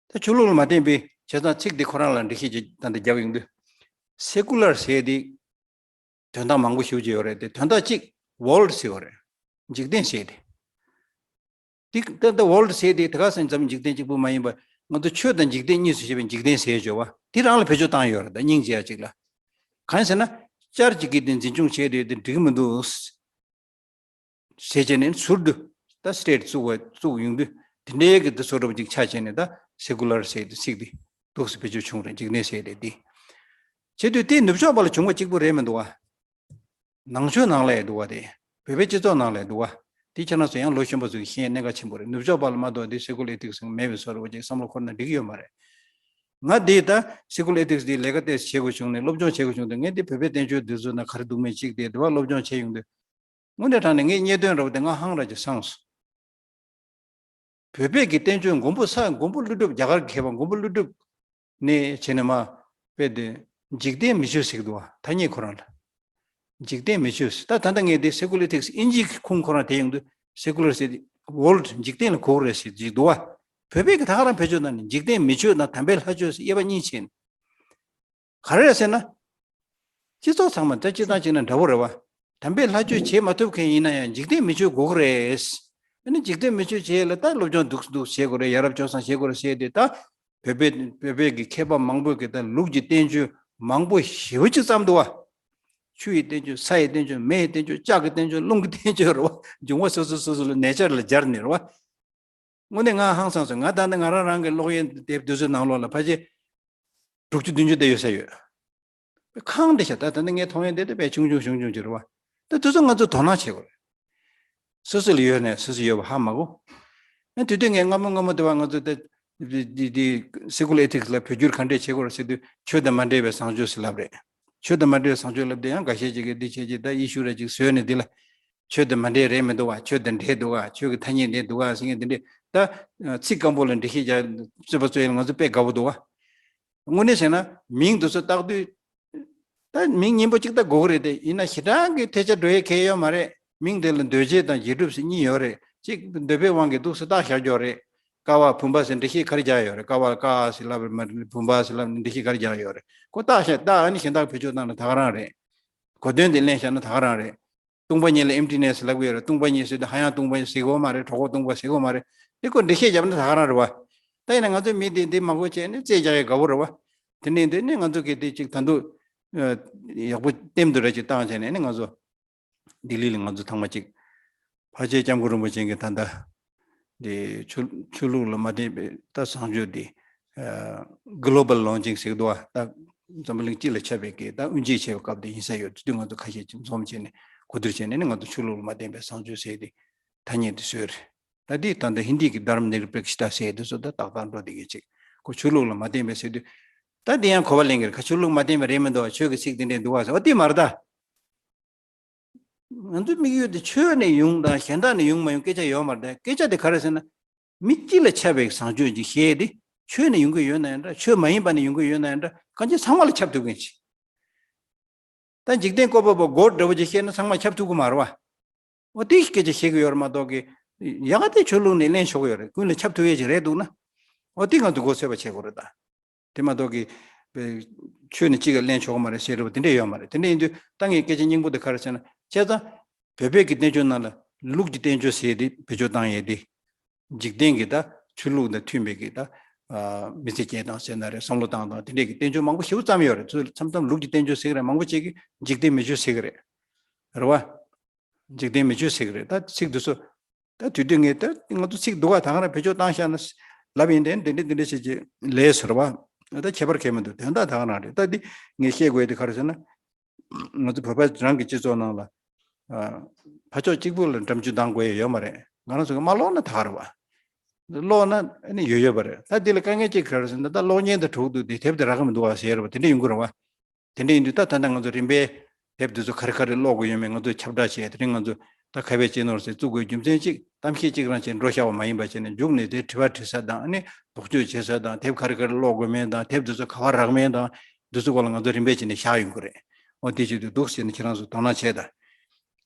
ད་ཆོས་ལུགས་ལ་མ་བརྟེན་པའི་བྱས་ཙང་ཚིག་འདི་ཁོ་རང་ལ་འགྲེལ་བཤད་ཅིག་ད་ལྟ་རྒྱབ་ཡོང་དུས། Secular ཟེར་དེ་དོན་དག་མང་པོ་ཞེ་པོ་ཅིག་ཡོད་རེད་དེ་དོན་དག་གཅིག་World ཟེར་བ་རེད། འཇིག་རྟེན་ཟེར་དེ། འདི་ད་ལྟ་World ཟེར་དེ་དེ་ག་སེང་ཙམ་འཇིག་རྟེན་གཅིག་པུ་མ་ཡིན་པར་ང་ཚོ་ཆོས་དང་འཇིག་རྟེན་གཉིས་སུ་ཕྱེ་བའི་འཇིག་རྟེན་ཟེར་བརྗོད་པ་དེ་རང་ལ་བེད་སྤྱོད་བཏང་ཡོད་རེད་ད་སྙིང་རྗེ་ཡ་གཅིག་ལ། གང་ཡིན་ཟེར་ན་བསྐྱར་གཅིག་གིས་དེ་འཛིན་སྐྱོང་བྱས་དེ་དེ་འགྲིག་གི་མི་འདུག་ཟེར་བྱས་ནས་ཟུར་དུ་ད་state བཙུགས་པ་བཙུགས་ཡོང་དུས་དེ་འདྲའི་གི་དེ་བཟོ་འདྲ་པོ་ཅིག་ཆགས་བྱས་ནས་ད་secular ཟེར་དེ་ཚིག་དེ་འདུག་སེ་བེད་སྤྱོད་བྱུང་རེད་འཇིག་རྟེན་ཟེར་རེད་དེ། བྱེད་དུས་དེ་ནུབ་ཕྱོགས་པ་ལ་བྱུང་བ་གཅིག་པུ་རེད་མི་འདུག་བ། ནང་ཆོས་ནང་ལ་ཡང་འདུག་བ་དེ། བོད་པའི་སྤྱི་ཚོགས་ནང་ལ་ཡང་འདུག་བ། དེ་ཁྱེད་རང་ཚོ་ཡང་ལོ་གཞོན་པ་ཚོས་ཤེས་གནད་འགག་ཆེན་པོ་རེད། ནུབ་ཕྱོགས་པ་ལ་མ་གཏོགས་དེ་secular ethics མེད་པའི་བཟོ་འདྲ་པོ་ཅིག་བསམ་བློ་འཁོར་ན་འགྲིག་གི་ཡོད་མ་རེད། ང་འདི་ད་secular ethics འདི་ལས་ཀ་ཏོག་ཙམ་བྱེད་དགོས་བྱུང་ནས་སློབ་སྦྱོང་བྱེད་དགོས་བྱུང་དུས་ངས་འདི་བོད་པའི་བསྟན་བཅོས་འདི་ཚོ་ན་ག་རེ་འདུག་མེད་ཅིག་དེ་དེ་བ་སློབ་སྦྱོང་བྱས་ཡོང་དུས། དངོས་གནས་དྲང་གནས་ངས་རྙེད་དོན་འདྲ་པོ་དེ་ང་ཧང་ར་ཅིག་སངས་སོང་། བོད་པའི་གི་བསྟན་བཅོས་མགོན་པོ་ས་མགོན་པོ་ཀླུ་སྒྲུབ་རྒྱ་གར་གྱི་མཁས་པ་མགོན་པོ་ཀླུ་སྒྲུབ་ནས་བྱས་ནས་མ་དཔེ་དེ་འཇིག་རྟེན་མི་ཆོས་ཟེར་གི་འདུག་བ་ཐ་སྙད་ཁོ་རང་ལ། འཇིག་རྟེན་མི་ཆོས་ད་ད་ལྟ་ངས་དེ་secular ethics དབྱིན་ཇིའི་ཁུངས་ཁོ་རང་དེ་ཡོང་དུས་secular ཟེར་དེ་world འཇིག་རྟེན་ལ་གོ་གི་རེད་ཟེར་ཅིག་འདུག་བ། བོད་པའི་གི་ད་ག་རང་བེད་སྤྱོད་གནང་ནས་འཇིག་རྟེན་མི་ཆོས་དང་དམ་པའི་ལྷ་ཆོས་ཟེར་དབྱེ་བ་གཉིས་ཕྱེ་ནས། ག་རེ་རེད་ཟེར་ན། སྤྱི་ཚོགས་ཚང་མ་ད་སྤྱི་བཏང་བྱས་ན་འདྲ་པོ་རེད་བ། དམ་པའི་ལྷ་ཆོས་བྱེད་མ་ཐུབ་མཁན་ཡིན་ན་ཡང་འཇིག་རྟེན་མི་ཆོས་དགོས་ཀྱི་རེད། ཨ་ནི་འཇིག་རྟེན་མི་ཆོས་བྱེད་ཡས་ལ་ད་སློབ་སྦྱོང་འདུག་འདུག་བྱེད་དགོས་རེད། ཡ་རབས་སྤྱོད་བཟང་བྱེད་དགོས་རེད་ཟེར་ཏེ་ད། བོད་པའི་བོད་པའི་གི་མཁས་པ་མང་པོས་གི་ད་ལུགས་ཀྱི་བསྟན་བཅོས་མང་པོ་ཞེ་པོ་ཅིག་བརྩམས་འདུག་བ། ཆུ་ཡི་བསྟན་བཅོས་ས་ཡི་བསྟན་བཅོས་མེ་ཡི་བསྟན་བཅོས་ལྕགས་ཀྱི་བསྟན་བཅོས་རླུང་གི་བསྟན་བཅོས་རེད་བ། འབྱུང་བ་སོ་སོ་སོ་སོ་ལ་ནེ་ཅར་ལ་སྦྱར་ནས་རེད་བ། དངོས་གནས་ང་ཧང་སངས་སོང་། ང་ད་ནི་ང་རང་རང་གི་ཀློག་ཡས་དེབ་དེ་ཚོའི་ནང་ལོགས་ལ་ཕལ་ཆེར་དྲུག་ཅུ་བདུན་ཅུ་དེ་ཡོད་ས་ཡོད། ཁང་དེ་ཤ་ད་ད་ནི་ངས་མཐོང་ཡས་དེ་དེ་དཔེ་ཆུང་ཆུང་ཆུང་ཆུང་ཅིག་རེད་བ། ད་དེ་ཚོ་ང་ཚོ་དོ་སྣང་བྱེད་དགོས་རེད། སོ་སོ་ལ་ཡོད་ནས་སོ་སོ་ཡོད་པ་ཧ་མ་གོ། ཨ་དེ་དུས་ངས་སྔ་མོ་སྔ་མོ་དེ་བ་ང་ཚོ་ད་དེ་དེ་secular ethics ལ་བོད་བསྒྱུར་ག་འདྲས་བྱེད་དགོས་རེད་ཟེར་དུས་ཆོས་དང་མ་འབྲེལ་བའི་བཟང་སྤྱོད་ཟེར་ལབ་རེད། ཆོས་དང་མ་འབྲེལ་བའི་བཟང་སྤྱོད་ལབ་དེ་ཡང་འགའ་ཤས་ཅིག་གིས་འདི་བྱས་ཅིག་ད་ཡེ་ཤུ་ར་ཅིག་བཟོས་ནས་འདི་ལ། ཆོས་དང་མ་འདྲེས་རེད་མི་འདུག་བ། ཆོས་དང་འདྲེས་འདུག་བ། ཆོས་ཀྱི་ཐ་སྙད་འདྲེས་འདུག་བ་ཟེར་མཁན་དེ་འདྲས། ད་ཚིག་སྐམ་པོ་ལ་འགྲེལ་བཤད་རྒྱག་རྩོད་པ་རྩོད་ཡ་ལ་ང་ཚོ་དཔེ་དགའ་པོ་འདུག་བ། དངོས་གནས་བྱས་ན་མིང་དེ་ཚོ་བཏགས་དུས། ད་མིང་སྙན་པོ་གཅིག་བཏགས་དགོས་ཀྱི་རེད་དེ། ཡིན་ན་ཞེ་དྲག་གི་ཐལ་ཆ་འགྲོ་ཡས་གང་ཡང་ཡོད་མ་རེད། མིང་དེ་ལ་འདོད་བྱེད་དང་རྗེས་གྲུབ་ཟེར་གཉིས་ཡོད་རེད། གཅིག་འདོད་པའི་དབང་གིས་འདུག་སེ་བཏགས་བཞག་རྒྱུ་རེད། ཀ་བ་བུམ་པ་ཟེར་འགྲེལ་བཤད་ག་རེ་རྒྱག་ཡོད་རེད། ཀ་བ་ལ་ཀ་ཟེར་ལབ་རེད་མ་རེད། བུམ་པ་ཟེར་ལབ་ནས་འགྲེལ་བཤད་ག་རེ་རྒྱག་ཡོད་རེད། ཁོ་བཏགས་བཞག་བཏགས། ཨ་ནི་གཞན་དག་བེད་སྤྱོད་བཏང་ན་ད་ག་རང་རེད། གོ་དོན་དེ་ལེན་བཞག་ན་ད་ག་རང་རེད། སྟོང་པ་ཉིད་ལ་ཨེམ་ཊི་ནེ་སི་ལབ་ཀྱི་ཡོད་རེད། སྟོང་པ་ཉིད་ཟེར་དུས་ཧ་ཡང་སྟོང་པ་ཟེར་གྱི་ཡོད་མ་རེད། གྲོགས་པོ་སྟོང་པ་ཟེར་གྱི་ཡོད་མ་རེད། དེ་ཁོ་འགྲེལ་བཤད་བརྒྱབ་ན་ད་ག་རང་རེད་བ། ད་ཡིན་ན་ང་ཚོའི་མི་དེ་འདི་མ་གོ་བྱས་ནས་རྩོད་རྒྱག་ཡས་དགའ་པོ་རེད་བ། དེ་ནས་འདི་ནས་ང་ཚོ་གི་དེ་ཅིག་ད་དུང་ཡག་པོ་ལྟེམ་དུ་རེ་ཅིག་བཏང་བྱས་ནས་ནི་ང་ཚོ་ལྡི་ལི་ལ་ང་ཚོ་ཚང་མ་ཅིག་ཕལ་ཆེར་སྐྱབས་མགོན་རིན་པོ་ཆེ་གིས་ད་ལྟ་འདི་ཆོས་ཆོས་ལུགས་ལ་མ་བརྟེན་པའི་ད་བཟང་སྤྱོད་འདི་གི་ལོ་བལ་ལོན་ཅིང་ཟེར་གི་འདུག་བ། ད་འཛམ་བུ་གླིང་སྤྱི་ལ་ཁྱབ་པའི་གི་ད་དབུ་འབྱེད་བྱས་པའི་སྐབས་དེ་ཡིན་ས་ཡོད། དེ་དུས་ང་ཚོ་ཁ་ཤས་ཅིག་འཛོམས་བྱས་ནས་གོ་བསྡུར་བྱས་ནས་ནི་ང་ཚོ་ཆོས་ལུགས་ལ་མ་བརྟེན་པའི་བཟང་སྤྱོད་ཟེར་དེ་ཐ་སྙད་དེ་བཟོས་རེད། ད་འདི་ད་ལྟ་ཧིན་དི་གི་དྷརྨ་ནི་ར་པེག་ཤ་ཏ་ཟེར་དེ་ཚོ་ད་ཏག་ཏག་འགྲོ་བསྡད་ཀྱི་ཅིག་ཁོ་ཆོས་ལུགས་ལ་མ་བརྟེན་པའི་ཟེར་དུས། ད་འདི་ཡང་གོ་བ་ལེན་གྱི་རེད། ཁ་ཆོས་ལུགས་མ་བརྟེན་པ་རེད་མི་འདུག་བ། ཆོས་ཀྱི་ཚིག་འདི་འདྲས་འདུག་བ་ཟེར་བ་འདི་མ་རེད་ད། ང་ཚོའི་དམིགས་ཡུལ་དེ་ཆོས་ནས་ཡོང་དང་གཞན་དག་ནས་ཡོང་མ་ཡོང་སྐད་ཆ་ཡོད་མ་རེད་ད། སྐད་ཆ་དེ་ག་རེ་ཟེར་ན། མི་སྤྱི་ལ་ཁྱབ་པའི་བཟང་སྤྱོད་ཅིག་བཤད་དེ། ཆོས་ནས་ཡོང་གི་ཡོད་ན་ཡང་འདྲ། ཆོས་མ་ཡིན་པ་ནས་ཡོང་གི་ཡོད་ན་ཡང་འདྲ། གང་ཅི་ཚང་མ་ལ་ཁྱབ་ཐུབ་མཁན་ཅིག་ད་འཇིག་རྟེན་བཀོད་པ་པོ་གོཌ་འདྲ་བོ་ཅིག་བཤད་ན་ཚང་མ་ཁྱབ་ཐུབ་ཀྱི་མ་རེད་བ། འོ་དེ་སྐད་ཆ་བཤད་ཀྱི་ཡོད་རེད་མ་གཏོགས་ཀྱི། ཡག་དེ་ཆོས་ལུགས་ནས་ལེན་ཆོག་གི་ཡོད་རེད། ཀུན་ལ་ཁྱབ་ཐུབ་ཡས་ཅིག་རེད་འདུག་ན། འོ་དེ་ང་ཚོ་མགོ་ཚོད་པ་བྱེད་དགོས་རེད་ད། དེ་མ་གཏོགས་ཀྱི། ཆོས་ནས་གཅིག་ག་ལེན་ཆོག་གི་མ་རེད་ཟེར་རེད་བ། དེ་འདྲས་ཡོད་མ་རེད། དེ་འདྲས་ཡིན་དུས་ད་ངས་སྐད་ཆ་སྙིང་པོ་དེ་ག་རེ་ཟེར་ན། བྱས་ཙང་། བོད་པའི་གི་བསྟན་བཅོས་ནང་ལ་ལུགས་ཀྱི་བསྟན་བཅོས་ཟེར་དེ་བེད་སྤྱོད་བཏང་ཡས་དེ། འཇིག་རྟེན་གྱི་ད་ཆོས་ལུགས་དང་མཐུན་པའི་གི་ད། མི་ཚེ་སྐྱེལ་སྟངས་ཟེར་ན་རེད། བསམ་བློ་བཏང་སྟངས་དེ་འདྲས་ཀྱི་བསྟན་བཅོས་མང་པོ་ཞེ་པོ་བརྩམས་ཡོད་རེད། ཚུར་མཚམས་མཚམས་ལུགས་ཀྱི་བསྟན་བཅོས་ཟེར་གི་རེད། མང་པོ་ཅིག་གིས་འཇིག་རྟེན་མི་ཆོས་ཟེར་གི་རེད། རེད་བ། འཇིག་རྟེན་མི་ཆོས་ཟེར་གི་རེད། ད་ཚིག་འདི་ཚོ། ད་དུས་དུས་ངས་ད་ང་ཚོ་ཚིག་སྡུག་ག་ད་ག་རང་བེད་སྤྱོད་བཏང་བཞག་ན། ལབ་ཡིན་དེ་འདི་འདྲ་འདི་འདྲ་བྱེད་ཀྱི་ལས་ཟེར་བ། ད་ཁྱད་པར་གང་མི་འདུག་དོན་དག་ད་ག་རང་རེད། ད་འདི་ངས་བཤད་དགོས་ཡ་དེ་ག་རེ་ཟེར་ན། ང་ཚོ་བོད་པ་རང་གི་སྤྱི་ཚོགས་ནང་ལ། ཕ་ཕྱོགས་གཅིག་པུ་ལ་འགྲམ་ཆུ་ལྡང་དགོས་ཡ་ཡོད་མ་རེད། ང་རང་ཚོ་གི་མ་ཀློག་ན་ད་ག་རེད་བ། ཀློག་ན་ཨ་ནི་ཡོད་ཡོད་པ་རེད། ད་འདི་ལ་དཀའ་ངལ་གཅིག་ག་རེ་ཟེར་ན། ད་གློག་བརྙན་དང་དྲུག་ཏུ་དེ་དེབ་དེ་རག་གི་མི་འདུག་བ་ཟེར་བ་དེ་འདྲ་ཡོང་གི་རེད་བ། དེ་འདྲ་ཡིན་དུས་ད་ད་ལྟ་ང་ཚོ་རིམ་པས་དེབ་འདི་ཚོ་ག་རེ་ག་རེ་ཀློག་དགོས་ཡོད་མེད་ང་ཚོས་ཁྱབ་བསྒྲགས་བྱས། དེ་རིང་ང་ཚོ་ད་ཁ་བའི་གཅེས་ནོར་ཟེར་བཙུགས་དགོས་རྒྱུ་མཚན་གཅིག་གཏམ་བཤད་གཅིག་རང་བྱས་འགྲོ་བཞག་པ་མ་ཡིན་པ་བྱས་ནས། མཇུག་ནས་དེ་དྲི་བ་དྲི་ས་དང་། ཨ་ནི་ལྡོག་ཕྱོགས་བྱེད་ས་དང་། དེབ་ག་རེ་ག་རེ་ཀློག་དགོས་མིན་དང་། དེབ་འདི་ཚོ་ག་པར་རག་མིན་དང་། འདི་ཚོ་སྐོར་ལ་ང་ཚོ་རིམ་པས་བྱས་ནས་བཞག་ཡོང་གི་རེད། འོ་དེ་བྱེད་དུས་འདུག་ཟེར་ནས་ཁྱེད་རང་ཚོ་དོ་སྣང་བྱས་དང་།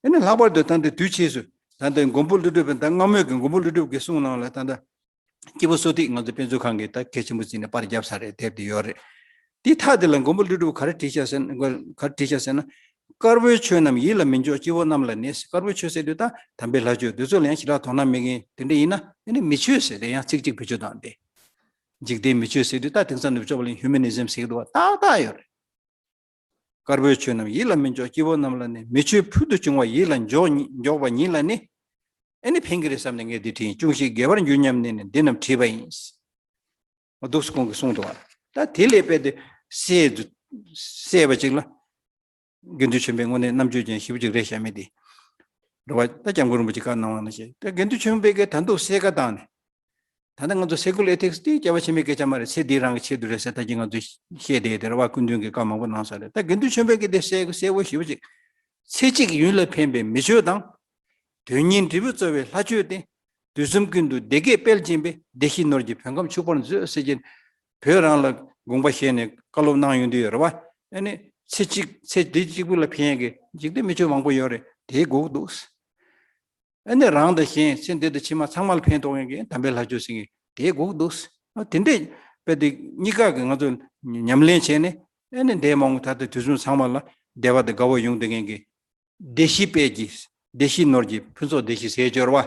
ཨ་ནི་ལྷག་པར་དུ་ད་ལྟ་དུས་ཕྱིས་སུ་ད་ལྟ་མགོན་པོ་ཀླུ་སྒྲུབ་པའི། ད་སྔ་མོའི་གི་མགོན་པོ་ཀླུ་སྒྲུབ་ཀྱི་གསུང་ནང་ལ་ད་ལྟ། སྐྱེས་བུ་བསོད་ཐིགས་ང་ཚོ་དཔེ་མཛོད་ཁང་གིས་ད་གལ་ཆེན་པོ་བརྩིས་ནས་པར་བརྒྱབ་ཚར་རེད། དེབ་དེ་ཡོད་རེད། དེའི་མཐའ་དེ་ལ་མགོན་པོ་ཀླུ་སྒྲུབ་ག་རེ་བྲིས་བཞག་ཟེར་ན། ག་རེ་བྲིས་བཞག་ཟེར་ན། དཀར་པོའི་ཆོས་རྣམས་ཡིད་ལ་མི་འཇོག་སྐྱེ་བོ་རྣམས་ལ་ནི། དཀར་པོའི་ཆོས་ཟེར་དུས་ད་དམ་པའི་ལྷ་ཆོས་འདི་ཚོ་ལ་ཡང་ཞེ་དྲག་དོ་སྣང་མེད་མཁན་དེ་འདྲ་ཡིན་ན། ཨ་ནི་མི་ཆོས་ཟེར་དེ་ཡང་ཚིག་གཅིག་བེད་སྤྱོད་བཏང་སྟེ། འཇིག་རྟེན་མི་ཆོས་ཟེར་དུས་ད་དེང་སང་ནུབ་ཕྱོགས་པ་ལ་ཡང་ཧིའུ་མེ་ནི་ཛིམ་ཟེར་གི་འདུག་བ། ཏག་ཏག་ཡོད་རེད། དཀར་པོའི་ཆོས་རྣམས་ཡིད་ལ་མི་འཇོག་སྐྱེ་བོ་རྣམས་ལ་ནི། མི་ཆོས་ཕུལ་དུ་བྱུང་བ་ཡིད་ལ་འཇོག་ཉིད་འཇོག་པ་ཉིད་ལ་ནི། ཨ་ནི་ཕན་གྱི་རེད་བསམ་ནས་ངས་འདི་བྲིས་ཡིན། ཅུང་ཞིག་དགེ་བར་འགྱུར་སྙམ་ནས་ནི། འདི་རྣམས་བྲིས་པ་ཡིན། འདུག་སེ་ཁོང་གིས་གསུངས་འདུག་བ། ད་དེ་ལས་དཔེ་དེ་གསལ་གསལ་བ་ཅིག་ལ། དགེ་འདུན་ཆོས་འཕེལ་དངོས་གནས་རྣམ་དཔྱོད་ཅན་ཞེ་པོ་ཅིག་རེད་བཞག་མི་དེ། རེད་བ། ད་སྐྱབས་མགོན་རིན་པོ་ཆེ་བཀའ་གནང་བ་ནང་བཞིན། ད་དགེ་འདུན་ཆོས་འཕེལ་གྱིས་ད་འདུག་གསལ་ཁ་བཏང་ནས། ད་ལྟ་ང་ཚོ་སེ་ཀུ་ལར་ཨེ་ཐིག་སི་དེ་སྐྱེ་བ་ཕྱི་མའི་སྐད་ཆ་མ་རེད། ཚེ་འདི་རང་གི་ཆེད་དུ་རེད་ཟེར་ད་གིན་ང་ཚོས་བཤད་བསྡད་དེ་རེད་བ། སྐུ་མདུན་གྱིས་བཀའ་མང་པོ་གནང་ས་རེད། ད་དགེ་འདུན་ཆོས་འཕེལ་གྱིས་དེ་གསལ་གསལ་བོ་ཞེ་པོ་ཅིག་ཚེ་གཅིག་ཡུན་ལ་ཕན་པའི་མི་ཆོས་དང་། དོན་གཉིས་འབྲས་བུ་སྩོལ་བའི་ལྷ་ཆོས་ཏེ། དུས་གསུམ་ཀུན་ཏུ་བདེ་སྐྱིད་སྤེལ་བྱེད་པའི། བདེ་གཤེགས་ནོར་གྱི་བོད་ཁམས་ཕྱུག་པར་མཛོད་ཟེར་གྱིན། བོད་རང་ལ་དགོངས་པ་བཞེས་ནས་བཀའ་སློབ་གནང་ཡོང་དུས་ཡོད་རེད་བ། ཨ་ནི་ཚེ་གཅིག་ཚེ་འདི་གཅིག་པུ་ལ་ཕན་ཡས་ཀྱི་འཇིག་རྟེན་མི་ཆོས་མང་པོ་ཡོད་རེད། དེ་དགོས་ཀྱི་འདུག་ཨ་ནི་རང་དང་གཞན་ཚེ་འདི་དང་ཕྱི་མ་ཚང་མ་ལ་ཕན་ཐོགས་མཁན་གྱི་དམ་པའི་ལྷ་ཆོས་ཟེར་མཁན་དེ་དགོས་འདུག་ཨ་དེ་འདྲས་དཔེ་དེ་གཉིས་ཀ་གི་ང་ཚོ་ཉམས་ལེན་བྱས་ནས། ཨ་ནི་འདས་མ་འོངས་ད་ལྟ་དུས་གསུམ་ཚང་མ་ལ་བདེ་བ་དང་དགའ་བ་ཡོང་བསྡད་མཁན་གྱི་བདེ་གཤེགས་དཔལ་གྱི། བདེ་གཤེགས་ནོར་གྱི་ཕུན་ཚོགས་བདེ་གཤེགས་ཟེར་སྦྱོར་བ།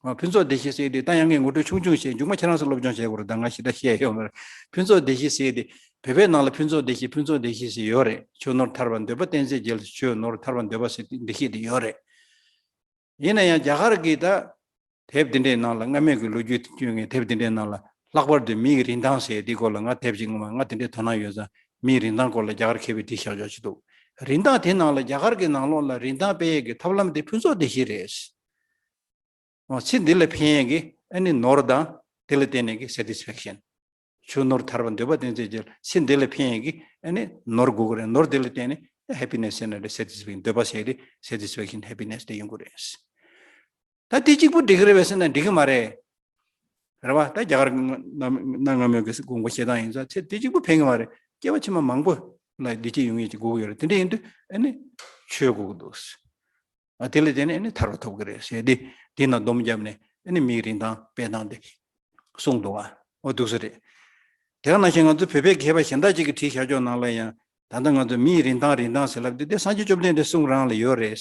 ཨ་ཕུན་ཚོགས་བདེ་གཤེགས་ཟེར་དེ་ད་ཡང་ངས་ངོ་སྤྲོད་ཆུང་ཆུང་བྱས། མཇུག་མ་ཁྱེད་རང་ཚོ་སློབ་སྦྱོང་བྱེད་དགོས་རེད། ད་ང་ཞེ་དྲག་བཤད་ཡོད་མ་རེད། ཕུན་ཚོགས་བདེ་གཤེགས་ཟེར་དེ། བོད་པའི་ནང་ལ་ཕུན་ཚོགས་བདེ་གཤེགས་ཕུན་ཚོགས་བདེ་གཤེགས་ཟེར་ཡོད་རེད། ཆོས་ནོར་ཐར་པ་འདོད་པ་བསྟེན་ཚེ་རྒྱལ། ཆོས་ནོར་ཐར་པ་འདོད་པ་ཟེར་བདེ་གཤེགས་དེ་ཡོད་རེད། ཡིན་ན་ཡང་རྒྱ་གར་གྱི་ད་དེབ་འདི་འདྲའི་ནང་ལ། སྔ་མའི་གི་ལོ་རྒྱུས་དེ་བསྐྱོན་མཁན་དེབ་འདི་འདྲའི་ནང་ལ། ལྷག་པར་དུ་མིའི་རིན་ཐང་ཟེར་དེའི་སྐོར་ལ་ང་དེབ་ཅིག་སྔོན་མ་ང་དེ་འདྲའི་དོ་སྣང་ཡོད་ཙང་། མིའི་རིན་ཐང་སྐོར་ལ་རྒྱ་གར་མཁས་པས་བྲིས་བཞག་ཆོག་ཅིག་འདུག་རིན་ཐང་དེ་ནང་ལ་རྒྱ་གར་གྱི་ནང་ལོགས་ལ་རིན་ཐང་སྤེལ་ཡས་ཀྱི་ཐབས་ལམ་དེ་ཕུན་ཚོགས་བདེ་གཤེགས་རེད། འོ་ཚེ་འདི་ལ་ཕན་ཡས་ཀྱི་ཨ་ནི་ནོར་དང་། དེ་ལ་བརྟེན་ནས་ཀྱི་སེ་ཊི་སི་ཕེག་ཤན། ཆོས་ནོར་ཐར་པ་འདོད་པ་བསྟེན་ཚེ་རྒྱལ། ཚེ་འདི་ལ་ཕན་ཡས་ཀྱི་ཨ་ནི་ནོར་དགོས་ཀྱི་རེད། ནོར་དེ་ལ་བརྟེན་ནས་ ད་ཧེ་པི་ནེ་སི་ཟེར་ན་རེད། སེ་ཊི་སི་ཕེག་ཤན། འདོད་པ་ཟེར་དེ་སེ་ཊི་སི་ཕེག་ཤན་ཧེ་པི་ནེ་སི་དེ་ཡོང་གི་རེད། ད་དེ་གཅིག་པུ་འགྲིག་གི་རེད་པས་ཟེར་ན་འགྲིག་གི་མ་རེད། རེད་པ། ད་རྒྱ་གར་གནའ་སྔ་མོའི་གི་དགོངས་པ་བཞེས་སྟངས་ཡིན་ཙང་དེ་གཅིག་པུ་ཕན་གི་མ་རེད། སྐྱེ་བ་ཕྱི་མ་མང་པོ་ལ་བདེ་སྐྱིད་ཡོང་ཡས་ཅིག་དགོས་ཀྱི་ཡོད་རེད། དེ་འདྲ་ཡིན་དུས་ཨ་ནི་ཆོས་དགོས་ཀྱི་འདུག་ཨ་དེ་ལ་བརྟེན་ནས་ཨ་ནི་ཐར་པ་ཐོབ་ཀྱི་རེད་ཟེར་ཏེ། དེ་ན་སྡོམ་བརྒྱབ་ནས་ཨ་ནི་མིའི་རིན་ཐང་སྤེལ་སྟངས་དེ་གསུངས་འདུག་བ། འོ་འདུག་སེ་རེད། དེ་ག་ནང་བཞིན་ང་ཚོ་བོད་པའི་མཁས་པ་གཞན་དག་ཅིག་གིས་བྲིས་བཞག་ཕྱོགས་ནང་ལ་ཡང་ད་ལྟ་ང་ཚོ་མིའི་རིན་ཐང་རིན་ཐང་ཟེར་ལབ་དུས་དེ་སངས་རྒྱས་བཅོམ་ལྡན་འདས་གསུང་རང་ལ་ཡོད་རེད།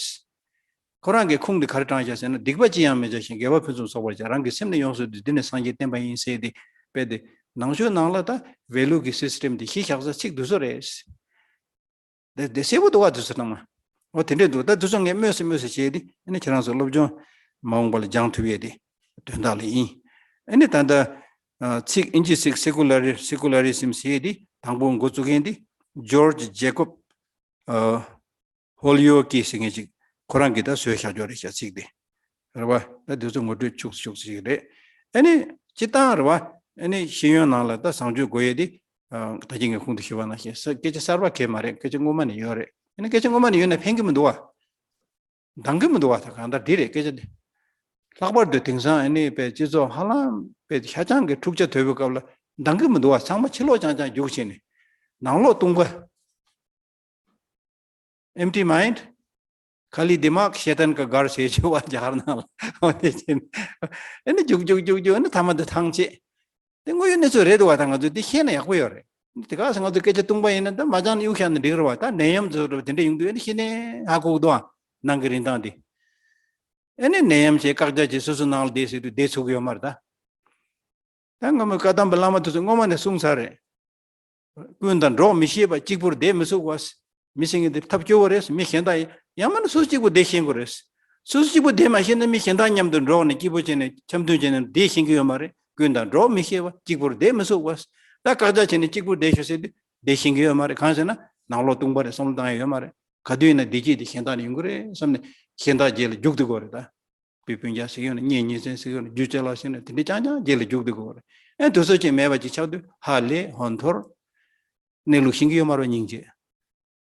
ཁོ་རང་གི་ཁུངས་དེ་ག་རེ་དྲངས་བཞག་ཟེར་ན། སྡིག་པ་ཅི་ཡང་མི་བྱ་ཞིང་། དགེ་བ་ཕུན་སུམ་ཚོགས་པར་བྱ། རང་གི་སེམས་ནི་ཡོངས་སུ་འདུལ། འདི་ནི་སངས་རྒྱས་བསྟན་པ་ཡིན་ཟེར་ཏེ། དཔེ་དེ་ནང་ཆོས་ནང་ལ་ད་ཝེ་ལུ་གི་སི་སི་ཊེམ་དེ་གཞི་བཞག་ས་ཚིག་འདུག་སེ་རེད། དེ་དེ་གསལ་པོ་འདུག་བ། དེ་ཚོ་ཚང་མ། འོ་དེ་འདྲས་འདུག་ད་དེ་ཚོ་ངས་སྨོས་སེ་སྨོས་སེ་བྱས་ཏེ་ཨ་ནི་ཁྱེད་རང་ཚོ་སློབ་སྦྱོང་མ་འོངས་པ་ལ་སྦྱང་ཐུབ་ཡས་དེ་དོན་དག་ལ་ཡིན། ཨ་ནི་ད་ལྟ་ཚིག་ཨིན་ཇི་ཚིག་སེ་ཀུ་ལ་རི་སེ་ཀུ་ལ་རི་ཟིམ་ཟེར་ཡས་དེ་དང་པོ་འགོ་བཙུགས་མཁན་དེ་ཇོརྗ་ཇེ་ཀོབ་ཧོ་ལི་ཡོ་ཀི་ཟེར་མཁན་ཅིག་ཁོ་རང་གིས་ད་བཟོས་བཞག་ཆོག་རེད་ཤག་ཚིག་དེ། རེད་བ། ད་དེ་ཚོ་ངོ་སྤྲོད་ཆུག་ཆུག་ཅིག་རེད། ཨ་ནི་སྤྱི་བཏང་རེད་བ། ཨ་ནི་ཤེས་ཡོན་ནང་ལ་ད་བཟང་སྤྱོད་དགོས་ཡས་དེ། ད་གིན་ངས་གོང་དུ་ཞུས་པ་ནང་བཞིན་ས་སྐད་ཆ་གསར་པ་གང་ཡང་མ་རེད། སྐད་ཆ་སྔོན་མ་ནས་ཡོད་རེད། ཨ་ནི་སྐད་ཆ་སྔོན་མ་ནས་ཡོད་ན་ཕན་གི་མི་འདུག་བ། འདང་གི་མི་འདུག་བ། ད་གང་ལྟར་འདི་རེད་སྐད་ཆ་འདི། ལྷག་པར་དུ་དེང་སང་ཨ་ནི་དཔེ་སྤྱི་ཚོགས་ཧ་ལམ་དཔེ་ཤ་ཆང་གི་འཁྲུག་ཆ་དོད་པའི་སྐབས་ལ་འདང་གི་མི་འདུག་བ། ཚང་མ་ཕྱི་ལོགས་རྐྱང་རྐྱང་རྒྱུགས་བྱས་ནས་ནང་ལོགས་སྟོང་པ། Empty mind, खाली दिमाग शैतान का घर ཟེར་ཆོག་བ། རྒྱ་གར་ནང་ལ། འོ་དེ་བྱས་ནས་ཨ་ནི་རྒྱུག་རྒྱུག་རྒྱུག་རྒྱུག་ཨ་ནི་མཐའ་མ་དེ་ཐང་ཆད། དེ་དངོས་ཡོད་གནས་ཚུལ་རེད་འདུག་བ། ད་ང་ཚོས་འདི་ཤེས་ན་ཡག་པོ་ཡོད་རེད། དེ་ག་ས་ང་ཚོ་སྐད་ཆ་སྟོང་པ་ཡིན་ན་ད་མ་སྦྱངས་ན་གཡུག་བཞག་ན་འགྲིག་རེད་བ། ད་ནད་ཡམས་ཚོ་རེད་བ། དེ་འདྲ་ཡོང་དུས་ཨ་ནི་ཤི་ནས་ཧ་གོ་གི་འདུག་ཨ། ནང་གི་རིན་ཐང་དེ། ཨ་ནི་ནད་ཡམས་བྱས་བཀག་རྒྱ་བྱས་སོ་སོ་ནང་ལ་བསྡད་ཟེར་དུས་བསྡད་ཚུགས་ཀྱི་ཡོད་མ་རེད་ད། ད་སྔ་མོའི་བཀའ་གདམས་པའི་བླ་མ་དེ་ཚོ་སྔོན་མ་ནས་གསུངས་ཚར་རེད། ཀུན་དང་འགྲོགས་མི་ཤེས་པ། གཅིག་པུར་བསྡད་མི་ཚུགས་པ། མི་ཟེར་མཁན་དེ་ཐབས་སྐྱོ་བོ་རེད། མི་གཞན་དག་ཡང་མིན་ན་སོ་སོ་གཅིག་པུ་བསྡད་ཤེས་དགོས་རེད། སོ་སོ་གཅིག་པུ་བསྡད་མ་ཤེས་ན་མི་གཞན་དག་མཉམ་དུ་འགྲོགས་ནས་སྐྱིད་པོ་བྱས་ནས་འཆམ་མཐུན་བྱས་ནས་བསྡད་ཤེས་ཀྱི་ཡོད་མ་རེད། ཀུན་དང་འགྲོགས་མི་ཤེས་པ། གཅིག་པུར་བསྡད་མི་ཚུགས་པ། ད་བཀག་རྒྱ་བྱས་ནས་གཅིག་པུར་བསྡད་ཤོག་ཟེར་དུས་བསྡད་ཤེས་ཀྱི་ཡོད་མ་རེད། གང་ཟེར་ན་ནང་ལོགས་སྟོང་པ་རེད། བསམ་བློ་བཏང་ཡ་ཡོད་མ་རེད། ག་དུས་ཡིན་ན་བདེ་སྐྱིད་དེ་གཞན་དག་ནས་ཡོང་གི་རེད་བསམ་ནས་གཞན་དག་རྗེས་ལ་རྒྱུག་བསྡད་དགོས་རེད་ད། དཔེ་སྤུན་ཀྱག་ཟེར་གྱི་ཡོད་ན། གཉེན་ཉེ་ཚན་ཟེར་གྱི་ཡོད་ན། རྒྱུ་ཅ་ལག་ཟེར་ན། དེ་འདྲ་རྐྱང་རྐྱང་རྗེས་ལ་རྒྱུག་བསྡད་དགོས་རེད། ཨེ་དུས་ཚོད་ཅིག་མེད་པ་ཅིག་ཆགས་དུས་ཧ་ལས་ཧོན་ཐོར། གནས་ལུགས་ཤེས་ཀྱི་ཡོད་མ་རེད་སྙིང་རྗེ།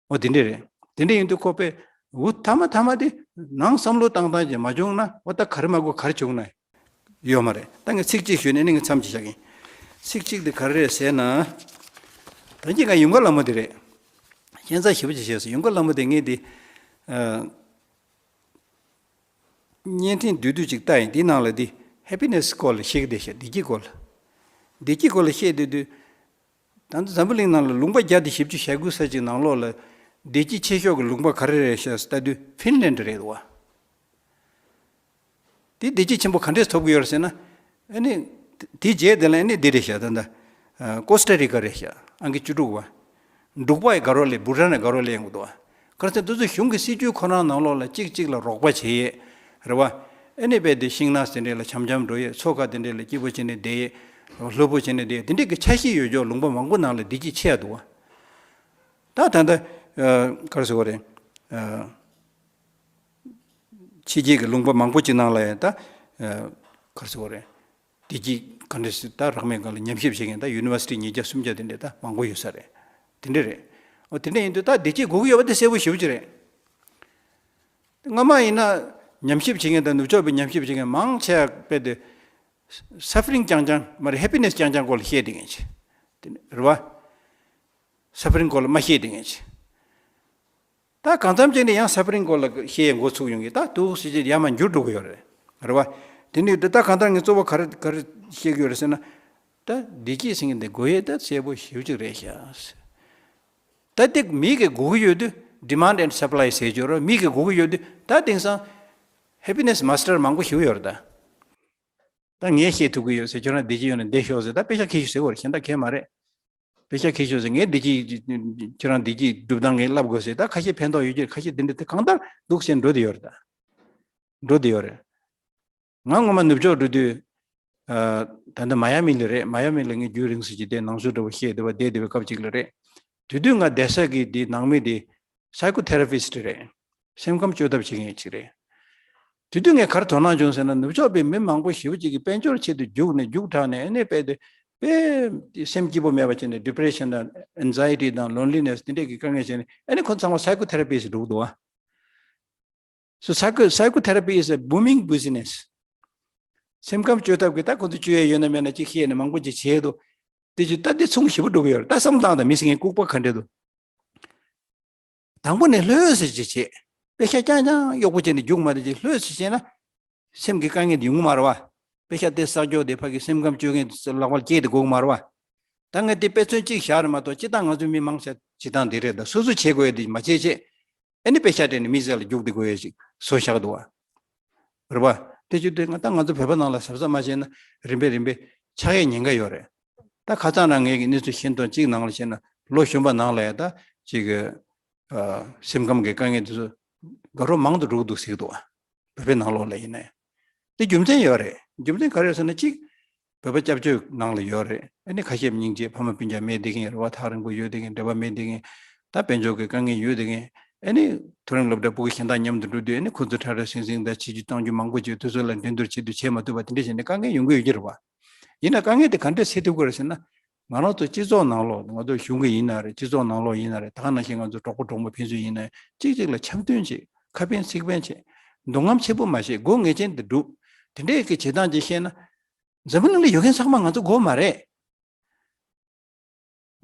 འོ་དེ་འདྲ་རེད། དེ་འདྲ་ཡིན་དུས་ཁོ་པས་འུ་མཐའ་མ་མཐའ་མ་དེ་ནང་བསམ་བློ་བཏང་སྟངས་ཅིག་མ་བྱུང་ན། འོ་ད་ག་རེ་མ་དགོས་ག་རེ་བྱུང་ན་ཡོད་མ་རེད། ད་ངས་ཚིག་གཅིག་ཞུས་ནས་ཨ་ནི་ངས་མཚམས་ཅིག་བཞག་གི་ཡིན། ཚིག་གཅིག་དེ་ག་རེ་རེད་ཟེར་ན། ད་གིན་ང་ཡུངས་དཀར་ལྷ་མོ་དེ་རེད། ཁྱད་མཚར་ཞེ་པོ་ཅིག་བྱས་སོང་། ཡུངས་དཀར་ལྷ་མོ་དེ་ངས་དེ། ཨ། བརྙན་འཕྲིན་བསྡུས་བསྡུས་ཅིག་བལྟས་ཡིན། དེའི་ནང་ལ་དེ་ཧེ་པི་ནེ་སི་སྐོར་ལ་བཤད་ཀྱི་བསྡད་ཤག་བདེ་སྐྱིད་སྐོར་ལ། བདེ་སྐྱིད་སྐོར་ལ་བཤད་བསྡད་དུས། ད་ལྟ་འཛམ་བུ་གླིང་ནང་ལ་ལུང་པ་བརྒྱ་དང་བཞི་བཅུ་ཞེ་དགུ་ས་ཅིག་ནང་ལོགས་ལ་བདེ་སྐྱིད་ཆེ་ཤོས་ཀྱི་ལུང་པ་ག་རེ་རེད་ཤག་ལྟ་དུས་ཧྥིན་ལན་ཌི་རེད་འདུག་བ། དེ་བདེ་སྐྱིད་ཆེན་པོ་ག་འདྲས་ཐོབ་ཀྱི་ཡོད་རེད་ཟེར་ན། ཨ་ནི་དེ་རྗེས་དེ་ལ་ཨ་ནི་འདི་རེད་ཤག་ད་ལྟ་ཀོ་སྟ་རི་ཀ་རེད་ཤག་ཨང་ཀི་བཅུ་དྲུག་བ། འབྲུག་པ་ཡི་དགའ་རོགས་ལས། བྷུ་ཊན་ཡི་དགའ་རོགས་ལས་ཡོང་གི་འདུག་བ། ག་རེ་ཟེར་ན་དེ་ཚོ་གཞུང་གི་སྲིད་ཇུས་ཁོ་རང་ནང་ལོགས་ལ་གཅིག་གཅིག་ལ་རོགས་པ་བྱེད་ཡས་རེད་བ། ཨ་ནི་རྦད་དེ་ཤིང་ནགས་དེ་འདྲས་ལ་འཆམ་འཆམ་འགྲོ་ཡས། མཚོ་ཁ་དེ་འདྲས་ལ་སྐྱིད་པོ་བྱས་ནས་བསྡད་ཡས། ལྷོད་པོ་བྱས་ནས་བསྡད་ཡས། དེ་འདྲས་ཀྱི་ཆ་ཤས་ཡོད་ཆོག་ལུང་པ་མང་པོ་ནང་ལ་བདེ་སྐྱིད་ཆེ་ཡ་འདུག་བ། ད་ད་ལྟ་ག་རེ་ཟེར་དགོས་རེད། ཕྱི་རྒྱལ་གྱི་ལུང་པ་མང་པོ་ཅིག་ནང་ལ་ཡང་ད་ག་རེ་ཟེར་དགོས་རེད། བདེ་སྐྱིད་ག་འདྲ་ཞིག་ད་རག་མེད་སྒང་ལ་ཉམས་ཞིབ་བྱེད་མཁན་ད་ཡུ་ནི་ཝར་སི་ཊི་ཉིས་བརྒྱ་སུམ་བརྒྱ་དེ་འདྲས་ད་མང་པོ་ཡོད་ས་རེད། དེ་འདྲས་རེད། འོ་དེ་འདྲས་ཡིན་དུས་ད་བདེ་སྐྱིད་དགོས་ཀྱི་ཡོད་པ་དེ་གསལ་པོ་ཞེ་པོ་ཅིག་རེད། སྔ་མ་ཡིན་ན་ཉམས་ཞིབ་བྱེད་མཁན་དང་ནུབ་ཕྱོགས་པའི་ཉམས་ཞིབ་བྱེད་མཁན་མང་ཆེ་བ་དཔེ་དེ་སཱ་ཕ་རིང་རྐྱང་རྐྱང་མ་རེད། ཧེ་པི་ནེ་སི་རྐྱང་རྐྱང་སྐོར་ལ་བཤད་བསྡད་མཁན་ཅིག་དེ་རེད་བ། སཱ་ཕ་རིང་སྐོར་ལ་མ་བཤད་བསྡད་མཁན་ཅིག་ད་གང་འཚམ་ཅིག་ནས་ཡང་སཱ་ཕ་རིང་སྐོར་ལ་བཤད་འགོ་ཚུགས་ཡོང་གི། ད་འདུག་སེ་ཅིག་ཡར་མར་འགྱུར་འགྲོ་གི་ཡོད་རེད། རེད་བ། དེ་ནས་འདི་ད་གང་ལྟར་ངས་གཙོ་བོ་ག་རེ་ག་རེ་བཤད་ཀྱི་ཡོད་རེད་ཟེར་ན། ད་བདེ་སྐྱིད་ཟེར་མཁན་དེ་དགོས་ཡས་ད་གསལ་པོ་ཞེ་པོ་ཅིག་རེད་ཤག་ད་དེ་མི་གིས་དགོས་ཀྱི་ཡོད་དུས། ཌི་མན་ཌི་ཨེན་ཌི་སབ་ལའི་ཟེར་གྱི་ཡོད་རེད། མི་གིས་དགོས་ཀྱི་ཡོད་དུས་ད་དེང་སང་ཧེ་པི་ནེ་སི་མ་སི་ཊར་མང་པོ་ཞིག་ཡོད་རེད་ད། ད་ངས་བཤད་ཐུབ་ཀྱི་ཡོད་ཟེར། ཁྱོད་རང་བདེ་སྐྱིད་ཡོང་ན་བསྡད་ཤོག་ཟེར། ད་དཔེ་ཆ་ཁྱེར་ཤོག་ཟེར་བ་རེད། གཞན་དག་གང་ཡང་མ་རེད། དཔེ་ཆ་ཁྱེར་ཤོག་ཟེར། ངས་བདེ་སྐྱིད། ཁྱོད་རང་བདེ་སྐྱིད་སྒྲུབ་སྟངས་ངས་བསླབ་དགོས་ཟེར། ད་ཁ་ཤས་ཕན་ཐོགས་ཡོད་ཀྱི་རེད། ཁ་ཤས་དེ་འདྲ་དེ་གང་ལྟར་འདུག་སེ་འགྲོ་བསྡད་ཡོད་རེད་ད། འགྲོ་བསྡད་ཡོད་རེད། ང་སྔོན་མ་ནུབ་ཕྱོགས་འགྲོ་དུས། ཨ། ད་ལྟ་མ་ཡ་མི་ལ་རེད། མ་ཡ་མི་ལ་ངས་རྒྱུན་རིང་ཙམ་ཅིག་དེ་ནང་ཆོས་འདྲ་པོ་བཤད་བསྡད་པ་བསྡད་བསྡད་པའི་སྐབས་ཅིག་ལ་རེད། དེ་དུས་ང་བསྡད་ས་གི་དེ་ནང་མི་དེ་སའི་ཀོ་ཐེ་ར་པི་སི་ཊི་རེད། སེམས་ཁམས་བཅོས་ཐབས་བྱེད་མཁན་ཅིག་རེད། དེ་དུས་ངས་ག་རེ་དོ་སྣང་བྱུང་ཟེར་ན། ནུབ་ཕྱོགས་པའི་མི་མང་པོ་ཞེ་པོ་ཅིག་གིས་དཔལ་འབྱོར་ཆེད་དུ་རྒྱུགས་ནས་རྒྱུགས་དྲགས་ནས། ཨ་ནི་དཔེ་དེ་ དཔེ་སེམས་སྐྱིད་པོ་མེད་པ་བྱས་ནས་depression་དང་anxiety་དང་loneliness་དེ་འདྲས་ཀྱི་དཀའ་ངལ་བྱས་ནས་ཨ་ནི་ཁོ་ཚང་མ་psychotherapist་འགྲོ་གི་འདུག་བ། So psycho- psychotherapy is a booming business. སེམས་ཁམས་བཅོས་ཐབས་ཀྱི་ད་ཁོ་ཚོ་བཅོས་ཡས་ཡོད་ན་མེད་ན་ཅིག་བཤད་ནས་མང་པོ་ཅིག་བྱས་འདུག་དེ་ཅིག་ད་དེ་ཚོང་ཞེ་པོ་འགྲོ་གི་ཡོད་རེད། ད་བསམ་བློ་བཏང་དང་མི་ཟེར་མཁན་ལྐུགས་པ་ག་འདྲས་འདུག་དང་པོ་ནས་ལྷོད་ཟེར་ཅིག་བྱེད། པེ་ཤ་རྐྱང་རྐྱང་གཡོག་པོ་བྱས་ནས་རྒྱུག་མ་དེ་ཅིག་ལྷོད་ཟེར་བྱས་ན། སེམས་ཀྱི་དཀའ་ངལ་དེ་ཡོང་གི་མ་རེད་བ། པེ་ཤ་དེ་བསགས་ཀྱོག་དེ་ཕ་གི་སེམས་ཁམས་བཅོས་མཁན་དེ་ལག་པར་སྐྱེས་དེ་དགོས་ཀྱི་མ་རེད་བ། ད་ངས་དེ་དཔེ་མཚོན་གཅིག་བཞག་རེད་མ་གཏོགས་སྤྱིར་བཏང་ང་ཚོའི་མི་མང་ཆེ་བ་བྱེད་སྟངས་དེ་རེད། ད་སོ་སོ་བྱེད་དགོས་ཡ་དེ་མ་བྱེད་བྱེད། ཨ་ནི་པེ་ཤ་སྤྲད་ནས་མི་ཟེར་ལ་རྒྱུག་དེ་དགོས་ཡ་ཞིག་བཟོ་བཞག་འདུག་བ། རེད་བ། དེ་བྱེད་དུས་ང་ད་ང་ཚོ་བོད་པ་ནང་ལ་གཟབ་གཟབ་མ་བྱས་ན་རིམ་པས་རིམ་པས་ཆགས་ཡས་ཉེན་ཁ་ཡོད་རེད། ད་ཁ་སང་རང་ངས་ཀྱི་གནས་ཚུལ་ཤེས་དོན་གཅིག་ནང་ལ་བཤད་ན་ལོ་གཞོན་པ་ནང་ལ་ཡ་ད་ཅིག་གི་ཨ་སེམས་ཁམས་ཀྱི་དཀའ་ངལ་དེ་ཚོ་དགའ་རབ་མང་དུ་འགྲོ་གི་འདུག་ཟེར་གྱི་འདུག་བ། བོད་པའི་ནང་ལོགས་ལ་ཡིན་ན་ཡང་། དེ་རྒྱུ་མཚན་ཡོད་རེད། རྒྱུ་མཚན་ག་རེ་ཟེར་ན་གཅིག་བོད་པ་སྐྱབས་བཅོལ་ནང་ལ་ཡོད་རེད། ཨ་ནི་ཁ་ཤས་སྙིང་རྗེ་ཕ་མ་སྤུན་ཀྱག་མེད་བསྡད་མཁན་རེད་བ། ཐག་རིང་པོ་ཡོད་བསྡད་མཁན། འབྲེལ་བ་མེད་བསྡད་མཁན། ད་དཔལ་འབྱོར་གྱི་དཀའ་ངལ་ཡོད་བསྡད་མཁན། ཨ་ནི་མཐོ་རིམ་སློབ་གྲྭ་ཕྲུ་གུ་གཞན་དག་མཉམ་དུ་འགྲོ་དུས་ཨ་ནི་ཁོ་ཚོ་ཁྲ་ཁྲ་ཟིང་ཟིང་དང་བྱེད་རྒྱུ་གཏང་རྒྱུ་མང་པོ་བྱེད། དུས་ཚོད་ལ་འགྲན་བསྡུར་བྱེད་དུས་བྱེད་མ་ཐུབ་པ་དེ་འདྲ་བྱས་ནས་དཀའ་ངལ་ཡོང་གི་ཡོད་ཀྱི་རེད་བ། ཡིན་ན་དཀའ་ངལ་དེ་ག་འདྲས་སེལ་ཐུབ་ཀྱི་རེད་ཟེར་ན། ང་རང་ཚོ་སྤྱི་ཚོགས་ནང་ལོགས་ང་ཚོ་གཞུང་གི་ཡིན་ན་རེད། སྤྱི་ཚོགས་ནང་ལོགས་ཡིན་ན་རེད། ད་ག་ནང་བཞིན་ང་ཚོ་གྲོགས་པོ་གྲོགས་མོ་ཕན་ཚུན་ཡིན་ན་གཅིག་གཅིག་ལ་འཆམ་མཐུན་བྱེད། ཁ་ཕན་ཚིག་ཕན་བྱེད། འདུ་འཛོམས་ཆེན་པོ་མ་བྱེད། སྒོ་ངེས་ཅན་དུ་སྒྲུབ། དེ་འདྲས་ཀྱི་བྱེད་སྟངས་ཅིག་བཤད་ན། འཛམ་བུ་གླིང་ལ་ཡོད་མཁན་ཚང་མ་ང་ཚོ་དགོས་མ་རེད།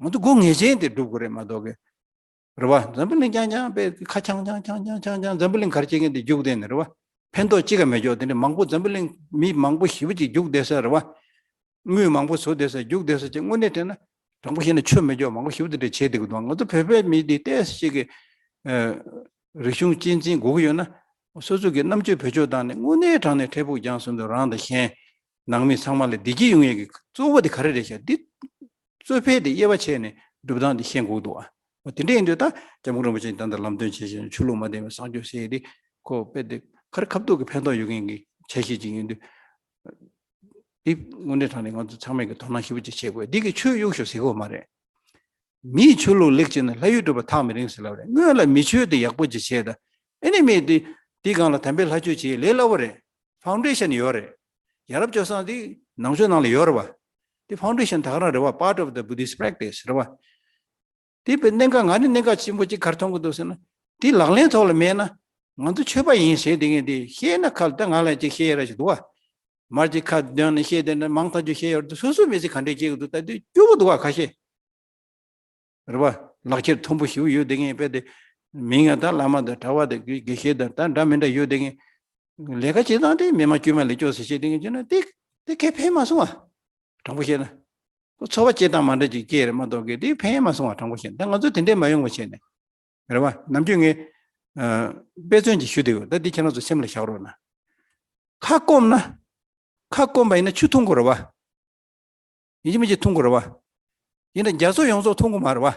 ང་ཚོ་སྒོ་ངེས་ཅན་དེ་སྒྲུབ་དགོས་རེད་མ་གཏོགས་གི། རེད་བ། འཛམ་བུ་གླིང་རྐྱང་རྐྱང་པའི་ཁ་རྐྱང་རྐྱང་རྐྱང་རྐྱང་རྐྱང་རྐྱང་འཛམ་བུ་གླིང་ག་རེ་བྱེད་མཁན་དེ་རྒྱུགས་བསྡད་ནས་རེད་བ། ཕན་ཐོགས་གཅིག་ཀ་མེད་ཀྱོག་དེ་འདྲ་མང་པོ་འཛམ་བུ་གླིང་མི་མང་པོ་ཞེ་པོ་ཅིག་རྒྱུགས་བསྡད་ས་རེད་བ། དངུལ་མང་པོ་བཟོ་བསྡད་ས་རྒྱུགས་བསྡད་ས་ཅིག་དངོས་གནས་དྲན་ན་དྲང་པོ་བཤད་ན་ཆོ་མེད་ཀྱོག་མང་པོ་ཞེ་པོ་དེ་འདྲ་བྱེད་བསྡད་ཀྱི་འདུག་ང་ཚོ་བོད་པའི་མི་དེ་ཏོག་ཙམ་ཅིག་གི་ཨ་རིག་གཞུང་གཅེས་འཛིན་དགོས་ཀྱི་ཡོད་ན། སོ་སོ་གི་རྣམ་དཔྱོད་བེད་སྤྱོད་བཏང་ནས་དངོས་གནས་དྲང་གནས་འཕྲལ་ཕུགས་རྒྱང་གསུམ་དུ་རང་དང་གཞན་ནང་མི་ཚང་མ་ལ་བདེ་སྐྱིད་ཡོང་ཡས་ཀྱི་གཙོ་བོ་དེ་ག་རེ་རེད་ཤག་འདི་གཙོ་ཕལ་དེ་དབྱེ་བ་ཕྱེ་ནས་སྒྲུབ་སྟངས་དེ་ཤེས་དགོས་འདུག་ཨ། འོ་དེ་འདྲ་ཡིན་དུས་ད་སྐྱབས་མགོན་རིན་པོ་ཆེས་ད་ལྟ་ལམ་སྟོན་བྱེད་བཞིན་ཆོས་ལུགས་མ་བརྟེན་པའི་གསང་སྤྱོད་ཟེར་ཡས་དེ་ཁོ་དཔེ་དེ་ག་རེ་ཁ་ཐུག་གི་ཕན་ཐོགས་ཡོད་མཁན་གྱི་འཆར་གཞི་ཅིག་ཡིན་དུས། འདི་དངོས་གནས་དྲང་གནས་ང་ཚོ་ཚང་མས་ཀྱི་དོ་སྣང་ཞེ་པོ་ཅིག་བྱེད་དགོས། འདི་གི་ཆོས་གཡུག་ཞོག་ཟེར་གྱི་ཡོད་མ་རེད། མིའི་ཆོས་ལུགས་ལེགས་བྱས་ན་ལྷ་ཡུལ་སྒྲུབ་པ་ཐག་མི་རིང་ཟེར་ལབ་རེད། སྔོན་ལ་མི་ཆོས་དེ་ཡག་པོ་ཅིག་བྱས་ད། ཨེ་ནི་མི་དེ་དེའི་སྒང་ལ་དམ་པའི་ལྷ་ཆོས་བྱེད་ལས་སླ་བོ་རེད། ཕའུན་ཌེ་ཤན་ཡོད་རེད། ཡ་རབས་སྤྱོད་བཟང་དེ་ནང་ཆོས་ནང་ལ་ཡོད་རེད་བ། དེ་ཕའུན་ཌེ་ཤན་ད་ག་རང་རེད་བ། Part of the Buddhist practice་རེད་བ། དེ་དཔེ་གནད་འགག་ང་ནི་གནད་འགག་ཆེན་པོ་གཅིག་ག་རེ་མཐོང་གི་འདུག་ཟེར་ན། དེ་ལག་ལེན་ཐོག་ལ་མེད་ན། ང་ཚོ་ཆོས་པ་ཡིན་ཟེར་དེ་ངས་དེ་བཤད་ན་ཁ་ལ་ད་ང་ལ་ཅིག་བཤད་ཡ་ར་ཞིག་འདུག་བ། མར་ཅིག་ཁ་བསྡོན་ནས་བཤད་དེ་འདྲ་མང་ཐག་ཆོད་བཤད་ཡ་ར་འདུག་སོ་སོ་མི་ཚེ་ག་འདྲས་སྐྱེལ་གི་འདུག་ད་དུས་སྐྱོ་བོ་འདུག་བ་ཁ་ཤས། རེད་བ། ལག་ཁྱེར་མཐོན་པོ་ཞིག་ཡོད་དེ་ངས་དཔེ་དེ། མིང་ང་ད་བླ་མ་དང་གྲྭ་བ་དང་དགེ་བཤེས་དང་ད་འདྲ་མི་འདྲ་ཡོད་དེ་ངས། ལས་ཀ་བྱེད་སྟངས་དེ་མི་མ་དཀྱུས་མ་ལས་སྐྱོ་ཟེར་བཤད་དེ་ངས་བྱས་ན་དེ་དེ་གས་ཕན་མ་སོང་བ། དྲང་པོ་བཤད་ན། ཁོ་འཚོ་བ་སྐྱེལ་སྟངས་མ་འདྲ་ཅིག་སྐྱེལ་རེད་མ་གཏོགས་གི་དེ་ཕན་མ་སོང་བ། དྲང་པོ་བཤད་ན་ད་ང་ཚོ་དེ་འདྲས་མ་ཡོང་བ་བྱས་ནས། རེད་བ། ནམ་རྒྱུན་ངས་ཨ་དཔེ་མཚོན་ཅིག་ཞུ་བསྡད་ཡོད། ད་འདི་ཁྱེད་རང་ཚོ་སེམས་ལ་བཞག་རོགས་གནང་། ཁ་སྐོམ་ན། ཁ་སྐོམ་པ་ཡིན་ན་ཆུ་འཐུང་དགོས་རེད་བ། ཡིན་གཅིག་མིན་གཅིག་འཐུང་དགོས་རེད་བ། ཡིན་ན་རྒྱ་མཚོ་ཡོངས་རྫོགས་འཐུང་དགོས་མ་རེད་བ།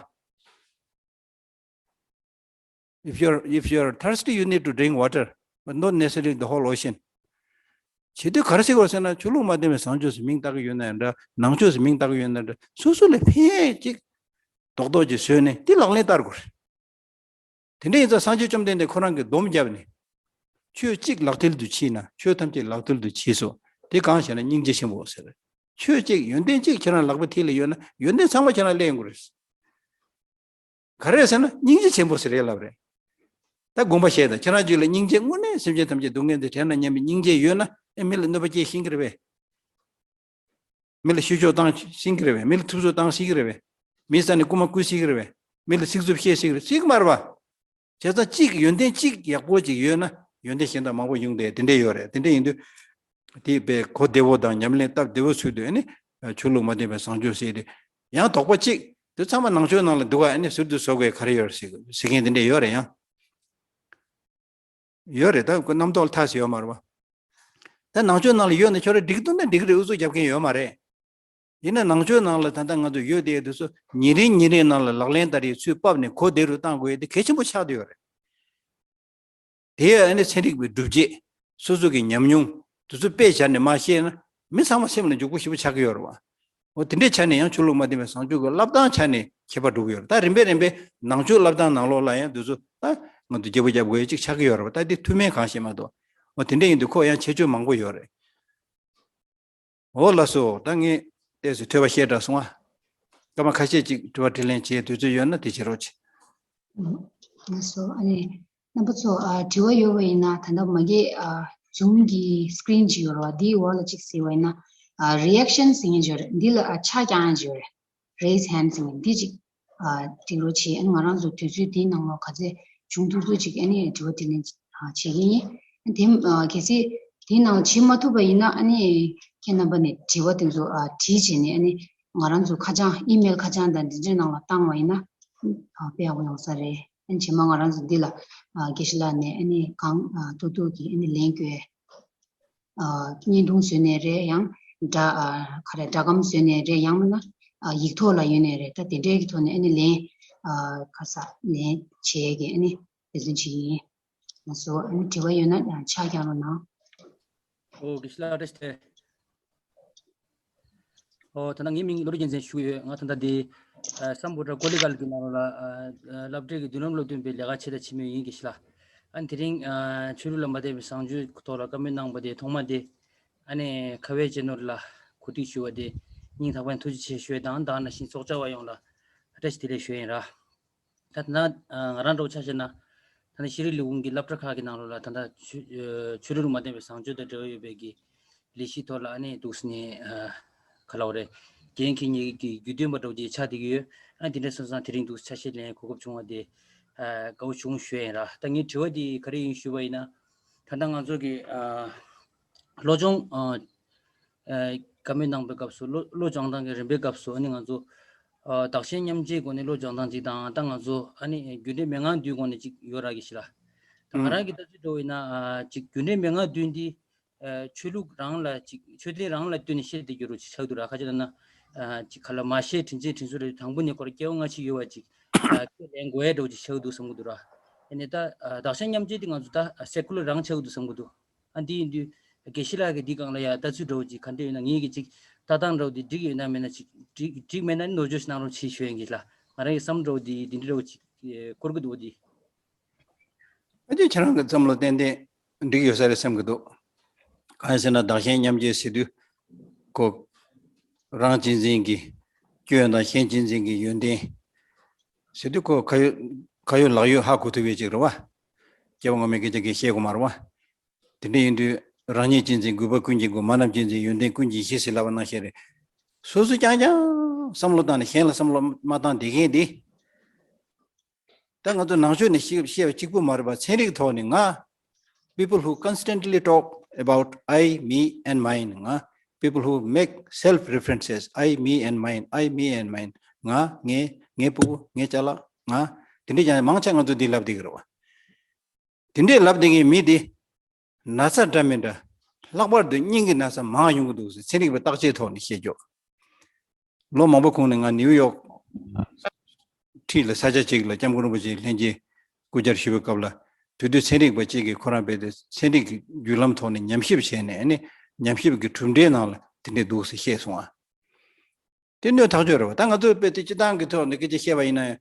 If you're if you're thirsty, you need to drink water, but not necessarily the whole ocean. བྱེད་དུས་ག་རེ་ཟེར་དགོས་ཟེར་ན་ཆོས་ལུགས་མ་བསྟེན་པའི་བཟང་སྤྱོད་ཟེར་མིང་བཏགས་ཀྱི་ཡོད་ན་ཡང་འདྲ། ནང་ཆོས་ཟེར་མིང་བཏགས་ཀྱི་ཡོད་ན་འདྲ། སོ་སོ་ལ་ཕན་ཡས་ཅིག་རྡོག་རྡོག་ཅིག་བཟོས་ནས་དེ་ལག་ལེན་བསྟར་དགོས་རེད། དེ་འདྲ་ཡིན་ཙང་སངས་རྒྱས་བཅོམ་ལྡན་འདས་ཁོ་རང་གིས་སྡོམ་བརྒྱབ་ནས། ཆོས་གཅིག་ལག་མཐིལ་དུ་མཆིས་ན་ཆོས་ཐམས་ཅད་ལག་མཐིལ་དུ་མཆིས་སོ། དེ་གང་ཞེ་ན་སྙིང་རྗེ་ཆེན་པོ་ཟེར། ཆོས་གཅིག་ཡོན་ཏན་གཅིག་ཁྱེད་རང་ལག་པའི་མཐིལ་ལ་ཡོད་ན་ཡོན་ཏན་ཚང་མ་ཁྱེད་རང་ལེན་དགོས་རེད། ག་རེ་ཟེར་ན་སྙིང་རྗེ་ཆེན་པོ་ཟེར་རེད་ལབ་རེད། ད་དགོངས་པ་བཞེས་དང་། ཁྱེད་རང་རྒྱུད་ལ་སྙིང་རྗེ་དངོས་གནས་སེམས་ཅན་ཐམས་ཅད་སྡུག་བསྔལ་འདི་བྲལ་ན་སྙམ་པའི་སྙིང་རྗེ་ཡོད་ན་ཨེ་མི་ལ་གནོད་པ་སྐྱེལ་ཤེས་ཀྱི་རེད་པས། མི་ལ་བཤུ་གཞོག་བཏང་ཤེས་ཀྱི་རེད་པས། མི་ལ་ཐུབ་ཚོད་བཏང་ཤེས་ཀྱི་རེད་པས། མིའི་རྩ་ནས་རྐུ་མ་རྐུ་ཤེས་ཀྱི་རེད་པས། མི་ལ་ཚིག་རྩུབ་བཤད་ཤེས་ཀྱི་རེད། ཤེས་ཀྱི་མ་རེད་པ། བྱས་ཙང་གཅིག་ཡོན་ཏན་གཅིག་ཡག་པོ་ཅིག་ཡོད་ན་ཡོན་ཏན་གཞན་དག་མང་པོ་ཡོང་དེ་དེ་འདྲས་ཡོད་རེད། དེ་འདྲས་ཡིན་དུས། དེ་བས་གོ་བདེ་བོ་དང་ཉམས་ལེན་སྟབས་བདེ་བོ་ཚུལ་དུ་ཨ་ནི་ཆོས་ལུགས་མ་བསྟེན་པའི་བཟང་སྤྱོད་ཟེར་དེ་ཡང་དོགས་པ་གཅིག་དེ་ཚང་མ་ནང་ཆོས་ནང་ལ་འདུག་ག་ཨ་ནི་ཟུར་དུ་བཟོ་དགོས་ག་རེ་ཡོད་རེད་ཟེར་ཟེར་མཁན་དེ་འདྲས་ཡོད་རེད་ཡང་། ཡོད་རེད། ད་ཁོ་རྣམ་རྟོག་ལ་ཐག་ཟེར་ཡོད་མ་རེད་པ། ད་ནང་ཆོས་ནང་ལ་ཡོད་ན་ཁྱོད་རང་འགྲིག་འདུག་ན་འགྲིག་རེད། ཨུ་ཚུགས་རྒྱབ་མཁན་ཡོད་མ་རེད། ཡིན་ན་ནང་ཆོས་ནང་ལ་ད་ལྟ་ང་ཚོ་ཡོད་དེ་དེ་ཚོ་ཉིན་རེ་ཉིན་རེ་ནང་ལ་ལག་ལེན་བསྟར་ཡས་ཚུར་ཕབ་ནས་གོ་བདེ་རུ་བཏང་དགོས་ཡས་དེ་གལ་ཆེན་པོ་ཆགས་བསྡད་ཡོད་རེད། དེ་ཡང་ཨ་ནི་ཚན་རིག་པའི་སྒྲུབ་བྱེད། སོ་སོ་གི་ཉམས་མྱོང་དེ་ཚོ་དཔེ་སྦྱར་ནས་མར་བཤད་ན་མི་ཚང་མ་སེམས་ལ་འཇུག་པོ་ཞེ་པོ་ཆགས་ཀྱི་ཡོད་རེད་བ། འོ་དེ་འདྲའི་ཆ་ནས་ཡང་ཆོས་ལུགས་མ་བསྟེན་པའི་བཟང་སྤྱོད་ཀྱི་བསླབ་སྟངས་ཆ་ནས་ཁྱད་པར་འགྲོ་གི་ཡོད་རེད། ད་རིམ་པས་རིམ་པས་ནང་ཆོས་བསླབ་སྟངས་ནང་ལོགས་ལ་ཡང་དེ་ཚོ་ད་ང་ཚོ་བརྗེ་པོ་རྒྱབ་དགོས་ཡ་གཅིག་ཆགས་ཀྱི་ཡོད་རེད་བ། ད་དེ་ཐུན་མིན་གང་ཤེས་མ་གཏོགས། འོ་དེ་འདྲ་ཡིན་དུས་ཁོ་ཡང་ཁྱད་ཆོས་མང་པོ་ཡོད་རེད། འོ་ལགས་སོ། ད་ངས་ ཏོག་ཙམ་ཐོས་པ་ཤེས་དྲགས་སོང་ཨ། སྐར་མ་ཁ་ཤས་ཅིག་དྲི་བ་དྲིས་ལན་བྱེད་དུས་ཚོད་ཡོད་ན་དེ་བྱེད་རོགས་བྱེད། ལགས་སོ། ཨ་ནི་རྣམ་པ་ཚོ་ཨ་དྲི་བ་ཡོད་པ་ཡིན་ན་ད་ལྟ་མ་གི་ཨ་Zoom་གི་screen་ཅིག་ཡོད་རེད་བ། འདིའི་འོག་ལ་ཅིག་གཟིགས་པ་ཡིན་ན་ཨ་reaction་ཟེར་མཁན་ཅིག་ཡོད་རེད། འདི་ལ་ཨ་ཆ་རྐྱང་ཡང་ཅིག་ཡོད་རེད། Raise hand་ཟེར་མཁན་འདི་ཅིག་ཨ་ཀླིག་རོགས་བྱེད། ཨ་ནི་ང་རང་ཚོ་དུས་ཚོད་འདིའི་ནང་ལ་ག་ཚོད་བྱུང་ཐུབ་ཐུབ་ཅིག་ཨ་ནི་དྲི་བ་དྲིས་ལན་ཨ་བྱེད་ཀྱི་ཡིན། དེ་ཨ་གལ་སྲིད་དེའི་ནང་ལ་བྱེད་མ་ཐུབ་པ་ཡིན་ན་ཨ་ནི་ཁྱེད་རྣམ་པ་ནས་དྲི་བ་དེ་ཚོ་ཨ་བྲིས་བྱས་ནས་ཨ་ནི་ང་རང་ཚོ་ཁ་བྱང་ཨི་མེལ་ཁ་བྱང་དང་འདི་འདྲའི་ནང་ལ་བཏང་བ་ཡིན་ན་ཨ་དཔེ་ཡག་པོ་ཡོང་ས་རེད། ཨ་ནི་རྗེས་མ་ང་རང་ཚོ་འདི་ལ་ཨ་དགེ་བཤེས་ལགས་ནས་ཨ་ནི་གང་ཨ་ཐུབ་ཐུབ་ཀྱིས་ཨ་ནི་ལན་སྐྱོལ། ཨ་བརྙན་ཐུང་བཟོས་ནས་རེད། ཡང་སྒྲ་ཨ་ག་རེ་སྒྲ་སྒམ་བཟོས་ནས་རེད། ཡང་མིན་ན་ཨ་ཡིག་ཐོག་ལ་ཡོད་ནས་རེད། ད་དེ་འདྲའི་གི་ཐོག་ནས་ཨ་ནི་ལན་ཨ་ག་ས་ལན་བྱེད་ཀྱི་ཨ་ནི་འབད་བརྩོན་བྱེད་ཀྱི་ཡིན། ལགས་སོ། ཨ་ནི་དྲི་བ་ཡོད་ན་ཡང་ཆ་རྐྱང་རོགས་གནང་། ཨོ་དགེ་བཤེས་ལགས་བཀྲ་ཤིས་བདེ་ལེགས། ཨོ་ད་ལྟ་ངའི་མིང་བློ་གྲོས་རྒྱལ་མཚན་ཞུ་གི་ཡོད། ང་ད་ལྟ་འདི་ཨ་སམ་བྷོ་ཊ་ཀོ་ལི་གྷལ་གྱི་ནང་ལོགས་ལ་ཨ་ཨ་སློབ་གྲྭའི་གི་མདུན་ལམ་སློབ་སྟོན་པའི་ལས་ཀ་བྱེད་བསྡད་ཕྱི་མོ་ཡིན། དགེ་བཤེས་ལགས། ཨ་ནི་དེ་རིང་ཨ་ཆོས་ལུགས་ལ་མ་བརྟེན་པའི་བཟང་སྤྱོད་ཐོག་ལ་བཀའ་མོལ་གནང་བ་དེ་ཐོག་མ་དེ་ཨ་ནི་ཁ་བའི་ཅེ་ནོར་ལ་གོ་སྒྲིག་ཞུ་བ་དེ་སྙིང་ཐག་པ་ནས་ཐུགས་རྗེ་ཆེ་ཞུ་ཡས་དང་། ད་ག་ནང་བཞིན་ཚོགས་བཅར་བ་ཡོངས་ལ་བཀྲ་ཤིས་བདེ་ལེགས་ཞུ་ཡས་ཡིན་ར། ད་ད་ང་རང་འདྲ་བོ་ཆ་བཞག་ན། ད་ནི་ཤེས་རིག་ལས་ཁུངས་ཀྱི་སློབ་གྲྭ་ཁག་གི་ནང་ལོགས་ལ་ད་ལྟ་ཆོས་ཆོས་ལུགས་མ་བརྟེན་པའི་བཟང་སྤྱོད་དང་འབྲེལ་བ་ཡོད་པའི་གི་ལས་གཞི་ཐོག་ལ་ཨ་ནི་འདུག་སེ་ནས་ཨ་ག་ལབ་དགོས་རེད། འགན་འཁྱེར་མཁན་གྱི་རྒྱུས་སྟོན་པ་འདྲ་བོ་ཅིག་ཆགས་བསྡད་ཀྱི་ཡོད། ཨ་ནི་དེ་འདྲ་སོང་ཙང་དེ་རིང་འདུག་སེ་ཆ་ཤས་ལེན་གོ་སྐབས་བྱུང་བ་དེ་ཨ་དགའ་བོ་བྱུང་ཞུ་ཡས་ཡིན་ར། ད་ངའི་དྲི་བ་དེ་ག་རེ་ཡིན་ཞུས་པ་ཡིན་ན། ད་ལྟ་ང་ཚོ་གི་ཨ་བློ་སྦྱོང་ཨ་ཨ་བཀའ་མོལ་གནང་པའི་སྐབས་སུ་བློ་བློ་སྦྱང་སྟངས་ཀྱི་རིམ་པའི་སྐབས་སུ་ཨ་ནི་ང་ཚོ་ཨ་བདག་གཞན་མཉམ་བརྗེའི་སྒོ་ནས་བློ་སྦྱང་སྟངས་ཅིག་དང་། ད་ང་ཚོ་ཨ་ནི་རྒྱུ་འབྲས་མན་ངག་བདུན་སྒོ་ནས་ཅིག་ཡོད་ར། དགེ་བཤེས་ལགས། ད་ང་རང་གི་ལྟ་ཚུལ་འདྲ་བོ་ཡིན་ན་ཨ་ཅིག་རྒྱུ་འབྲས་མན་ངག་བདུན་འདི་ཨ་ཆོས་ལུགས་རང་ལ་ཅིག་ཆོས་དད་རང་ལ་ལྟོས་ནས་བཤད་བསྡད་རྒྱུ་རུ་ཅིག་ཆགས་འདུག་ར། ཁ་ཅིག་ལབ་ན་ཨ་ཅིག་ག་ལ་མ་ཤེས་དྲིན་ཆེན་དྲིན་གཟོ་རེད། དང་པོ་ནས་ཁོ་ར་སྐྱེ་བ་སྔ་ཕྱི་ཡོད་པ་ཅིག་ཨ་ཁས་ལེན་དགོས་ཡས་འདྲ་བོ་ཅིག་ཆགས་འདུག་བསམ་གྱི་འདུག་ར། ཨ་ནི་ད་ཨ་བདག་གཞན་མཉམ་བརྗེ་འདི་ང་ཚོ་ད་ཨ་སེ་ཀུ་ལར་རང་ཆགས་འདུག་བསམ་གྱི་འདུག་ཨ་འདི་ཡིན་དུས་དགེ་བཤེས་ལགས་ཀྱིས་འདི་སྒང་ལ་ཡ་ལྟ་ཚུལ་འདྲ་བོ་ཅིག་ག་འདྲ་ཡོད་ན། ངེད་ཀྱིས་ཅིག་ལྟ་སྟངས་འདྲ་བོ་འདི་འགྲིག་ཡོད་ན་མེད་ན་ཅིག་འགྲིག་འགྲིག་མེད་ན་ནོར་བཅོས་ཤིག་གནང་རོགས་བྱེད་ཞུ་ཡིན། དགེ་བཤེས་ལགས། ང་རང་གི་བསམ་བློ་འདྲ་བོ་འདི་འདི་འདྲ་བོ་ཅིག་ཨེ་བསྐོར་གྱི་འདུག་འདི། ཨ་ཅེ་ཁྱེད་རང་གི་བསམ་བློ་ཏན་ཏན་འགྲིག་ཡོད་ས་རེད་བསམ་གྱི་འདུག་གང་ཡིན་ཟེར་ན་བདག་གཞན་མཉམ་བརྗེ་ཟེར་དུས་ཁོ་རང་གཅེས་འཛིན་གྱི་སྐྱོན་དང་གཞན་གཅེས་འཛིན་གྱི་ཡོན་ཏན་ཟེར་དུས་ཁོ་ཁ་ཡོད་ཁ་ཡོད་ལག་ཡོད་ཧ་གོ་ཐུབ་ཡས་ཅིག་རེད་བ། སྐྱེ་བ་སྔོན་མའི་སྐད་ཆ་གིས་བཤད་དགོས་མ་རེད་བ། དེ་འདྲ་ཡིན་དུས་རང་ཉིད་གཅེས་འཛིན་རྒུད་པ་ཀུན་གྱི་སྒོ། མ་རྣམས་གཅེས་འཛིན་ཡོན་ཏན་ཀུན་གྱི་གཞི་ཟེར་ལབ་པ་ནང་བཞིན་རེད། སོ་སོ་རྐྱང་རྐྱང་བསམ་བློ་བཏང་ནས་གཞན་ལ་བསམ་བློ་མ་བཏང་བསྡད་མཁན་འདི། ད་ང་ཚོ་ནང་ཆོས་ནས་བཤད་བཤད་པ་གཅིག་པུ་མ་རེད་པ། ཚན་རིག་ཐོག་ནས་ང་། People who constantly talk about I, me and mine. ང་། People who make self references, I, me and mine, I, me and mine. ང་། ངའི། ངའི་ཕྲུ་གུ། ངའི་ཅ་ལག་ང་། དེ་འདྲས་ཀྱང་མང་ཆེ་ང་ཚོ་འདི་ལབ་བསྡད་ཀྱི་རེད་བ། དེ་འདྲས་ལབ་བསྡད་མཁན་མི་འདི། ན་ཚ་འདྲ་མི་འདྲ། ལྷག་པར་དུ་སྙིང་གི་ན་ཚ་མང་ཡོང་གི་འདུག་ཟེར་ཚན་རིག་པ་བརྟག་དཔྱད་ཐོག་ནས་བཤད་རྒྱུ། ལོ་མང་པོ་གོང་ནས་ང་ནིའུ་ཡོག་འཁྲིས་ལ་ས་ཆ་གཅིག་ལ་སྐྱབས་མགོན་རིན་པོ་ཆེའི་ལྷན་རྒྱས་སྐུ་བཅར་ཞུ་བའི་སྐབས་ལ། དེ་དུས་ཚན་རིག་པ་གཅིག་གིས་ཁོ་རང་རྦད་དེ་ཚན་རིག་གི་བརྒྱུད་ལམ་ཐོག་ནས་ཉམས་ཞིབ་བྱས་ནས་ཨ་ནི་ཉམས་ཞིབ་ཀྱི་གྲུབ་འབྲས་ནང་ལ་དེ་འདྲས་འདུག་ཟེར་བཤད་སོང་ཨ། དེ་གནོད་ཐག་ཆོད་རེད་བ། ད་ང་ཚོས་རྦད་དེ་སྤྱི་བཏང་གི་ཐོག་ནས་སྐད་ཆ་བཤད་པ་ཡིན་ན་ཡང་།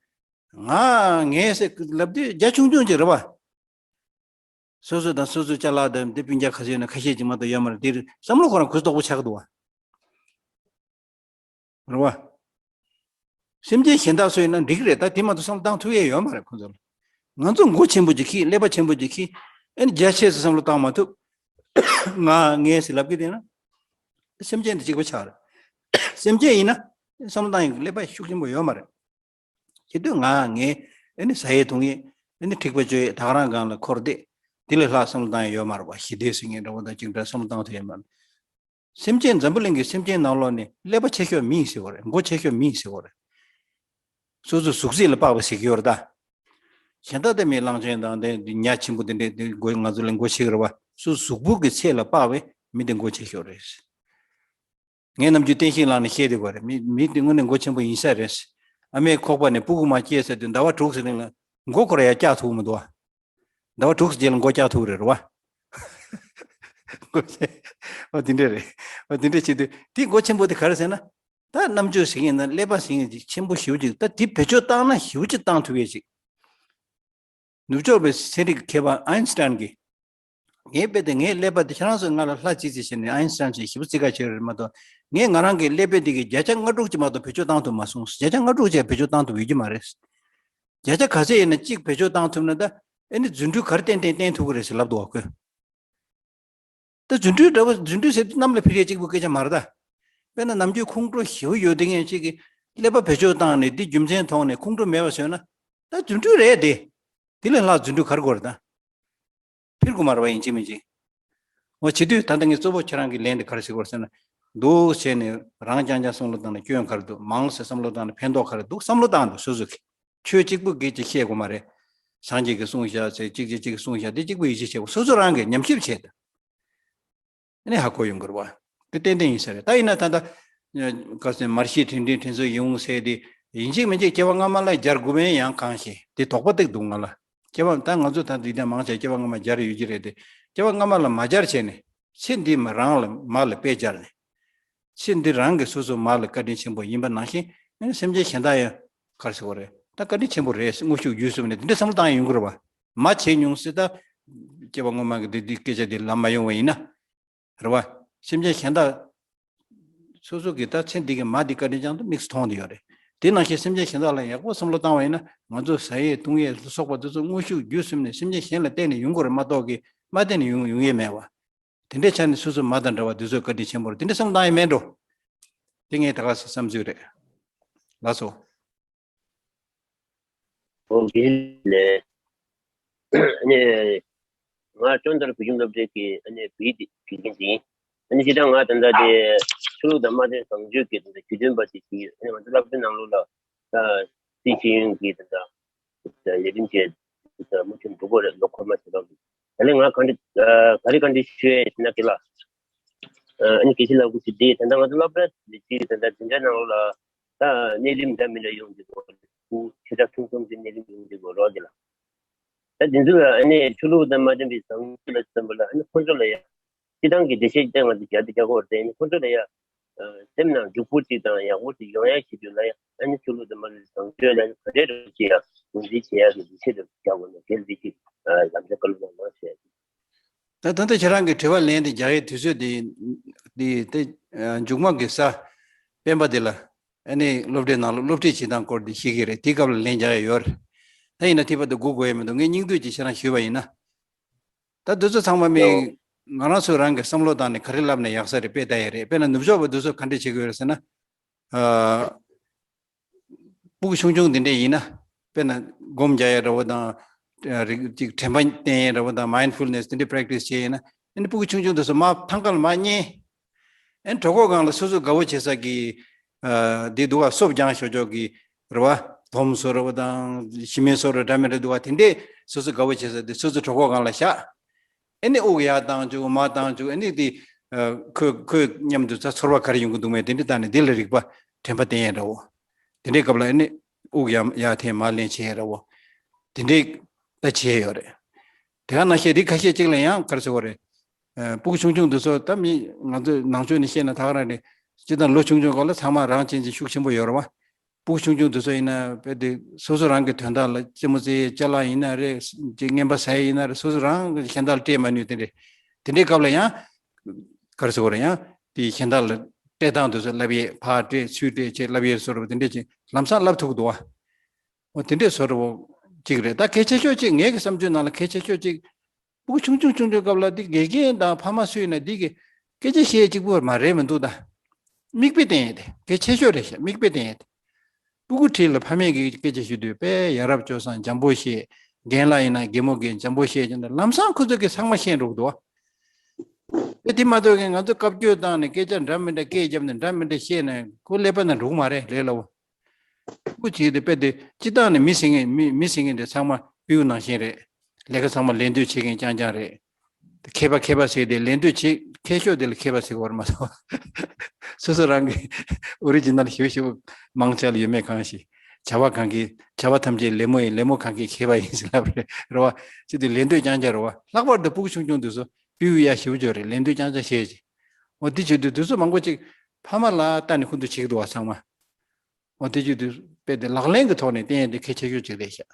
ང་། ངས་ཟེར་ལབ་དུས་རྒྱ་ཆུང་ཆུང་ཅིག་རེད་བ། སོ་སོ་དང་སོ་སོའི་ཅ་ལག་དང་དེ་སྤུན་ཀྱག་ག་ཚོད་ཡོད་ན་ཁ་ཤས་ཅིག་མ་གཏོགས་ཡོད་མ་རེད། དེར་བསམ་བློ་ཁོ་རང་གུ་དོག་པོ་ཆགས་འདུག་བ། རེད་བ། སེམས་ཅན་གཞན་དག་སུ་ཡིན་ན་འགྲིག་རེད། ད་དེ་མ་གཏོགས་བསམ་བློ་བཏང་ཐུབ་ཡས་ཡོད་མ་རེད་ཁོ་ཚོ་ལ། ང་ཚོ་མགོ་ཆེན་པོ་ཅིག་འཁྱེར། ཀླད་པ་ཆེན་པོ་ཅིག་འཁྱེར། ཨ་ནི་རྒྱ་ཆེ་ས་བསམ་བློ་བཏང་མ་ཐུབ། ང་། ངས་ཟེར་ལབ་ཀྱི་བསྡད་ན། སེམས་ཅན་དེ་གཅིག་པ་ཆགས་རེད། སེམས་ཅན་ཡིན་ན་བསམ་བློ་བཏང་ཡས་ཀླད་པ་ཤུགས་ཆེན་པོ་ཡོད་མ་རེད། བྱེད་དུས་ང་། ངས། ཨ་ནི་ཟ་ཡས་འཐུང་ཡས། ཨ་ནི་འཁྲིག་པ་སྤྱོད་ཡས། ད་ག་རང་སྒང་ལ་འཁོར་བསྡད། དེ་ལས་ལྷག་བསམ་བློ་བཏང་ཡས་ཡོད་མ་རེད་པ། ཞི་བདེ་ཟེར་མཁན་འདྲ་བོ་དང་གཅིག་འདྲ་བསམ་བློ་བཏང་ཐུབ་ཡས་མ་རེད། སེམས་ཅན། འཛམ་བུ་གླིང་གི་སེམས་ཅན་ནང་ལོགས་ནས་ཀླད་པ་ཆེ་ཤོས་མི་ཡིན་ཟེར་བ་རེད། མགོ་ཆེ་ཤོས་མི་ཡིན་ཟེར་བ་རེད། སོ་སོའི་གཟུགས་གཟུགས་ལ་དཔག་པའི་ཟེར་གྱི་ཡོད་རེད་ད། གཞན་དག་དེ་མི་གླང་ཆེན་དང་དེ་ཉ་ཆེན་པོ་དེ་འདྲས་དེ་མགོ་ང་ཚོ་ལས་མགོ་ཆེ་གི་རེད་བ། སོ་སོའི་གཟུགས་པོ་གི་ཚད་ལ་དཔག་པའི་མི་དེ་མགོ་ཆེ་ཤོས་རེད། ངས་ནམ་རྒྱུན་བསྟན་ཤིང་ལགས་ནས་བཤད་བསྡད་པ་རེད། མི་མི་དེ་དངོས་གནས་མགོ་ཆེན་པོ་ཡིན་ས་རེད། ཨ་མས་ཁོག་པ་ནས་སྤུ་གུ་མ་སྐྱེས་ཚར་དུས་ཟླ་བ་དྲུག་ཙམ་རིང་ལ་མགོ་སྐོར་ཡ་བཀྱག་ཐུབ་མི་འདུག་བ། ཟླ་བ་དྲུག་ཙམ་རྗེས་ལ་མགོ་བཀྱག་ཐུབ་རེད་རེད་བ། མགོ་ཆེ། ཨོ་དེ་འདྲས་རེད། ཨོ་དེ་འདྲས་བྱེད་དུས་དེ་མགོ་ཆེན་པོ་དེ་ག་རེ་ཟེར་ན། ད་རྣམ་དཔྱོད་ཟེར་མཁན་ན་ཀླད་པ་ཟེར་མཁན་ཅིག་ཆེན་པོ་ཞེ་པོ་ཅིག་ད་དེ་བེད་སྤྱོད་བཏང་ན་ཞེ་པོ་ཅིག་བཏང་ཐུབ་ཡས་ཅིག་ནུབ་ཕྱོགས་པའི་ཚན་རིག་མཁས་པ་ཨ་ཡིན་སི་ཏན་གྱིས། ངའི་དཔེ་དེ་ངའི་ཀླད་པ་དེ་ཁྱེད་རང་ཚོས་ང་ལ་ལྷ་ཅིག་ཅིག་བྱས་ནས་ཨའིན་སི་ཊན་ཅིག་ཞེ་པོ་རྩིས་ཁ་ཆེ་རེད་མ་གཏོགས། ངས་ང་རང་གི་ཀླད་པའི་དེ་གི་བརྒྱ་ཆ་ལྔ་དྲུག་ཅིག་མ་གཏོགས་བེད་སྤྱོད་བཏང་ཐུབ་མ་སོང་། བརྒྱ་ཆ་ལྔ་དྲུག་ཅིག་བེད་སྤྱོད་བཏང་ཐུབ་ཡོད་ཀྱི་མ་རེད། བརྒྱ་ཆ་ག་ཚད་ཡིན་ན་གཅིག་བེད་སྤྱོད་བཏང་ཐུབ་ན་ད་ཨེ་ནི་རྫུ་འཕྲུལ་ག་རེ་ཏན་ཏན་བསྟན་ཐུབ་ཀྱི་རེད་ཟེར་ལབ་འདུག་བ་ཁོས། ད་རྫུ་འཕྲུལ་འདྲ་བོ་རྫུ་འཕྲུལ་ཟེར་དུས་གནམ་ལ་འཕུར་ཡས་གཅིག་པུ་སྐད་ཆ་མ་རེད་ད། དཔེར་ན་ནམ་རྒྱུན་ཁོང་ཁྲོ་ཞེ་པོ་ཡོད་དེ་ངས་གཅིག་གི་ཀླད་པ་བེད་སྤྱོད་བཏང་ནས་འདི་རྒྱུ་མཚན་མཐོང་ནས་ཁོང་ཁྲོ་མེད་པ་བཟོས་ན་ད་རྫུ་འཕྲུལ་རེད་དེ། དེ་ལས་ལྷག་རྫུ་འཕྲུལ་ག་རེ་དགོས་རེད་ད། འཕུར་དགོས་མ་རེད་པ་ཡིན་གཅིག་མིན་གཅིག་འོ་བྱེད་དུས་ད་ལྟ་ངས་གཙོ་བོ་ཁྱེད་རང་གི་ལན་དེ་ག་རེ་ཟེར་དགོས་ཟེར་ན། འདུག་བྱས་ནས་རང་རྐྱང་རྐྱང་བསམ་བློ་བཏང་ནས་སྐྱོན་ག་རེ་འདུག་མང་ཟེར་བསམ་བློ་བཏང་ནས་ཕན་ཐོགས་ག་རེ་འདུག་བསམ་བློ་བཏང་འདུག་སོ་སོ་གིས། ཆོས་གཅིག་པུ་སྒེར་གྱིས་བཤད་དགོས་མ་རེད། སངས་རྒྱས་ཀྱིས་གསུངས་བཞག་ཚེ་གཅིག་གཅིག་གཅིག་གསུངས་བཞག་དེ་གཅིག་པུ་ཡིད་ཆེས་བྱེད་དགོས། སོ་སོ་རང་གིས་ཉམས་ཞིབ་བྱས་ཏེ། ཨ་ནི་ཧ་གོ་ཡོང་གི་རེད་བ། དེ་ཏན་ཏན་ཡིན་ས་རེད། ད་ཡིན་ན་ད་ལྟ་ག་ཟེར་མར་ཤེས་དྲིན་དྲན་དྲིན་གཟོ་ཡིན་འོང་ཟེར་དེ་ཡིན་གཅིག་མིན་གཅིག་སྐྱེ་བ་སྔ་མ་ལ་སྦྱར་དགོས་པས་ཡང་གང་ཤེས་དེ་དོགས་པ་ཏིག་འདུག་ང་ལ། སྐྱེ་བ་ད་ང་ཚོ་ད་འདི་དང་མང་ཆེ་སྐྱེ་བ་སྔ་མ་སྦྱར་ཡོད་ཀྱི་རེད་དེ། སྐྱེ་བ་སྔ་མ་ལ་མ་སྦྱར་བྱས་ནས་ཚེ་འདི་མ་རང་ལ་མ་ལ་དཔེ་སྦྱར་ནས། ཚེ་འདི་རང་གི་སོ་སོ་མ་ལ་བཀའ་དྲིན་ཆེན་པོ་ཡིན་པ་ནང་བཞིན་ཨ་ནི་སེམས་ཅན་གཞན་དག་ཡང་ག་རེ་ཟེར་དགོས་རེད། ད་བཀའ་དྲིན་ཆེན་པོ་རེད་དངོས་ཤུགས་བརྒྱུད་གསུམ་ནས་དེ་འདྲ་བསམ་བློ་བཏང་ཡོང་གི་རེད་བ། མ་བྱས་མྱོང་ཟེར་ད། སྐྱེ་བ་སྔོན་མ་གི་འདི་འདི་སྐད་ཆ་འདི་ལམ་མ་ཡོང་བ་ཡིན་ན། རེད་བ། སེམས་ཅན་གཞན་དག་སོ་སོ་གི་ད་ཚེ་འདི་གི་མ་འདི་བཀའ་དྲིན་ཅང་དུ་དམིགས་སུ་མཐོང་དུ་ཡོད་རེད། དེ་ནང་བཞིན་སེམས་ཅན་གཞན་དག་ལ་ཡག་པོ་བསམ་བློ་བཏང་བ་ཡིན་ན་ང་ཚོ་ཟ་ཡས་བཏུང་ཡས་ལ་སོགས་པ་དེ་ཚོ་དངོས་ཤུགས་བརྒྱུད་གསུམ་ནས་སེམས་ཅན་གཞན་ལ་བརྟེན་ནས་ཡོང་དགོས་རེད་མ་གཏོགས་གི་མ་བརྟེན་ནས་ཡོང་ཡོང་ཡས་མེད་བ། དེ་འདྲའི་ཆ་ནས་སོ་སོ་མ་དང་འདྲ་བ་དེ་ཚོའི་བཀའ་དྲིན་ཆེན་པོ་རེད་དེ་འདྲ་བསམ་བློ་བཏང་ཡས་མེད་འགྲོ། དེ་ངས་ད་ག་སེ་བསམ་ཚུལ་རེད། ལགས་སོ། ཨོ་དགེ་ལེགས། ཨ་ནི་ང་ཅོན་ཏར་བོད་ཁྱིམ་སློབ་གྲྭའི་གི་ཨ་ནི་བོད་ཡིག་དགེ་རྒན་ཅིག་ཡིན། ཨ་ནི་སྤྱིར་བཏང་ང་ད་ལྟ་དེ་ཆོས་ལུགས་དང་མ་མཐུན་བཟང་སྤྱོད་ཀྱི་ད་ལྟ་རྒྱུས་སྟོན་པ་ཅིག་ཡིན། ཨ་ནི་ང་ཚོ་སློབ་གྲྭའི་ནང་ལོགས་ལ་ད་སྲིད་ཤེས་ཡོན་གྱི་ད་ལྟ་ལས་རིམ་བཅས་ད་མུ་མཐུད་འགྲོ་གི་རེད་ལོ་འཁོར་མ་ཞིག་ལ། ད་ནི་ང་ག་འདྲ་ག་རེ་ག་འདྲ་ཞུ་ཡས་ཟེར་ན་དེ་ལ། ཨ་ནི་དགེ་བཤེས་ལགས་སྐུ་ཞིག་འདི་ད་ལྟ་ང་ཚོ་སློབ་གྲྭ་འདི་གཅིག་ད་ལྟ་འཛིན་གྲྭ་ནང་ལོགས་ལ་ད་གནས་རིམ་འདྲ་མི་འདྲ་ཡོང་གི་འདུག་སྐུ་ཆོས་གྲྭ་ཐུན་གསུམ་གྱི་གནས་རིམ་ཡོང་གི་འདུག་རོགས་འདི་ལ། ད་འདི་ཚོ་ལ་ཨ་ནི་ཆོས་ལུགས་དང་མ་མཐུན་པའི་བཟང་སྤྱོད་ལ་བརྩོན་པ་ལ་ཨ་ནི་ཁོང་ཚོ་ལ་ཡ། སྤྱི་བཏང་གི་འགྲེལ་བཤད་ཅིག་ང་ཚོ་རྒྱག་དུ་རྒྱག་གོ་རེད་ཨ་ནི་ཁོང་ཚོ་ལ་ཡ། སེམས་ནང་འཇུག་པོ་ཅིག་དང་ཡག་པོ་ཅིག་ཡོང་ཡ་ཞིག་ཡོད་ལ་ཡ་ཨ་ནི་ཆོས་ལུགས་དང་མ་མཐུན་པའི་བཟང་སྤྱོད་ལ་ཨ་ནི་ག་འདྲའི་རོགས་ཅིག་ཡ་ངོས་འཛིན་བྱེད་ཡ་གི་འགྲེལ་བཤད་དུ་རྒྱག་དགོས་ན་དེ་འདི་ཅིག་ལམ་སང་བཀའ་སློབ་གནང་ཞེས། ད་ད་ལྟ་ཁྱེད་རང་གི་དྲི་བ་ལན་དེ་རྒྱག་ཡའི་དུས་ཚོད་དེ་དེ་དེ་མཇུག་མ་གི་ས་སྤེན་པ་དེ་ལ་ཨ་ནི་སློབ་གྲྭའི་ནང་ལ་སློབ་ཁྲིད་བྱེད་སྟངས་སྐོར་དེ་ཤེས་ཀྱི་རེད། དེའི་སྐབས་ལ་ལན་རྒྱག་ཡ་ཡོད་རེད། ད་ཡིན་ན་དེ་བར་དུ་སྒུག་དགོས་ཡ་མི་འདུག་ངས་སྙིང་བསྡུས་ཀྱིས་ཁྱེད་རང་ཞུས་པ་ཡིན་ན། ད་དེ་ཚོ་ཚང་མ་མི་ང་རང་ཚོས་རང་གི་བསམ་བློ་བཏང་ནས་ག་རེ་ལབ་ན་ཡག་ས་རེད་དཔེ་ལྟ་ཡ་རེད། དཔེར་ན་ནུབ་ཕྱོགས་པ་དེ་ཚོ་ག་འདྲས་བྱེད་དགོས་རེད་ཟེར་ན། ཨ། སྤུ་གུ་ཆུང་ཆུང་འདི་འདྲས་ཡིན་ན། དཔེར་ན་སྒོམ་རྒྱག་ཡ་འདྲ་བོ་དང་། རིག་ཅིག་དྲན་པ་བསྟེན་ཡ་འདྲ་བོ་དང་མའིན་ཌ་ཕུལ་ནེས་འདི་འདྲས་པེ་རེག་ཊི་སི་བྱས་ཡིན་ན། ཨ་ནི་སྤུ་གུ་ཆུང་ཆུང་དེ་ཚོ་མར་ཐང་ཀ་ལ་མར་བསྙལ། ཨ་ནི་གྲོད་ཁོག་སྒང་ལ་སོ་སོ་དགའ་བོ་བྱེད་ས་གི། འདི་འདུག་བ་སོབ་རྒྱང་ཤོར་ཤོར་གི། རེད་བ། དོམ་བཟོ་འདྲ་བོ་དང་ཞི་མི་བཟོ་འདྲ་འདྲ་མི་འདྲ་འདུག་བ་དེ་འདྲས་སོ་སོ་དགའ་བོ་བྱེད་ས་དེ་སོ་སོ་གྲོད་ཁོག་སྒང་ལ་བཞག་ཨ་ནི་དབུགས་ཡར་བཏང་བཅུག་མར་བཏང་བཅུག་ཨ་ནི་དེ། ཁོས་ཁོས་མཉམ་དུ་ཚ་ཚོར་བ་ག་རེ་ཡོང་གི་འདུག་མེད་དེ་འདྲ་ལྟ་ནས་དེ་ལ་རིག་པ་དྲན་པ་བསྟེན་ཡས་འདྲ་བོ། དེ་འདྲའི་སྐབས་ལ་ཨ་ནི་དབུགས་ཡར་ཡར་འཐེན་མར་ལེན་བྱེད་ཡས་འདྲ་བོ། དེ་འདྲའི་ད་བྱེད་ཡས་ཡོད་རེད། དེ་ག་ནང་བཞིན་རིགས་ཁ་ཤས་གཅིག་ལ་ཡང་ག་རེ་ཟེར་དགོས་རེད། སྤུ་གུ་ཆུང་ཆུང་འདི་ཚོ་ད་མི་ང་ཚོས་ནང་ཆོས་ནས་བཤད་ན་ད་ག་རང་རེད། སྤྱིར་བཏང་ལོ་ཆུང་ཆུང་སྐབས་ལ་ཚང་མ་རང་གཅེས་འཛིན་ཤུགས་ཆེན་པོ་ཡོད་རེད་བ། སྤུ་གུ་ཆུང་ཆུང་དེ་ཚོ་ཡིན་ན་དཔེ་དེ་སོ་སོ་རང་གི་དོན་དག་ལ་རྩེད་མོ་རྩེ་ཡས་ཅ་ལག་ཡིན་ན་རེད། ཅིག་རྔན་པ་ཟ་ཡས་ཡིན་ན་རེད། སོ་སོ་རང་གི་གཞན་དག་ལ་སྤྲད་མ་ནུས་དེ་འདྲས། དེ་འདྲའི་སྐབས་ལ་ཡང་ག་རེ་ཟེར་དགོས་རེད། ཡང་དེ་གཞན་དག་ལ་སྤྲད་སྟངས་དེ་ཚོ་བསླབ་ཡས་ཕར་སྤྲད་ཚུར་སྤྲད་བྱས་བསླབ་ཡས་བཟོ་འདྲ་བོ་དེ་འདྲས་ཅིག་ལམ་སང་བསླབ་ཐུབ་ཀྱི་འདུག་བ། འོ་དེ་འདྲས་བཟོ་འདྲ་བོ་གཅིག་རེད། ད་གལ་ཆེ་ཤོས་གཅིག་ངའི་གི་བསམ་ཚུལ་ནང་ལ་གལ་ཆེ་ཤོས་གཅིག་སྤུ་གུ་ཆུང་ཆུང་ཆུང་ཆུང་སྐབས་ལ་འདི་དགེ་རྒན་དང་ཕ་མ་སུ་ཡིན་ན་འདི་གི་སྐད་ཆ་བཤད་གཅིག་པུ་མ་རེད་མི་འདུག་ད། མིག་དཔེ་བསྟན་ཡས་དེ་གལ་ཆེ་ཤོས་རེད་ཤག་མིག་དཔེ་བསྟན་ཡས་དེ། སྤུ་གུ་ཁྲིད་ལ་ཕ་མས་ཀྱི་སྐད་ཆ་ཞུ་དུས་དཔེ་ཡ་རབས་སྤྱོད་བཟང་འཇམ་པོ་བཤད། རྒན་ལགས་ཡིན་ན་རྒན་མོ་གི་འཇམ་པོ་བཤད་ཀྱང་ལམ་སང་ཁོ་ཚོ་གི་ཚང་མ་ཤེས་འགྲོ་གི་འདུག་བ། དེ་དེ་མ་གཏོགས་ཀྱི་ང་ཚོ་བཀའ་བཀྱོན་བཏང་ནས་སྐད་ཆ་འདྲ་མི་འདྲ་སྐད་བརྒྱབ་ནས་འདྲ་མི་འདྲ་བཤད་ནས་ཁོ་ཀླད་པ་ནང་འགྲོ་གི་མ་རེད་ལས་སླ་བོ། སྤུ་གུ་བྱེད་དེ་དཔེ་དེ་སྤྱི་བཏང་ནས་མི་ཟེར་མཁན་མི་མི་ཟེར་མཁན་དེ་ཚང་མ་སྤྲེའུ་ནང་བཞིན་རེད། ལས་ཀ་ཚང་མ་ལས་འདོད་བྱེད་མཁན་རྐྱང་རྐྱང་རེད། མཁས་པ་མཁས་པ་ཟེར་དེ་ལས་འདོད་བྱེད་མཁས་ཤོས་དེ་ལ་མཁས་པ་ཟེར་གི་ཡོད་རེད་མ་གཏོགས། སོ་སོ་རང་གི་ཨོ་རི་ཇི་ནལ་ཞེ་པོ་ཞེ་པོ་མང་ཆེ་ལ་ཡོད་མེད་གང་ཞིག་བྱ་བ་གང་གི་བྱ་བ་ཐམས་ཅད་ལད་མོ་ཡིན། ལད་མོ་གང་གིས་མཁས་པ་ཡིན་ཟེར་ལབ་རེད་རེད་བ། ཅི་དེ་ལས་འདོད་རྐྱང་རྐྱང་རེད་བ། ལྷག་པར་དུ་སྤུ་གུ་ཆུང་ཆུང་དེ་ཚོ་སྤྲེའུ་ཡ་ཞེ་པོ་ཅིག་རེད། ལས་འདོད་རྐྱང་རྐྱང་བཤད་ཅིག་འོ་དེ་བྱེད་དུས་དེ་ཚོ་མང་པོ་ཅིག་ཕ་མ་ལ་ལྟ་ནས་ཁུ་འདུ་བྱེད་ཀྱི་འདུག་བ་ཚང་མ། འོ་དེ་བྱེད་དུས་དཔེ་དེ་ལག་ལེན་གྱི་ཐོག་ནས་བསྟན་ཡས་དེ་གལ་ཆེ་ཤོས་ཅིག་རེད་ཤག་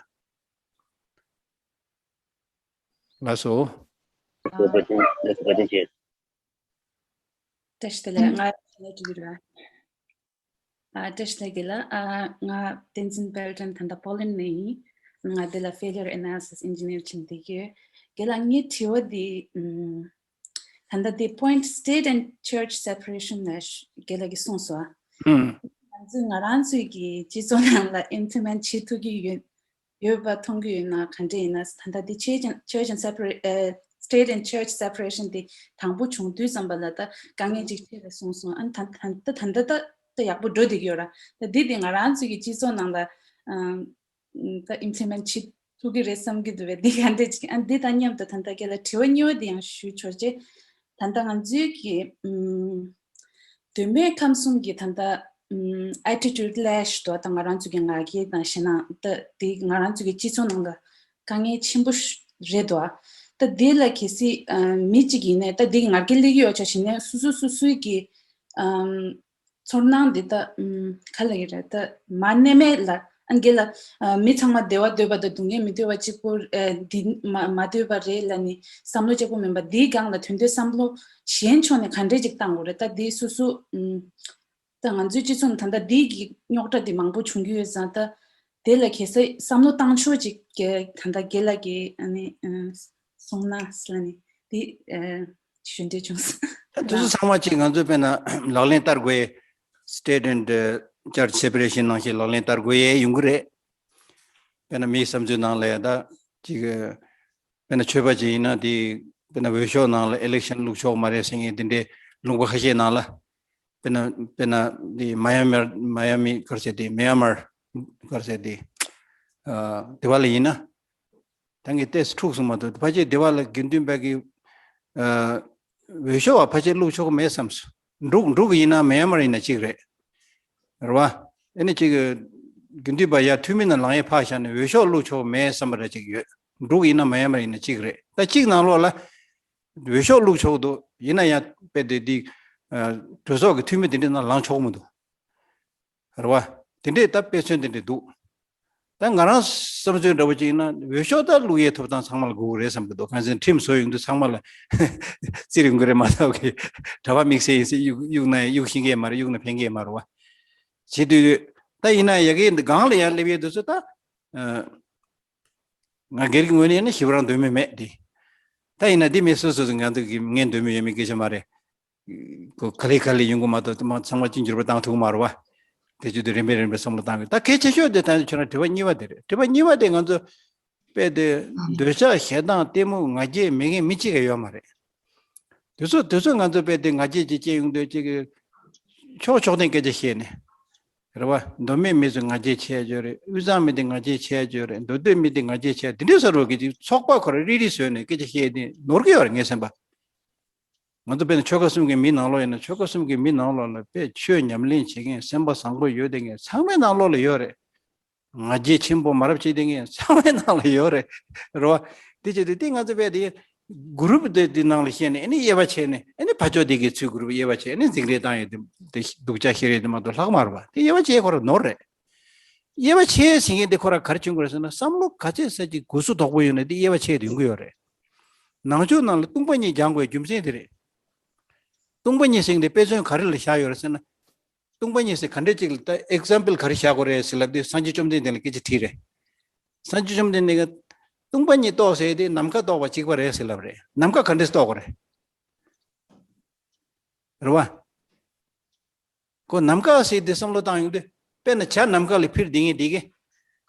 ལགས་སོ། ཨ། བཀྲ་ཤིས་བདེ་ལེགས། ང་ནས་འགྲོ་གི་རེད། ཨ། བཀྲ་ཤིས་བདེ་ལེགས་ལ། ཨ། ང་བསྟན་འཛིན་དཔལ་སྒྲོན། ད་ལྟ་པོ་ལན་ནས་ཡིན། ང་འདི་ལ་failure analysis engineer བྱེད་བསྡད་ཀྱི་ཡོད། རྒན་ལགས་ངའི་དྲི་བ་འདི། ཨམ། ད་ལྟ་འདི་point state and church separation ལ་རྒན་ལགས་ཀྱིས་གསུངས་སོང་། ཨམ། ང་ཚོས་ང་རང་ཚོའི་གི་སྤྱི་ཚོགས་ནང་ལ་implement བྱེད་ཐུབ་ཀྱི་ཡོད། ཡོད་པ་མཐོང་གི་ཡོད་ན་ག་འདྲ་ཡིན་ན། ད་ལྟ་འདི་church and, church and separate, ཨ། state and church separation དེ་དང་པོ་བྱུང་དུས་ཙམ་པ་ལ་ད་དཀའ་ངལ་ཅིག་འཕྲད་པ་གསུངས་སོང་། ཨ། ད་ད་ད་ད་ད་ད་ཡག་པོ་འགྲོ་བསྡད་ཀྱི་ཡོད་ར། ད་འདི་དེ་ང་རང་ཚོའི་གི་སྤྱི་ཚོགས་ནང་ལ། ཨ། ད་implement བྱེད་ཐུབ་ཀྱི་རེད་བསམ་གྱི་འདུག་པས། འདི་ག་འདྲ་ཅིག་ཨ། འདི་དང་མཉམ་དུ་ད་ལྟ་རྒན་ལགས་དྲི་བ་གཉིས་པ་འདི་ཡང་ཞུ་ཆོག་ཅེས། ད་ལྟ་ང་ཚོའི་གི། ཨམ། གདོད་མའི་ཁམས་གསུམ་གྱི་ད་ལྟ། ཨམ། attitude clash དོ། ད་ང་རང་ཚོ་གི་ང་རྒྱལ་དང་ཞེད་སྣང་ད་དེ་ང་རང་ཚོ་གི་སྤྱི་ཚོགས་ནང་ལ་དཀའ་ངལ་ཆེན་པོ་ཞིག་རེད་དོ། ད་དེ་ལ་གལ་སྲིད། ཨམ། མི་གཅིག་ཡིན་ནའི་ད་དེ་ང་རྒྱལ་སླེབས་ཀྱི་ཡོད་ཆ་ཞིག་ནས་སོ་སོ་སོ་སོའི་གི། ཨམ། ཚོར་སྣང་འདི་ད། ཨམ། ག་ལ་ཡིན་རེད། ད་མ་གནས་མེད་ལ། ཨ། རྒན་ལགས། ཨ། མི་ཚང་མ་བདེ་བ་འདོད་པ་དང་སྡུག་བསྔལ་མི་འདོད་པ་གཅིག་པོ། ཨ། འདི་མ་མ་འདོད་པ་རེད་ལབ་ནས་བསམ་བློ་གཅིག་པོ་མིན་པ། འདིའི་སྒང་ལ་དོན་དུ་བསམ་བློ་གཞན་ཕྱོགས་ནས་ག་འདྲས་ཅིག་བཏང་དགོས་རེད། ད་འདི་སོ་སོ། ཨམ། ད་ང་ཚོའི་སྤྱི་ཚོགས་ནང་ད་ལྟ་འདི་གི་རྙོག་དྲ་འདི་མང་པོ་བྱུང་གི་ཡོད་ཙང་། ད་དེ་ལ་གལ་སྲིད་བསམ་བློ་བཏང་ཕྱོགས་ཅིག་གི་ད་ལྟ་རྒན་ལགས་ཀྱིས་ཨ་ནི། ཨ། གསུངས་ན་ཟེར་ནས་འདི། ཨ། ཞུ་འདོད་བྱུང་སོང་། ད་དེ་ཚོ་ཚང་མ་ཅིག་ང་ཚོས་དཔེར་ན་ལག་ལེན་བསྟར་དགོས་ཡས། state and, uh, church separation ནང་བཞིན་ལག་ལེན་བསྟར་དགོས་ཡས་ཡོང་གི་རེད། དཔེར་ན་མིའི་བསམ་ཚུལ་ནང་ལ་ཡང་ད་ཅིག་དཔེར་ན་ཆོས་པ་ཅིག་ཡིན་ན་དེ་དཔེར་ན་འོས་ཤོག་ནང་ལ་election བླུག་ཆོག་མ་རེད་ཟེར་མཁན་དེ་འདྲའི་ལུང་པ་ཁ་ཤས་ནང་ལ། དཔེར་ན་དཔེར་ན་དེ་མ་ཡ་མར། མ་ཡ་མི་ག་རེ་ཟེར་དེ། མེ་ཡ་མར་ག་རེ་ཟེར་དེ། ཨ། དེ་བ་ལ་ཡིན་ན། ད་ངས་ཏོག་ཙམ་འཁྲུག་སོང་མ་གཏོགས། ཕལ་ཆེར་དེ་བ་ལ་དགེ་འདུན་པ་གི། ཨ། འོས་ཤོག་བ་ཕལ་ཆེར་བླུག་ཆོག་གི་མེད་བསམ་སོང་། འབྲུག་འབྲུག་ཡིན་ན་མེ་ཡ་མར་ཡིན་ན་གཅིག་རེད། རེད་བ། ཨ་ནི་གཅིག་དགེ་འདུན་པ་ཡར་འཐུས་མི་ནང་ལངས་ཡས་ཕར་བཞག་ནས་འོས་ཤོག་བླུག་ཆོག་གི་མེད་བསམ་པ་ར་གཅིག་ཡོད། འབྲུག་ཡིན་ན་མེ་ཡ་མར་ཡིན་ན་གཅིག་རེད། ད་གཅིག་ནང་ལོགས་ལ་འོས་ཤོག་བླུག་ཆོག་འདུག་ཡིན་ན་ཡང་དཔེ་དེ་འདི། ཨ། གྲོས་ཚོགས་ཀྱི་འཐུས་མི་དེ་འདྲའི་ནང་ལངས་ཆོག་མི་འདུག་རེད་བ། དེ་འདྲས་ད་དཔེ་མཚོན་དེ་འདྲས་འདུག་ད་ང་རང་བསམ་ཚུལ་འདྲ་པོ་ཅིག་ཡིན་ན་འོས་ཤོག་ད་བླུག་ཡས་ཐོབ་ཐང་ཚང་མ་ལ་དགོས་ཀྱི་རེད་བསམ་གྱི་འདུག་གང་ཟེར་ཁྲིམས་བཟོ་ཡོང་དུས་ཚང་མ་ལ་བཙིར་ཡོང་གི་རེད་མ་གཏོགས་གི། གྲྭ་པ་དམིགས་བསལ་ཡིན་ཟེར་གཡུག་གཡུག་ན་གཡུག་ཤེས་མཁན་མ་རེད། གཡུག་ན་ཕན་མཁན་མ་རེད་བ། བྱེད་དུས་ད་ཡིན་ན་ཡ་གི་འདི་སྒང་ལ་ཡར་སླེབས་ཡས་དུས་ཚོད་ད། ཨ། ང་སྒེར་གྱི་ངོས་ནས་ཡིན་ན་ཞེ་པོ་རང་འདོད་མོས་མེད་དེ། ད་ཡིན་ན་འདི་མི་སོ་སོ་སོ་ང་ཚོ་གི་ངས་འདོད་མོས་ཡོད་མེད་སྐད་ཆ་མ་རེད། ཁོ་ག་ལེ་ག་ལེ་ཡོང་གི་མ་གཏོགས་དེ་མ་ཚང་མ་གཅིག་འགྱུར་བ་བཏང་ཐུབ་མ་རེད་བ། དེ་བྱེད་དུས་རིམ་པས་རིམ་པས་བསམ་བློ་བཏང་དགོས། ད་གལ་ཆེ་ཤོས་དེ་ད་ཁྱོད་རང་དྲི་བ་གཉིས་པ་དེ་རེད། དྲི་བ་གཉིས་པ་དེ་ང་ཚོ་དཔེ་དེ་འདོད་ཆགས་ཞེ་སྡང་གཏི་མུག་ང་རྒྱལ་མེད་མཁན་མི་གཅིག་ཀྱང་ཡོད་མ་རེད། དེ་ཚོ་དེ་ཚོ་ང་ཚོ་དཔེ་དེ་ང་རྒྱལ་ཅིག་སྐྱེ་ཡོང་དུས་ཅིག་ཕྱོགས་ཕྱོགས་སྟེང་སྐད་ཆ་བཤད་ནས། རེད་བ། མདོ་སྨད་མི་ཚོས་ང་རྒྱལ་ཆེ་ཡ་ཅིག་ཡོད་རེད། དབུས་གཙང་མི་དེ་ང་རྒྱལ་ཆེ་ཡ་ཅིག་ཡོད་རེད། མདོ་སྟོད་མི་དེ་ང་རྒྱལ་ཆེ་ཡ། དེ་འདྲའི་བཟོ་འདྲ་གི་ཅིག་ཚོགས་པ་ཁོ་རང་རིལ་རིལ་བཟོས་ནས་སྐད་ཆ་བཤད་དེ་ནོར་གི་ཡོད་རེད་ངས་བསམ་པ། ང་ཚོ་དཔེར་ན་ཆོལ་ཁ་གསུམ་གྱི་མི་ནང་ལོགས་ཡིན་ན་ཆོལ་ཁ་གསུམ་གྱི་མི་ནང་ལོགས་ལ་དཔེ་ཆོས་ཉམས་ལེན་བྱེད་མཁན་སེམས་པ་བཟང་པོ་ཡོད་བསྡད་མཁན་ཚང་མའི་ནང་ལོགས་ལ་ཡོད་རེད། ང་རྒྱལ་ཆེན་པོ་མ་རབས་བྱེད་བསྡད་མཁན་ཚང་མའི་ནང་ལ་ཡོད་རེད། རེད་བ། དེ་བྱེད་དུས་དེ་ང་ཚོ་དཔེ་དེ་གུ་རུབ་དེ་དེ་ནང་ལ་བཤད་ནས་ཨ་ནི་དབྱེ་བ་ཕྱེ་ནས་ཨ་ནི་ཕར་ཕྱོགས་དེ་གི་ཚུར་གུ་རུབ་དབྱེ་བ་ཕྱེ་ནས་འཛིང་རེས་བཏང་ཡོད་དེ། དེ་སྡུག་ཅག་ཤི་རེས་དེ་མ་གཏོགས་ལྷག་མ་རེད་བ། དེ་དབྱེ་བ་ཕྱེ་ཁོ་རང་ནོར་རེད། དབྱེ་བ་ཕྱེ་ཟེར་མཁན་དེ་ཁོ་རང་ག་རེ་བྱུང་གི་རེད་ཟེར་ན་བསམ་བློ་ག་ཚད་ས་ཅིག་གུ་སུ་དོག་པོ་ཡོད་ན་དེ་དབྱེ་བ་ཕྱེ་དེ་ཡོང་གི་ཡོད་རེད། ནང་ཆོས་ནང་ལ་སྟོང་པ་ཉིད་སྦྱང་དགོས་རྒྱུ་མཚན་དེ་རེད། སྟོང་པ་ཉིད་ཟེར་མཁན་དེ་དཔེ་མཚོན་ག་རེ་ལ་བཞག་ཡོད་རེད་ཟེར་ན། སྟོང་པ་ཉིད་ཟེར་ག་འདྲས་ཅིག་ལ་ད་example་ག་རེ་བཞག་དགོས་རེད་ཟེར་ལབ་དུས་སངས་རྒྱས་བཅོམ་ལྡན་འདས་ལ་སྐད་ཆ་དྲིས་རེད། སངས་རྒྱས་བཅོམ་ལྡན་འདས་ཀྱིས་སྟོང་པ་ཉིད་རྟོགས་ཟེར་དེ་ནམ་མཁའ་རྟོགས་པ་གཅིག་པ་རེད་ཟེར་ལབ་རེད། ནམ་མཁའ་ག་འདྲས་རྟོགས་དགོས་རེད། རེད་བ། ཁོ་ནམ་མཁའ་ཟེར་དེ་བསམ་བློ་བཏང་ཡོང་དུས་དཔེར་ན་བྱ་ནམ་མཁའ་ལ་འཕུར་བསྡད་མཁན་དེ་གིས་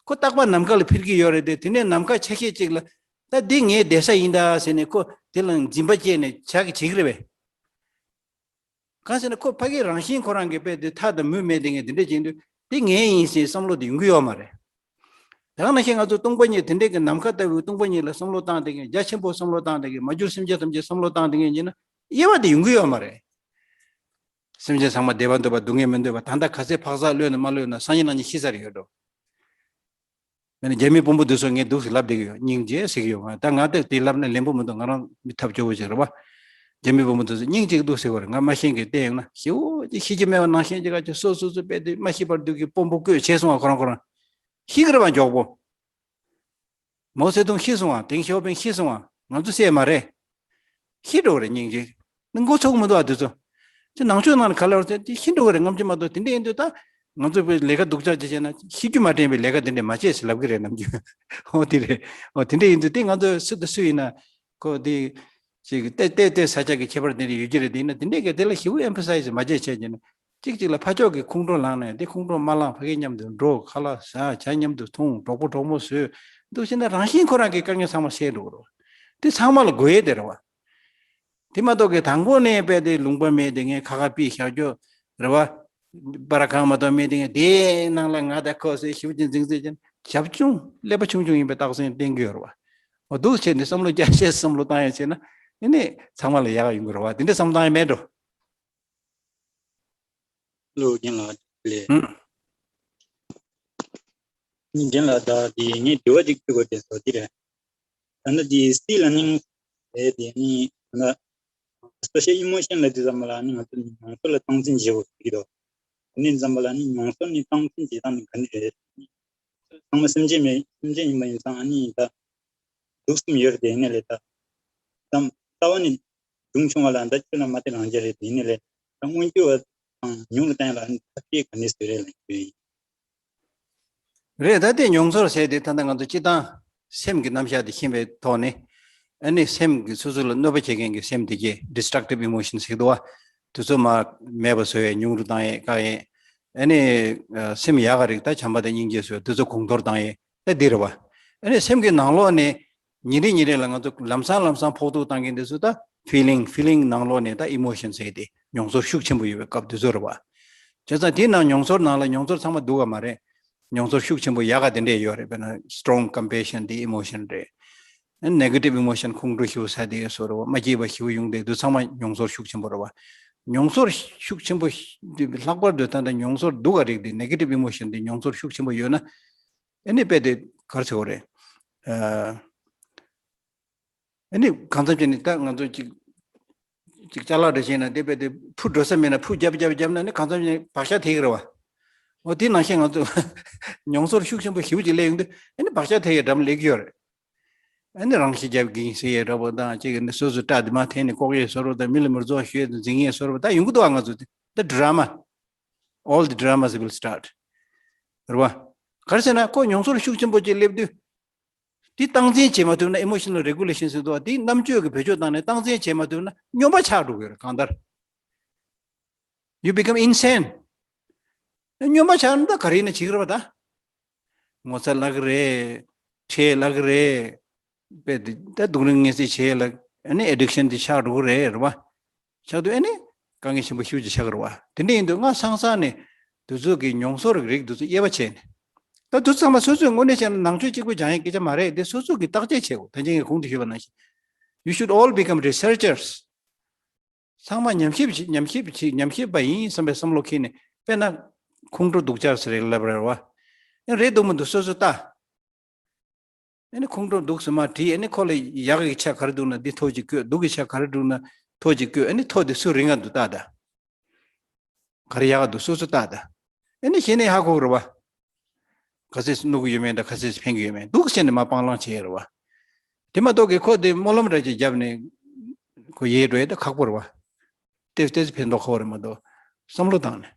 ཁོ་རྟག་པར་ནམ་མཁའ་ལ་འཕུར་གྱི་ཡོད་རེད་དེ། དེ་ནས་ནམ་མཁའ་ཆ་ཤས་གཅིག་ལ་ད་འདི་ངའི་བསྡད་ས་ཡིན་ད་ཟེར་ནས་ཁོ་དེ་ལ་འཛིན་པ་སྐྱེས་ནས་བྱ་གིས་བྱེད་ཀྱི་རེད་པས། གང་ཟེར་ན་ཁོ་ཕ་གིའི་རང་བཞིན་ཁོ་རང་གི་དཔེ་དེ་མཐའ་དང་མུ་མེད་དེ་ངས་དེ་འདྲས་བྱེད་དུས་དེ་ངའི་ཡིན་ཟེར་བསམ་བློ་དེ་ཡོང་གི་ཡོད་མ་རེད། དེ་ག་ནང་བཞིན་ང་ཚོ་སྟོང་པ་ཉིད་དེ་འདྲས་ཀྱི་ནམ་མཁའ་ལྟ་བུའི་སྟོང་པ་ཉིད་ལ་བསམ་བློ་བཏང་བསྡད་མཁན། རྒྱ་ཆེན་པོ་བསམ་བློ་བཏང་བསྡད་མཁན། མ་གྱུར་སེམས་ཅན་ཐམས་ཅད་བསམ་བློ་བཏང་བསྡད་མཁན་ཡིན་ན་དབྱེ་བ་དེ་ཡོང་གི་ཡོད་མ་རེད། སེམས་ཅན་ཚང་མ་བདེ་བ་འདོད་པ་སྡུག་བསྔལ་མི་འདོད་པ། ད་ལྟ་ག་ཚད་འཕག་འཚག་གློད་ན་མ་གློད་ན་སངས་རྒྱས་རྣམ་གཉིས་ཤི་ཚར་ཡོད་འགྲོ། མེད་ན་རྒྱ་མི་དཔོན་པོ་འདི་ཚོ་ངས་འདུག་སེ་ལབ་བསྡད་ཀྱི་ཡོད། སྙིང་རྗེ་ཟེར་གྱི་ཡོད། ང་ད་ང་ད་དེ་ལབ་ན་ལན་པོ་མི་འདུག་ང་རང་མི་ཐབས་སྐྱོ་བོ་ཞིག་རེད་བ། རྒྱ་མི་དཔོན་པོ་འདི་ཚོ་སྙིང་རྗེ་གི་འདུག་ཟེར་བ་རེད། ང་མ་ཤེས་མཁན་བལྟས་ཡོང་ན་ཞེ་བོ་ཅིག་ཤེས་ཀྱི་མེད་པ་ནང་བཞིན་ཅིག་ག་ཅིག་སོ་སོ་སོ་དཔེ་དེ་མ་ཤེས་པར་འདུག་གི། དཔོན་པོ་བསྐོས་བྱས་སོང་བ། ཁོ་རང་ཁོ་རང་ཤེས་ཀྱི་རེད་བ། མགྱོགས་པོ། མའོ་ཙེ་ཏུང་ཤི་སོང་བ། ཏེང་ཞའོ་ཕིང་ཤི་སོང་བ། ང་ཚོ་བསད་མ་རེད། ཤི་འགྲོ་གི་རེད། སྙིང་རྗེ་ནི་མགོ་ཚོས་མི་འདུག་ཨ། དེ་ཚོ་དེ་ནང་ཆོས་ནང་ལ་ག་ལ་བར་དེ་ཤི་འགྲོ་གི་རེད། རྔམ་བརྗིད་མ་གཏོགས། དེ་འདྲ་ཡིན་དུས་ད་ང་ཚོ་བོད་ལས་ཀ་སྡུག་ཅག་ཅིག་བྱས་ན་ཤི་རྒྱུ་མ་དྲན་པའི་ལས་ཀ་དེ་འདྲ་མ་བྱེད་ཟེར་ལབ་ཀྱི་རེད། ནམ་རྒྱུན་འོ་དེ་རེད། འོ་དེ་འདྲ་ཡིན་དུས་དེ་ང་ཚོ་སུ་དང་སུ་ཡིན་ན་ཁོ་དེ་ཅིག་ཏེ་ཏེ་ཏེ་ས་ཆ་གི་ཁྱད་པར་དེ་འདྲ་ཡོད་ཀྱི་རེད། དེ་ཡིན་ན་དེ་འདྲ་གི་དེ་ལ་ཞེ་པོ་ཨེམ་ཕ་སའི་ཛི་མ་བྱེད་བྱས་ཀྱི་ན། གཅིག་གཅིག་ལ་ཕར་ཕྱོགས་ཀྱི་ཁོང་ཁྲོ་ལངས་ནས་དེ་ཁོང་ཁྲོ་མ་ལངས། ཕ་གི་མཉམ་དུ་འགྲོ། ཁ་ལག་ཟ། ཇ་མཉམ་དུ་འཐུང་། གྲོགས་པོ་གྲོགས་མོ་བཟོས་འདུག་བྱས་ན་རང་བཞིན་ཁོ་རང་གི་དཀའ་ངལ་ཚང་མ་སེལ་འགྲོ་གི་རེད། དེ་ཚང་མ་ལ་དགོས་ཡས་དེ་རེད་བ། དེ་མ་གཏོགས་ཀྱི་དང་པོ་ནས་དཔེ་དེ་ལུང་པ་མེད་དེ་ངས་ཁ་ཁ་པི་བཞག་རྒྱུ་རེད་བ། སྤར་གང་མ་གཏོགས་མེད་དེ་ངས་དེའི་ནང་ལ་ང་དང་ཁོ་ཟེར་ཞིབ་ཅིང་འཛིང་རྩིས་ཅན་ཞབས་ཆུང་ཀླད་པ་ཆུང་ཆུང་ཡིན་པའི་རྟགས་མཚན་བསྟན་གྱི་ཡོད་རེད་བ། འོ་འདུག་བྱས་ནས་བསམ་བློ་རྒྱ་ཆེ་བསམ་བློ་བཏང་ཡ་བྱས་ན་ཨེ་ནི་ཚང་མ་ལ་ཡག་ཡོང་གི་རེད་བ། དེ་འདྲ་བསམ་བློ་བཏང་ཡ་མེད་འགྲོ། ལོ་རྒན་ལགས་ལས། ཨང་། རྒན་ལགས་ད་དེ་ངས་དྲི་བ་ཅིག་ཞུ་དགོས་དྲན་སོང་། དེ་རེད། ད་ནི་དེ་སི་ལར་ནིང་ཟེར་དེ་ནི་ད་ནི་སོ་ཤལ་ཨི་མོ་ཤན་ལ་དེ་ཙམ་ལ་ནི་ང་ཚོ་མྱོང་ཚོར་ལ་སྟངས་འཛིན་བྱེད་དགོས་ཟེར་གྱི་འདུག་དེ་ནི་ཙམ་ལ་ནི་མྱོང་ཚོར་ནི་སྟངས་འཛིན་བྱེད་སྟངས་ནི་ག་འདྲ་རེད། ཚང་མ་སེམས་ཅན་མེད། སེམས་ཅན་ཡིན་པ་ཡིན་ཙང་ཨ་ནི་ད་དུག་གསུམ་ཡོད་རེད། དེ་ནས་ལས་ད་ཙམ་ལྟ་བ་ནི་འབྱུང་བྱུང་བ་ལ་ད་ཆོས་ལ་མ་དེ་རང་རྒྱལ་རེད། དེ་ནས་ལས་ད་མངོན་གྱུར་བ་དང་མྱོང་བ་བསྟན་ལ་ཐབས་ཤེས་ག་ནས་བཟོས་རེད་ལ་ཡོད་ཡིན། རེད། ད་ལྟའི་མྱོང་ཚོར་ཟེར་དེ་ད་ལྟ་ང་ཚོ་སྤྱི་བཏང་སེམས་ཀྱི་རྣམ་གཞག་དེ་ཤེས་པའི་ཐོག་ནས་ཨ་ནི་སེམས་ཀྱི་སོ་སོ་ལ་གནོད་པ་བྱེད་མཁན་གྱི་སེམས་དེ་གྱད་destructive emotions་ཟེར་གྱི་འདུག་བ། དེ་ཚོ་མར་མེད་པ་བཟོ་ཡས། ཉུང་རུ་བཏང་ཡས། བཀག་ཡས། ཨ་ནི་སེམས་ཡག་ག་རིགས་ད་བྱམས་པ་དང་སྙིང་རྗེ་བཟོ་ཡས། དེ་ཚོ་གོང་མཐོར་བཏང་ཡས། ད་འདི་རེད་བ། ཨ་ནི་སེམས་ཀྱི་ནང་ལོགས་ནས་ཉིན་རེ་ཉིན་རེ་ལ་ང་ཚོ་ལམ་སང་ལམ་སང་ཕོག་ཐུག་བཏང་མཁན་དེ་ཚོ་ད་feeling feeling་ནང་ལོགས་ནས་ད་emotion་ཟེར་དེ་མྱོང་ཚོར་ཤུགས་ཆེན་པོ་ཡོད་པའི་སྐབས་དེ་ཚོ་རེད་བ། བྱས་ཙང་དེའི་ནང་མྱོང་ཚོར་ནང་ལ་མྱོང་ཚོར་ཚང་མ་སྡུག་ག་མ་རེད། མྱོང་ཚོར་ཤུགས་ཆེན་པོ་ཡག་ག་དེ་འདྲས་ཡོད་རེད། དཔེར་ན་strong compassion་དེ་emotion་རེད། negative emotion་ཁོང་ཁྲོ་ཞེ་པོ་ཟ་དེ་བཟོ་རེད་བ། མ་སྐྱིད་པ་ཞེ་པོ་ཡོང་དེ་དུས་ཚང་མ་མྱོང་ཚོར་ཤུགས་ཆེན་པོ་རེད་བ། མྱོང་ཚོར་ཤུགས་ཆེན་པོ་ལྷག་པར་དུ་ད་ལྟ་མྱོང་ཚོར་སྡུག་ག་རིགས་དེ་negative emotion་དེ་མྱོང་ཚོར་ཤུགས་ཆེན་པོ་ཡོད་ན། ཨ་ནི་དཔེ་དེ་ག་རེ་ཟེར་དགོས་རེད། ཨ་ནི་གང་འཚམ་བྱས་ནས་ད་ང་ཚོ་ཅིག་ཅིག་ཅ་ལག་འདྲ་བྱས་ན་དེ་དཔེ་དེ་ཕུ་འགྲོ་ས་མེད་ན་ཕུ་རྒྱབ་རྒྱབ་རྒྱབ་ན་ནི་གང་འཚམ་བྱས་ནས་བག་ཆགས་ཐེག་གི་རེད་བ། འོ་དེ་ནང་བཞིན་ང་ཚོ་མྱོང་ཚོར་ཤུགས་ཆེན་པོ་ཞེ་པོ་ཅིག་སླེབས་ཡོང་དུས་ཨ་ནི་བག་ཆགས་ཐེག་ཡས་འགྲམ་སླེབས་ཀྱི་ཡོད་རེད། ཨ་ནི་རང་ཤི་རྒྱབ་གིན་ཟེར་ཡས་འདྲ་པོ་དང་ཅིག་ནི་སོ་སོ་སྐྲ་དེ་མར་འཐེན་ནས་ལྐོག་ཡས་བཟོ་འདྲ་པོ་དང་མི་ལ་མི་རྫོགས་ཞུ་ཡས་དང་འཛིང་ཡས་བཟོ་འདྲ་པོ་ད་ཡོང་གི་འདུག་ཨ། ང་ཚོ་དེ་ད་drama། All the dramas will start། རེད་བ། ག་རེ་ཟེར་ན་ཁོ་མྱོང་ཚོར་ཤུགས་ཆེན་པོ་ཅིག་སླེབས་དུས། དེ་སྟངས་འཛིན་བྱེད་མ་ཐུབ་ན་emotional regulation་ཟེར་འདུག་བ། དེ་རྣམ་དཔྱོད་ཀྱི་བེད་སྤྱོད་བཏང་ནས་སྟངས་འཛིན་བྱེད་མ་ཐུབ་ན་སྨྱོན་པ་ཆགས་འགྲོ་གི་ཡོད་རེད། གང་ལྟར། You become insane། སྨྱོན་པ་ཆགས་ན་ད་ག་རེ་ཡིན་ན་བྱེད་ཀྱི་རེད་བ་ད། ངོ་ཚ་ལབ་ཀྱི་རེད། ཁྲེལ་ལབ་ཀྱི་རེད། དཔེ་དེ་ད་སྡུག་རུས་ངལ་སེལ་བྱེད་ལ་ཨ་ནི་addiction་དེ་ཆགས་འགྲོ་གི་རེད། རེད་བ། ཆགས་དུས་ཨ་ནི་དཀའ་ངལ་ཆེན་པོ་ཞེ་པོ་ཅིག་ཆགས་ཀྱི་རེད་བ། དེ་འདྲ་ཡིན་དུས་སྔ་སང་སང་ནས་དེ་ཚོ་གི་མྱོང་ཚོར་གྱི་རིགས་དེ་ཚོ་དབྱེ་བ་ཕྱེ་ནས། ད་དེ་ཚོ་ཚང་མ་སོ་སོའི་ངོས་ནས་བྱས་ན་ནང་ཆོས་གཅིག་པུ་སྦྱང་ཡས་སྐད་ཆ་མ་རེད། དེ་སོ་སོ་གི་བརྟག་དཔྱད་བྱེད་དགོས། ད་ཅི་ངས་གོང་དུ་ཞུས་པ་ནང་བཞིན། You should all become researchers། ཚང་མ་ཉམས་ཞིབ་བྱེད། ཉམས་ཞིབ་བྱེད། ཉམས་ཞིབ་པ་ཡིན་བསམ་པའི་བསམ་བློ་འཁྱེར་ནས་དཔེར་ན་ཁོང་ཁྲོ་སྡུག་ཅག་ཟེར་རེད་ལབ་རེད་བ། ཨེ་རེད་འདུག་མི་འདུག་སོ་སོ་ལྟ། ཨ་ནི་ཁོང་ཁྲོ་འདུག་ཟེར་མར་དྲིས། ཨ་ནི་ཁོ་ལ་ཡག་གི་ཆ་ག་རེ་འདུག་ན་འདི་ཐོ་གཅིག་བཀོད། སྡུག་གི་ཆ་ག་རེ་འདུག་ན་ཐོ་གཅིག་བཀོད། ཨ་ནི་ཐོ་དེ་སུ་རིང་ང་འདུག་ལྟ་ད། ག་རེ་ཡག་ག་འདུག་སོ་སོ་ལྟ་ད། ཨ་ནི་གཞི་ནས་ཧ་གོ་གི་རེད་བ། ག་ཚོད་གནོད་གི་ཡོད་མེད་དང་ག་ཚོད་ཕན་གི་ཡོད་མེད་འདུག་ཟེར་ནས་མར་སྤང་བླང་བྱེད་ཡས་རེད་བ། དེ་མ་གཏོགས་ཀྱི་ཁོ་དེ་སྨོན་ལམ་འདྲ་ཅིག་བརྒྱབ་ནས་ཁོ་ཡལ་འགྲོ་ཡས་ད་ཁག་པོ་རེད་བ། ཏོག་ཙམ་ཕན་ཐོགས་ཁག་པོ་རེད་མ་གཏོགས། བསམ་བློ་བཏང་ནས།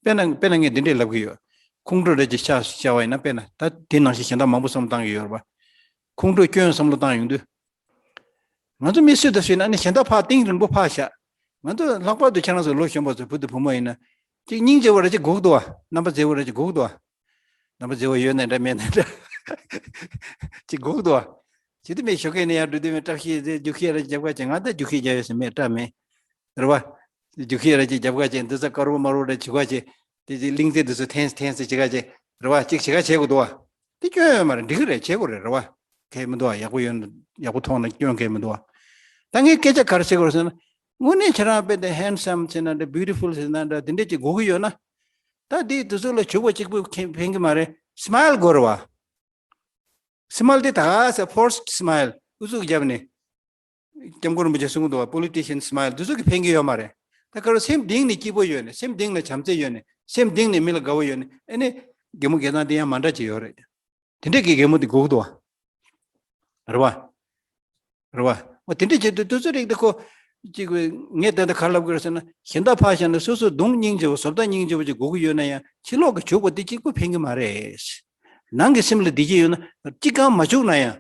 དཔེར་ན་དཔེར་ན་ངས་འདི་འདྲས་ལབ་གི་ཡོད། ཁོང་ཁྲོ་འདྲ་ཅིག་ཤར་ཤར་བ་ཡིན་ན་དཔེར་ན་ད་དེ་ནང་བཞིན་གཞན་དག་མང་པོ་བསམ་བློ་བཏང་གི་ཡོད་རེད་བ། ཁོང་ཁྲོ་སྐྱོན་བསམ་བློ་བཏང་ཡོང་དུས། ང་ཚོ་མི་སུ་དང་སུ་ཡིན་ན་ཨ་ནི་གཞན་དག་ཕར་གཏིང་རིང་པོ་ཕར་བཞག་ང་ཚོ་ལྷག་པར་དུ་ཁྱེད་རང་ཚོ་ལོ་གཞོན་པ་ཚོ་བུ་དང་བུ་མོ་ཡིན་ན། ཅིག་སྙིང་རྗེ་བོ་འདྲ་ཅིག་དགོས་ཀྱི་འདུག་བ། རྣམ་པ་མཛེས་པོ་འདྲ་ཅིག་དགོས་ཀྱི་འདུག་བ། རྣམ་པ་མཛེས་པོ་ཡོད་ནའི་འདྲ་མེད་ནའི་འདྲ། ཅིག་དགོས་ཀྱི་འདུག་བ། ཇི་ལྟར་མེད་ཞོགས་ཀས་ནས་ཡར་འགྲོ་དུས་མེད་བཀྲ་ཤིས་ཟེར་རྒྱུག་ཤེས་ར་ཅིག་རྒྱབ་ཁ་བྱས། ང་ད་རྒྱུག་ཤེས་རྒྱག་ཡོད་ཟེར་མེད་སྐྲག་མེད། རེད་བ། རྒྱུག་ཤེས་ར་ཅིག་རྒྱབ་ཁ་བྱས། འདི་ཚ་དཀར་པོ་དམར་པོ་འདྲ་བྱེད་ཁ་བྱས། དེ་ཅིག་གླིང་རྩེ་འདི་ཚོ་འཐེན་འཐེན་ཟེར་བྱེད་ཁ་བྱས། རེད་བ། ཅིག་བྱེད་ཁ་བྱེད་དགོས་འདུག་བ། དེ་སྐྱོན་ཡོད་མ་རེད། འགྲིག་གི་རེད། བྱེད་དགོས་རེད། རེད་བ། གལ་མི་འདུག་བ། ཡག་པོ་ཡོད་ན་ཡག་པོ་མཐོང་ན་སྐྱོན་གལ་མི་འདུག་བ། ད་ངས་སྐད་ཆ་ག་རེ་བཤད་དགོས་རེད་ཟེར་ན། དངོས་གནས་ཁྱེད་རང་དཔེ་དེ་handsome་ཟེར་ན་འདྲ། beautiful་ཟེར་ན་འདྲ། དེ་འདྲས་ཅིག་དགོས་ཀྱི་ཡོད་ན། ད་དེ་དེ་ཚོ་ལ་བྱུག་པ་གཅིག་པུས་ཕན་གྱི་མ་རེད། smile་དགོས་རེད་བ། smile་དེ་ད་ག་ས་forced smile་ཨུ་ཚུགས་བརྒྱབ་ནས། སྐྱབས་མགོན་རིན་པོ་ཆེས་གསུང་གི་འདུག་བ། politician smile་དེ་ཚོ་གིས་ཕན་གྱི་ཡོད་མ་རེད། ད་ག་རེ་སེམས་གཏིང་ནས་སྐྱིད་པོ་ཡོད་ནས། སེམས་གཏིང་ལ་བྱམས་བརྩེ་ཡོད་ནས། སེམས་གཏིང་ནས་མི་ལ་དགའ་བོ་ཡོད་ནས། ཨ་ནི་རྒན་མོ་རྒན་ཚང་དེ་ཡང་མ་འདྲ་ཅིག་ཡོད་རེད། དེ་འདྲས་ཀྱི་རྒན་མོ་དེ་དགོས་ཀྱི་འདུག་བ། རེད་བ། རེད་བ། འོ་དེ་འདྲ་བྱེད་དུས་དུས་ཚོད་རིག་དེ་ཁོ་གཅིག་ངས་ད་ལྟ་ག་རེ་ལབ་དགོས་རེད་ཟེར་ན། གཞན་དག་ཕར་བཞག་ན་སོ་སོ་གདོང་སྙིང་རྗེ་བོ་བཟོ་ལྟ་སྙིང་རྗེ་བོ་ཅིག་དགོས་ཀྱི་ཡོད་ན་ཡང་ཕྱི་ལོགས་ཀྱི་བྱུག་པ་དེ་གཅིག་པུ་ཕན་གྱི་མ་རེད། ནང་གི་སེམས་ལ་བདེ་སྐྱིད་ཡོད་ན་གཅིག་གང་མ་བྱུག་ན་ཡང་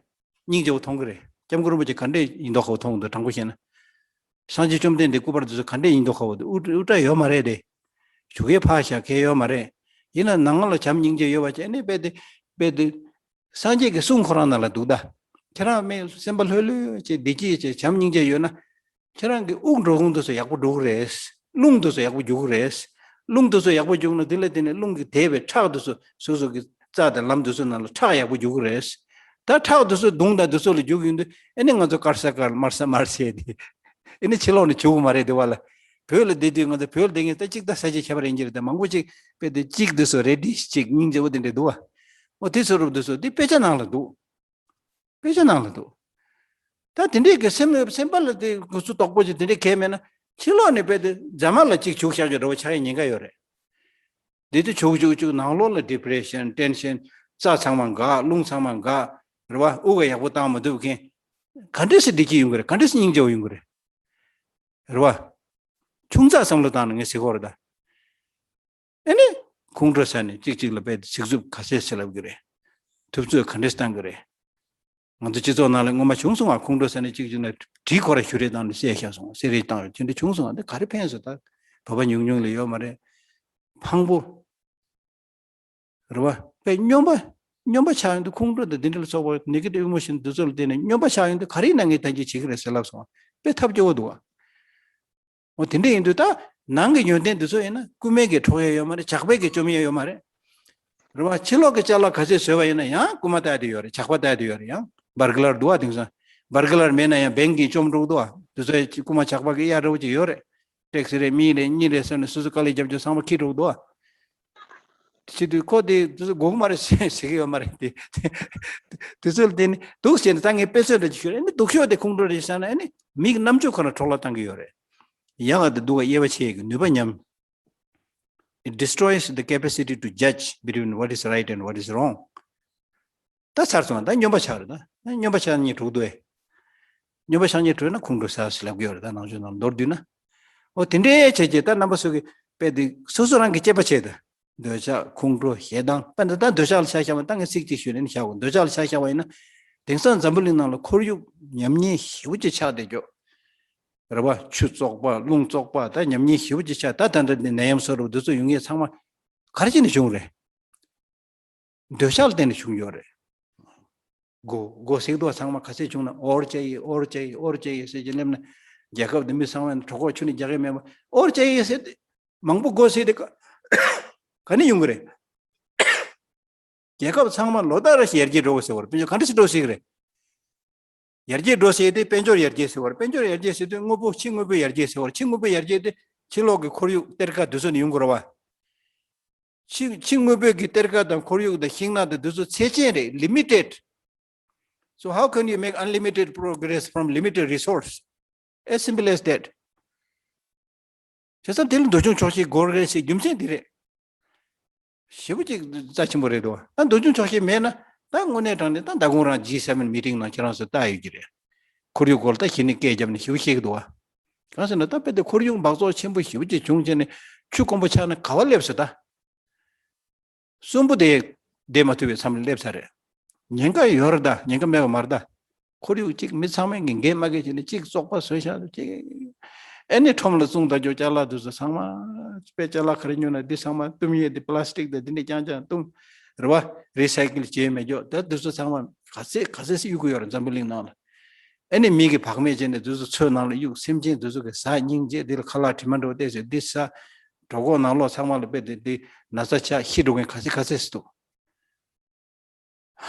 སྙིང་རྗེ་བོ་མཐོང་གི་རེད། སྐྱབས་མགོན་རིན་པོ་ཆེ་ག་འདྲས་ཡིན་མདོག་ཁ་བོ་མཐོང་འདུག་དྲང་པོ་བཤད་ན། སངས་རྒྱས་བཅོམ་ལྡན་འདས་སྐུ་པར་དེ་ཚོ་ག་འདྲས་ཡིན་མདོག་ཁ་བོ་འདུག་དབུ་དབུ་སྐྲ་ཡོད་མ་རེད་དེ། བྱུག་ཡས་ཕར་བཞག་གས་ཡོད་མ་རེད། ཡིན་ན་ནང་ལ་བྱམས་སྙིང་རྗེ་ཡོད་པ་བྱས་ནས་དཔེ་དེ་དཔེ་དེ། སངས་རྒྱས་ཀྱི་གསུང་ཁོ་རང་ནང་ལ་འདུག་ད། ཁྱེད་རང་མི་སེམས་པ་ལྷོད་ལྷོད་བྱས་བདེ་སྐྱིད་བྱས་བྱམས་སྙིང་རྗེ་ཡོད་ན། ཁྱེད་རང་གི་དབུགས་འགྲོ་ཁུངས་དེ་ཚོ་ཡག་པོ་འགྲོ་གི་རེད། རླུང་དེ་ཚོ་ཡག་པོ་རྒྱུག་གི་རེད། རླུང་དེ་ཚོ་ཡག་པོ་རྒྱུག་ན་དེ་ལ་བརྟེན་ནས་རླུང་གིས་དེད་པའི་ཁྲག་དེ་ཚོ་སོ་སོ་གི་རྩ་དང་ལམ་དེ་ཚོ་ནང་ལ་ཁྲག་ཡག་པོ་རྒྱུག་གི་རེད། ད་ཁྲག་དེ་ཚོ་གདོང་དང་དེ་ཚོ་ལ་རྒྱུག་ཡོང་དུས་ཨེ་ནི་ང་ཚོ་དཀར་ས་དཀར་དམར་ས་དམར་བྱས་ཏེ། ཨེ་ནི་ཕྱི་ལོགས་ནས་བྱུག་གི་མ་རེད་དེ་བ་ལ། བོད་ལ་བསྡད་དུས་ང་ཚོ་བོད་ལ་བསྡད་མཁན་ད་གཅིག་ད་ས་ཆ་ཁྱད་པར་ཡིན་གྱི་རེད་དེ། མང་པོ་ཅིག་དཔེ་དེ་གཅིག་དེ་ཚོ་རེ་ཌི་ཤི་ཅིག་སྙིང་རྗེ་བོ་དེ་འདྲས་འདུག་བ། འོ་དེ་ཚོ་རུབ་དེ་ཚོ་དེ་དཔེ་ཆ་ནང་ལ་འདུག་དཔེ་ཆ་ནང་ལ་འདུག་ད་དེ་འདྲས་ཀྱི་སེམས་སེམས་པ་ལ་དེ་གུ་སུ་དོག་པོ་ཅིག་དེ་འདྲས་གས་མེད་ན་ཕྱི་ལོགས་ནས་དཔེ་དེ་རྫ་མ་ལ་གཅིག་བྱུག་བཞག་རྒྱུ་འདྲ་བོ་ཆགས་ཡ་ཉེན་ཁ་ཡོད་རེད། དེ་དུས་བྱུག་བྱུག་བྱུག་ནང་ལོགས་ལ་ཌི་པི་རེ་ཤན། ཊེན་ཤན། རྩ་ཚང་མ་འགག་རླུང་ཚང་མ་འགག་རེད་བ། དབུགས་ཡག་པོ་བཏང་མ་ཐུབ་མཁན། ག་འདྲས་སེ་བདེ་སྐྱིད་ཡོང་གི་རེད། ག་འདྲས་སེ་སྙིང་རྗེ་བོ་ཡོང་གི་རེད། རེད་བ། ཆུང་ཙག་བསམ་བློ་བཏང་ན་ངས་ཟེར་གོ་རེད་ད། ཨེ་ནི། ཁོང་ཁྲོ་ཟ་ནས་གཅིག་གཅིག་ལ་དཔེ་ཚིག་རྩུབ་ག་ཚད་ཟེར་ལབ་ཀྱི་རེད། ཐུབ་ཚོད་ག་འདྲས་བཏང་གི་རེད། ང་ཚོ་སྤྱི་ཚོགས་ནང་ལ་སྔོན་མ་བྱུང་སོང་ང་། ཁོང་ཁྲོ་ཟ་ནས་གཅིག་གཅིག་ལ་གྲི་ཁོ་ར་གཞུ་རེས་བཏང་ནས་བསད་བཞག་སོང་། བསད་རེས་བཏང་ཡོད་དེ་འདྲ་བྱུང་སོང་ང་། འདི་ག་རེ་ཕན་སོང་ད། བོད་པ་ཉུང་ཉུང་ལ་ཡོད་མ་རེད། ཕངས་པོ། རེད་བ། དཔེ་སྨྱོན་པ། སྨྱོན་པ་ཆགས་ཡོང་དུས་ཁོང་ཁྲོ་དང་འདི་འདྲ་ལ་སོགས་པ་ནེ་གེ་ཊིབ་ཨི་མོ་ཤན་འདི་ཚོ་ལ་བརྟེན་ནས་སྨྱོན་པ་ཆགས་ཡོང་དུས་ག་རེ་ཡིན་ན་ངས་ཐམས་ཅད་བྱེད་ཀྱི་རེད་ཟེར་ལབ་སོང་། དཔེ་ཐབས་སྐྱོ་བོ་འདུག་བ། འོ་དེ་འདྲ་ཡིན་དུས་ད་ནང་གི་ཡོན་ཏན་འདི་ཚོ་ཡིན་ན་རྐུན་མས་ཀྱིས་འཕྲོག་ཡ་ཡོད་མ་རེད། ཇག་པས་ཀྱིས་བཅོམ་ཡ་ཡོད་མ་རེད། རེད་བ། ཕྱི་ལོགས་ཀྱི་ཅ་ལག་ག་ཚད་བཟོས་པ་ཡིན་ན་ཡང་རྐུན་མ་ལྟ་ཡ་དེ་ཡོད་རེད། ཇག་པ་ལྟ་ཡ་དེ་ཡོད་རེད། ཡང་བར་གི་ལར་འདུག་བ། དེང་སང་བར་གི་ལར་མེད་ན་ཡང་བེང་གིས་བཅོམ་འགྲོ་གི་འདུག་བ། དེ་ཚོ་རྐུན་མ་ཇག་པ་གི་གཡའ་འདྲ་བོ་ཅིག་ཡོད་རེད། ཏེག་སི་རེད། མི་རེད། གཉིས་རེད་ཟེར་ནས་སོ་སོ་དཀའ་ལས་རྒྱབ་རྒྱུ་ཚང་མ་ཁྱེར་འགྲོ་གི་འདུག་བ། བྱེད་དུས་ཁོ་དེ་དེ་ཚོ་དགོས་ཀྱི་མ་རེད་ཟེར་ཟེར་གྱི་ཡོད་མ་རེད་དེ། དེ་ཚོ་ལ་བརྟེན་ནས་སྡུག་བྱས་ནས་ད་ངས་དཔེ་མཚོན་འདྲ་ཅིག་ཞུ་རེད། ཨ་ནི་སྡུག་ཤོས་དེ་ཁོང་ཁྲོ་རེད་བསམ་ན་ཨ་ནི་མིག་རྣམ་དཔྱོད་ཁོ་ན་འཕྲོ་བརླག་བཏང་གི་ཡོད་རེད། ཡག་ག་དེ་སྡུག་ག་དབྱེ་བ་ཕྱེ་ཡས་ཀྱི་ནུས་པ་ཉམས། It destroys the capacity to judge between what is right and what is wrong. ད་ཚར་སོང་། ད་སྨྱོན་པ་ཆགས་རེད། ད་སྨྱོན་པ་ཆགས་ནས་གྲུག་འདུག་ཨེ། སྨྱོན་པ་ཆགས་ནས་གྲུག་ན་ཁོང་ཁྲོ་ཟ་ཟེར་ལབ་ཀྱི་ཡོད་རེད། ད་ནང་ཆོས་ནང་མདོར་བསྡུས་ན། འོ་དེ་འདྲའི་བྱས་རྗེས་ད་རྣམ་པ་ཚོ་གི་དཔེ་དེ་སོ་སོ་རང་གི་དཔྱད་པ་བྱས་ཏེ། འདོད་ཆགས། ཁོང་ཁྲོ། ཞེ་སྡང་། དཔེ་འདི་ད་འདོད་ཆགས་ལ་ཆ་བཞག་པ། ད་ངས་ཚིག་གཅིག་ཞུས་ནས་ནི་བཞག་གོ། འདོད་ཆགས་ལ་ཆ་བཞག་པ་ཡིན་ན། དེང་སང་འཛམ་བུ་གླིང་ནང་ལ་ཁོར་ཡུག་ཉམས་ཉེས་ཞེ་པོ་ཅིག་ཆགས་བསྡད་ཀྱོག་རེད་བ། ཆུ་བཙོག་པ། རླུང་བཙོག་པ། ད་ཉམས་ཉེས་ཞེ་པོ་ཅིག་ཆགས། ད་ད་ལྟ་འདི་ནད་ཡམས་སོགས་རུ་འདི་ཚོ་ཡོང་ཡས་ཚང་མ་ག་རེ་བྱས་ནས་བྱུང་རེད། འདོད་ཆགས་ལ་བརྟེན་ནས་བྱུང་ཡོད་རེད། སྒོ་སྒོ་ཟེར་གྱི་འདུག་བ། ཚང་མ་ག་ཚད་བྱུང་ན་འོར་བྱས་ཡིན། འོར་བྱས་ཡིན། འོར་བྱས་ཡིན་ཟེར་གྱི་སླེབས་ན། རྒྱལ་ཁབ་འདི་མི་ཚང་མས་གྲོད་ཁོག་ཆུ་ནས་རྒྱག་གི་མེད་པ། འོར་བྱས་ཡིན་ཟེར་ཏེ་མང་པོ་སྒོ་ཟེར་ཏེ་ག་ག་ནས་ཡོང་གི་རེད། རྒྱལ་ཁབ་ཚང་མ་ལོ་ལྟར་རེ་བཞིན་ཡར་རྒྱས་འགྲོ་དགོས་ཟེར་བ་རེད། དཔེར་ན་ག་འདྲ་ཞིག་འགྲོ་སྲིད་ཀྱི་རེད། ཡར་རྒྱས་འགྲོ་ཟེར་ཏེ་དཔལ་འབྱོར་ཡར་རྒྱས་ཟེར་བ་རེད། དཔལ་འབྱོར་ཡར་རྒྱས་ཟེར་དུས་དངོས་པོ་ཕྱི་དངོས་པོ་ཡར་རྒྱས་ཟེར་བ་རེད། ཕྱི་དངོས་པོ་ཡར་རྒྱས་དེ་ཕྱི་ལོགས་ཀྱི་ཁོར་ཡུག་གཏེར་ཁ་དེ་ཚོ་ནས་ཡོང་དགོས་རེད་བ། ཕྱི་ཕྱི་དངོས་པོའི་གི་གཏེར་ཁ་དང་ཁོར་ཡུག་དང་ཤིང་ནགས་དང་དེ་ཚོ་ཚད་ཅན་རེད། Limited. So how can you make unlimited progress from limited resource? As simple as that. བྱས་ཙང་དེ་ལ་འདོད་ཆུང་ཆོག་ཤེས་དགོས་རེད་ཟེར་རྒྱུ་མཚན་འདི་རེད། ཞེ་པོ་ཅིག་རྩ་ཆེན་པོ་རེད་འདུག་ད་འདོད་ཆུང་ཆོག་ཤེས་མེད་ན་ད་དངོས་གནས་དྲང་གནས་ད་ཟླ་གུང་རང་ཇི་སེ་ཝེན་མི་ཊིང་ནང་ཁྱེད་རང་ཚོ་ལྟ་ཡོད་ཀྱི་རེད། ཁོར་ཡུག་སྐོར་ལ་ད་གཞི་ནས་སྐད་བརྒྱབ་ནས་ཞེ་པོ་བཤད་ཀྱི་འདུག་བ། གང་ཟེར་ན་ད་དཔེ་དེ་ཁོར་ཡུག་འབག་བཙོག་ཆེན་པོ་ཞེ་པོ་ཅིག་བྱུང་བྱས་ནས་ཆུ་དཀོན་པོ་ཆགས་ན་ག་བ་སླེབས་སོང་ད། གསོན་པོ་དེ་བསྡད་མ་ཐུབ་པའི་མཚམས་ལ་སླེབས་ཚར་རེད། ཉེན་ཁ་ཡོད་རེད་ད། ཉེན་ཁ་མེད་པ་མ་རེད་ད། ཁོར་ཡུག་གཅིག་མི་ཚང་མས་ངན་འགན་མ་འགེལ་བྱས་ནས་གཅིག་བཙོག་པ་བཟོས་བཞག་གཅིག་ཨེ་ནི་ཁྲོམ་ལ་བཙོང་ད་རྒྱུ་ཅ་ལག་དེ་ཚོ་ཚང་མ་དཔེ་ཅ་ལག་ག་རེ་ཉོ་ན་འདི་ཚང་མ་བཏུམ་ཡས་འདི་པ་ལ་སི་ཊིག་དང་འདི་འདྲ་རྐྱང་རྐྱང་བཏུམ་རེད་བ། རི་སའི་ཀལ་བྱས་མེད་རྒྱུ་ད་དེ་ཚོ་ཚང་མ་ག་ཚད་ག་ཚད་སེ་གཡུག་གི་ཡོད་རེད་འཛམ་བུ་གླིང་ནང་ལ། ཨེ་ནི་མི་གི་བག་མེད་བྱས་ནས་དེ་ཚོ་མཚོའི་ནང་ལ་གཡུག་སེམས་ཅན་དེ་ཚོ་གི་ཟ་སྙིང་རྗེ་འདི་ལ་ཁ་ལག་དྲི་མ་འདྲ་བོ་བལྟས་ཟེར་འདི་ཟ། གྲོད་ཁོག་ནང་ལོགས་ཚང་མ་ལ་དཔེ་དེ་འདི་ན་ཚ་ཆགས་ཤི་འགྲོ་མཁན་ག་ཚད་ག་ཚད་སེ་འདུག་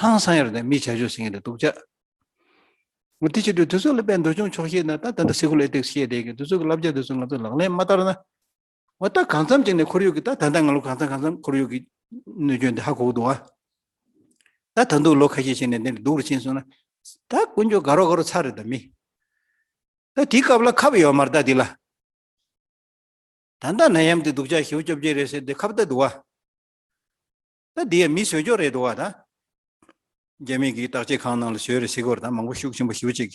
ཧང་སང་ཡ་རེད་དེ། མི་བྱ་སྤྱོད་ཟེར་མཁན་དེ་སྡུག་ཅག་འོ་དེ་བྱེད་དུས་དེ་ཚོ་ལ་དཔེ་འདོད་ཆུང་ཆོག་ཤེས་ན་ད་ད་ལྟ་སེ་ཁུ་ལ་ཨེ་ཐིག་སི་བཤད་བསྡད་མཁན་དེ་ཚོ་གི་བསླབ་བྱ་དེ་ཚོ་ང་ཚོ་ལག་ལེན་མ་བསྟར་ན། འོ་ད་གང་འཚམ་ཅིག་ནས་ཁོར་ཡུག་གི་ད་ད་ལྟ་ང་ལོ་གང་འཚམ་གང་འཚམ་ཁོར་ཡུག་གི་གནོད་སྐྱོན་དེ་ཧ་གོ་གི་འདུག་ཨ། ད་ད་དུང་ལོ་ཁ་ཤས་ཤིག་ནས་འདི་འདྲ་སྡུག་རུ་ཕྱིན་སོང་ན། ད་དཀོན་མཆོག་དགའ་རོགས་དགའ་རོགས་ཚར་རེད་ད་མི། ད་དེའི་སྐབས་ལ་ཁབ་ཡོད་མ་རེད་ད་འདི་ལ། ད་ལྟ་ནད་ཡམས་དེ་སྡུག་ཅག་ཞེ་པོ་སྐྱོབ་བྱེད་རེད་ཟེར་ཏེ་ཁབ་ད་འདུག་བ། ད་འདི་ཡ་མི་བཟོས་ཀྱོག་རེད་འདུག་བ་ད། རྒྱ་མི་གི་བརྟག་དཔྱད་ཁང་ནང་ལ་བཟོས་རེད་ཟེར་གྱི་ཡོད་རེད་ད། མང་པོ་ཤུགས་ཆེན་པོ་ཞེ་པོ་ཅིག་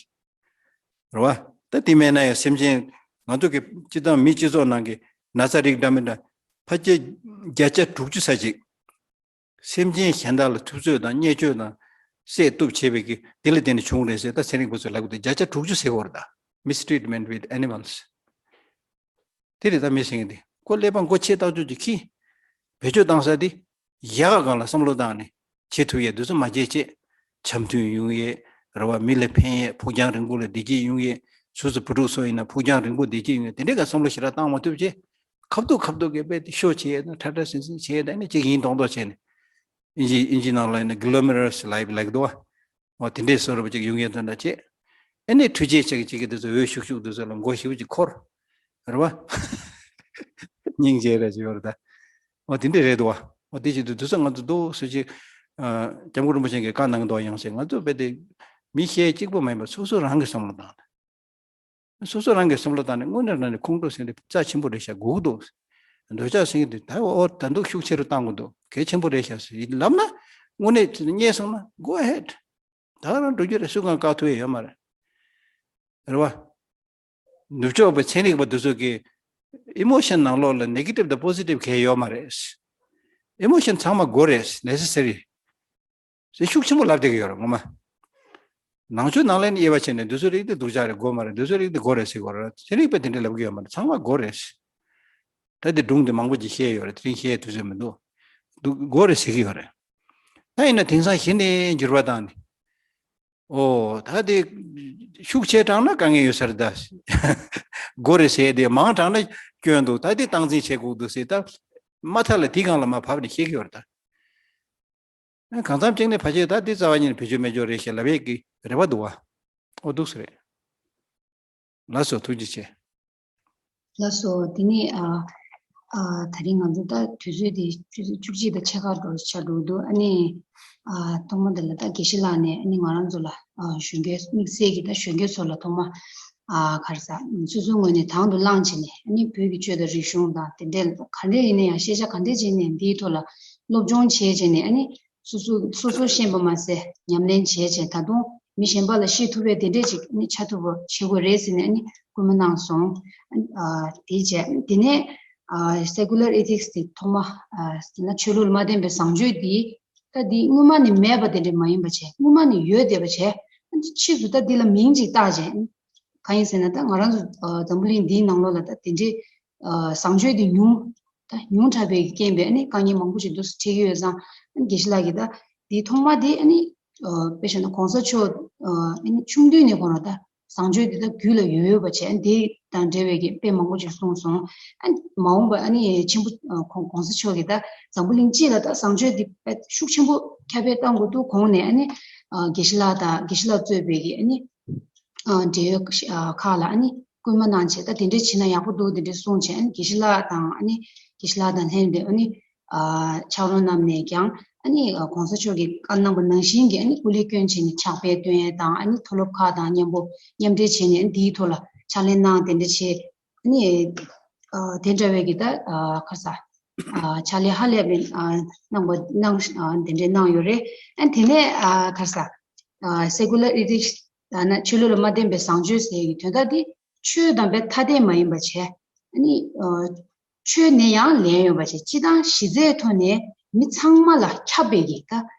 རེད་བ། ད་དེ་མེད་ན་ཡང་སེམས་ཅན་ང་ཚོ་གི་སྤྱི་བཏང་མི་སྤྱི་ཚོགས་ནང་གི་ན་ཚ་རིགས་འདྲ་མི་འདྲ་ཕལ་ཆེར་བརྒྱ་ཆ་དྲུག་ཅུ་ཙམ་ཅིག་སེམས་ཅན་གཞན་དག་ལ་ཐུབ་ཚོད་དང་བརྙས་བཅོས་དང་བསད་གཏུབ་བྱས་པའི་གི་དེ་ལ་བརྟེན་ནས་བྱུང་རེད་ཟེར། ད་ཚན་རིག་པ་ཚོས་ལབ་གི་འདུག་བརྒྱ་ཆ་དྲུག་ཅུ་ཟེར་གི་ཡོད་རེད་ད། Mistreatment with animals། དེ་རེད་ད་མི་ཟེར་མཁན་དེ། ཁོ་ཀླད་པ་མགོ་ཆེ་ཐག་ཆོད་ཅིག་གིས་བེད་སྤྱོད་བཏང་ས་དེ་ཡག་ག་སྒང་ལ་བསམ་བློ་བཏང་ནས་བྱེད་ཐུབ་ཡས་དུས་ཚོད་མ་བརྗེད་བྱས། འཆམ་མཐུན་ཡོང་ཡས་རེད་བ། མི་ལ་ཕན་ཡས། ཕུགས་རྒྱང་རིང་པོ་ལ་བདེ་སྐྱིད་ཡོང་ཡས། སོ་སོ་བུ་ཕྲུག་ཚོ་ཡིན་ན་ཕུགས་རྒྱང་རིང་པོ་བདེ་སྐྱིད་ཡོང་ཡས་དེ་འདྲའི་ག་བསམ་བློ་ཞེ་དྲག་བཏང་མ་ཐུབ་བྱས། ཁ་ཐུག་ཁ་ཐུག་གི་དཔེ་དེ་ཤོ་བྱེད་ཡས་དང་ཁྲ་ཁྲ་ཟིང་ཟིང་བྱེད་ཡས་དང་ཨ་ནི་གཅིག་ཡིན་མདོག་མདོག་བྱས་ནས། ཨིན་ཇི་ཨིན་ཇི་ནང་ལ་ཡིན་ན་glamorous life ལབ་ཀྱི་འདུག་བ། འོ་དེ་འདྲའི་བཟོ་འདྲ་པོ་ཅིག་ཡོང་ཡས་དོན་དག་བྱས། ཨ་ནི་འཕྲུལ་ཆས་ཅིག་ཅིག་གིས་དེ་ཚོ་འོད་ཤུགས་ཤུགས་དེ་ཚོ་ལ་མགོ་ཞེ་པོ་ཅིག་འཁོར། རེད་བ། སྙིང་རྗེ་རེད་ཅེས་ཡོད་རེད་ད། འོ་དེ་འདྲ་རེད་འདུག་བ། འོ་དེ་བྱེད་དུས་དུས་ཚོད་ང་ཚོ་འདུག་སེ་ཅིག་སྐྱབས་མགོན་རིན་པོ་ཆེ་གིས་བཀའ་གནང་གི་འདུག་ཡང་ཟེར། ང་ཚོ་དཔེ་དེ་མི་གཞན་གཅིག་པོ་མ་ཡིན་པར་སོ་སོ་རང་གིས་བསམ་བློ་བཏང་། སོ་སོ་རང་གིས་བསམ་བློ་བཏང་ནས་དངོས་གནས་རང་ནས་ཁོང་ཁྲོ་ཟེར་དེ་རྩ་ཆེན་པོ་རེད་ཤག་སྒུག་འདུག་འདོད་ཆགས་ཟེར་གྱི་འདུག་ད་འོ་ད་འདུག་ཤུགས་ཆེ་རུ་བཏང་དགོས་འདུག་གལ་ཆེན་པོ་རེད་ཤག་ཟེར་ལབ་ན་དངོས་གནས་བརྙས་སོང་ན་go ahead། ད་ག་རང་འགྲོ་རྒྱུ་རེད། སུ་གང་བཀག་ཐུབ་ཡས་ཡོད་མ་རེད། རེད་བ། ནུབ་ཕྱོགས་པའི་ཚན་རིག་པ་འདི་ཚོ་གིས་emotion ནང་ལོགས་ལ་negative དང་positive གང་ཡང་ཡོད་མ་རེད། Emotion ཚང་མ་དགོས་རེད། necessary ཟེར་ཤུགས་ཆེན་པོ་ལབ་བསྡད་ཀྱི་ཡོད་རེད་ངོ་མ། ནང་ཆོས་ནང་ལ་ནི་དབྱེ་བ་ཕྱེ་ནས་འདི་ཚོ་རིགས་དེ་སྡུག་ཅག་རེད། དགོས་མ་རེད། འདི་ཚོ་རིགས་དེ་དགོས་རེད་ཟེར་གྱི་ཡོད་རེད། ཚན་རིག་པས་དེ་འདྲ་ལབ་ཀྱི་ཡོད་མ་རེད། ཚང་མ་དགོས་རེད། ད་དེ་སྒྲུང་དེ་མང་པོ་ཅིག་བཤད་ཡོད་རེད། དེ་རིང་བཤད་དུས་ཚོད་མི་འདུག་འདུག་དགོས་རེད་ཟེར་གྱི་ཡོད་རེད། ད་ཡིན་ན་དེང་སང་གཞི་ནས་འགྱུར་བ་བཏང་ནས། ཨོ་ད་དེ་ཤུགས་ཆེ་དྲགས་ན་དཀའ་ངལ་ཡོད་ས་རེད་ད། དགོས་རེད་ཟེར་དེ་མང་དྲགས་ན་སྐྱོན་འདུག་ད་དེ་སྟངས་འཛིན་བྱེད་དགོས་འདུག་ཟེར། ད་མ་མཐའ་ལ་དེའི་སྒང་ལ་མར་བབས་ནས་བཤད་ཀྱི་ཡོད་རེད་ད། གང་འཚམ་ཅིག་ནས་ཕལ་ཆེར་ད་འདི་རྩ་བ་ཉིད་ནས་བེད་སྤྱོད་མེད་ཅོག་རེད་ཞེས་ལབ་ཡས་ཀྱི་རེ་བ་འདུག་བ། ཨོ་འདུག་སེ་རེད། ལགས་སོ་ཐུགས་རྗེ་ཆེ། ལགས་སོ་དེ་ནས་ཨ་ཨ་ད་རིང་ང་ཚོ་ད་དུས་ཚོད་དེ་ཆུ་ཚོད་བཅུ་གཅིག་དང་ཕྱེད་ཀ་འགྲོ་ཆགས་འགྲོ་འདུག་ཨ་ནི་ཨ་ཐོག་མ་དེ་ལ་ད་དགེ་བཤེས་ལགས་ནས་ཨ་ནི་ང་རང་ཚོ་ལ་ཨ་གཞོན་སྐྱེས་དམིགས་བསལ་གྱི་ད་གཞོན་སྐྱེས་ཚོ་ལ་ཐོག་མ་ཨ་ག་རེ་ཟ་སོ་སོའི་ངོས་ནས་དང་དུ་བླངས་བྱས་ནས་ཨ་ནི་བོད་ཀྱི་ཆོས་དང་རིག་གཞུང་དང་དེ་འདྲས་ག་འདྲས་ཡིན་ན་ཡང་ཤེས་བྱ་ག་འདྲས་བྱས་ནས་འདིའི་ཐོག་ལ་སློབ་སྦྱོང་བྱས་བྱས་ནས་ཨ་ནི་སོ་སོ་སོ་སོ་ཤེས་པ་མ་ཟད་ཉམས་ལེན་བྱས་བྱས་ད་དུང་མི་གཞན་པ་ལ་ཤེས་ཐུབ་པའི་དེ་འདྲས་ཅིག་ཨ་ནི་ཆགས་ཐུབ་པ་བྱེད་དགོས་རེད་ཟེར་ནས་ཨ་ནི་སྐུལ་མ་གནང་སོང་། ཨ་དེ་བྱས་དེ་ནས་ཨ་secular ethics དེ་ཐོག་མ་ཨ་ན་ཆོས་ལུགས་ལ་མ་བརྟེན་པའི་བཟང་སྤྱོད་འདི་ད་འདི་སྔོན་མ་ནས་མེད་པ་དེ་འདྲས་མ་ཡིན་པ་བྱས། སྔོན་མ་ནས་ཡོད་བསྡད་པ་བྱས། ཨ་ནི་ཕྱིས་སུ་ད་འདི་ལ་མིང་ཅིག་བཏགས་བྱས། གང་ཡིན་ཟེར་ན་ད་ང་རང་ཚོ་ཨ་འཛམ་བུ་གླིང་འདིའི་ནང་ལོགས་ལ་ད་དེ་འདྲའི་ཨ་བཟང་སྤྱོད་དེ་ཉུང་ད་ཉུང་དྲགས་པའི་རྐྱེན་པས་ཨ་ནི་དཀའ་ངལ་མང་པོ་ཞིག་འདུག་སེ་འཕྲད་ཀྱི་ཡོད་ཙང་། ཨ་ནི་དགེ་བཤེས་ལགས་ཀྱིས་ད་འདིའི་ཐོག་མ་དེ་ཨ་ནི་ཨ་དཔེ་བཞག་ན་གོང་ས་མཆོག་ཨ་ཨ་ནི་ཆུང་དུས་ནས་ཁོ་རང་ད་བཟང་སྤྱོད་འདི་ད་རྒྱུད་ལ་ཡོད་ཡོད་པ་བྱས། ཨ་ནི་དེ་དང་འབྲེལ་བའི་གི་དཔེ་མང་པོ་ཞིག་གསུངས་སོང་། ཨ་ནི་མ་འོངས་པ་ཨ་ནི་ཆེན་པོ་ཨ་གོང་གོང་ས་མཆོག་གིས་ད་འཛམ་བུ་གླིང་སྤྱི་ལ་ད་བཟང་སྤྱོད་འདི་དཔེ་ཤུགས་ཆེན་པོ་ཁྱབ་སྤེལ་གཏང་དགོས་འདུག་གོང་ནས་ཨ་ནི་ཨ་དགེ་བཤེས་ལགས་དང་དགེ་བཤེས་ལགས་གཙོས་པའི་གི་ཨ་ནི་ཨ་འབྲེལ་ཡོད་ཨ་ཁག་ལ་ཨ་ནི་སྐུལ་མ་གནང་བྱས། ད་དེ་འདྲས་བྱས་ན་ཡག་པོ་འདུག་དེ་འདྲས་གསུངས་བྱས། ཨ་ནི་དགེ་བཤེས་ལགས་དང་ཨ་ནི་དགེ་བཤེས་ལགས་དང་ལྷན་དུ་ཨ་ནི་ཨ་ཕྱག་རོགས་རྣམས་ནས་ཀྱང་ཨ་ནི་ཨ་གོང་ས་མཆོག་གིས་བཀའ་གནང་པ་ནང་བཞིན་གྱི་ཨ་ནི་སྐུ་ལས་བསྐྱོན་བྱས་ནས་ཕྱག་དཔེ་སྟོན་ཡས་དང་། ཨ་ནི་མཐོ་སློབ་ཁག་དང་མཉམ་པོ་མཉམ་འབྲེལ་བྱས་ནས་ཨ་ནི་དེའི་ཐོག་ལ་ཕྱག་ལས་གནང་། དེ་འདྲ་བྱས་ཨ་ནི་ཨ་དེ་འདྲ་བའི་གི་ད་ཨ་ག་རེ་ཟ་ཨ་ཕྱག་ལས་ཧ་ལས་པའི་ཨ་གནང་པ་གནང་ཨ་དེ་འདྲས་གནང་ཡོད་རེད། ཨ་ནི་དེ་ནས་ཨ་ག་རེ་ཟ་ཨ་secular ethics ད་ན་ཆོས་ལུགས་ལ་མ་བརྟེན་པའི་བཟང་སྤྱོད་ཟེར་གྱི་དོན་དག་འདི་ཆོས་དང་དཔེ་ཐ་དད་མ་ཡིན་པ་བྱས། ཨ་ནི་ཨ་ཆོས་ནས་ཡང་ལེན་ཡོད་པ་བྱས། སྤྱི་བཏང་གཞི་རྩའི་ཐོག་ནས་མི་ཚང་མ་ལ་ཁྱབ་པའི་གི་ད་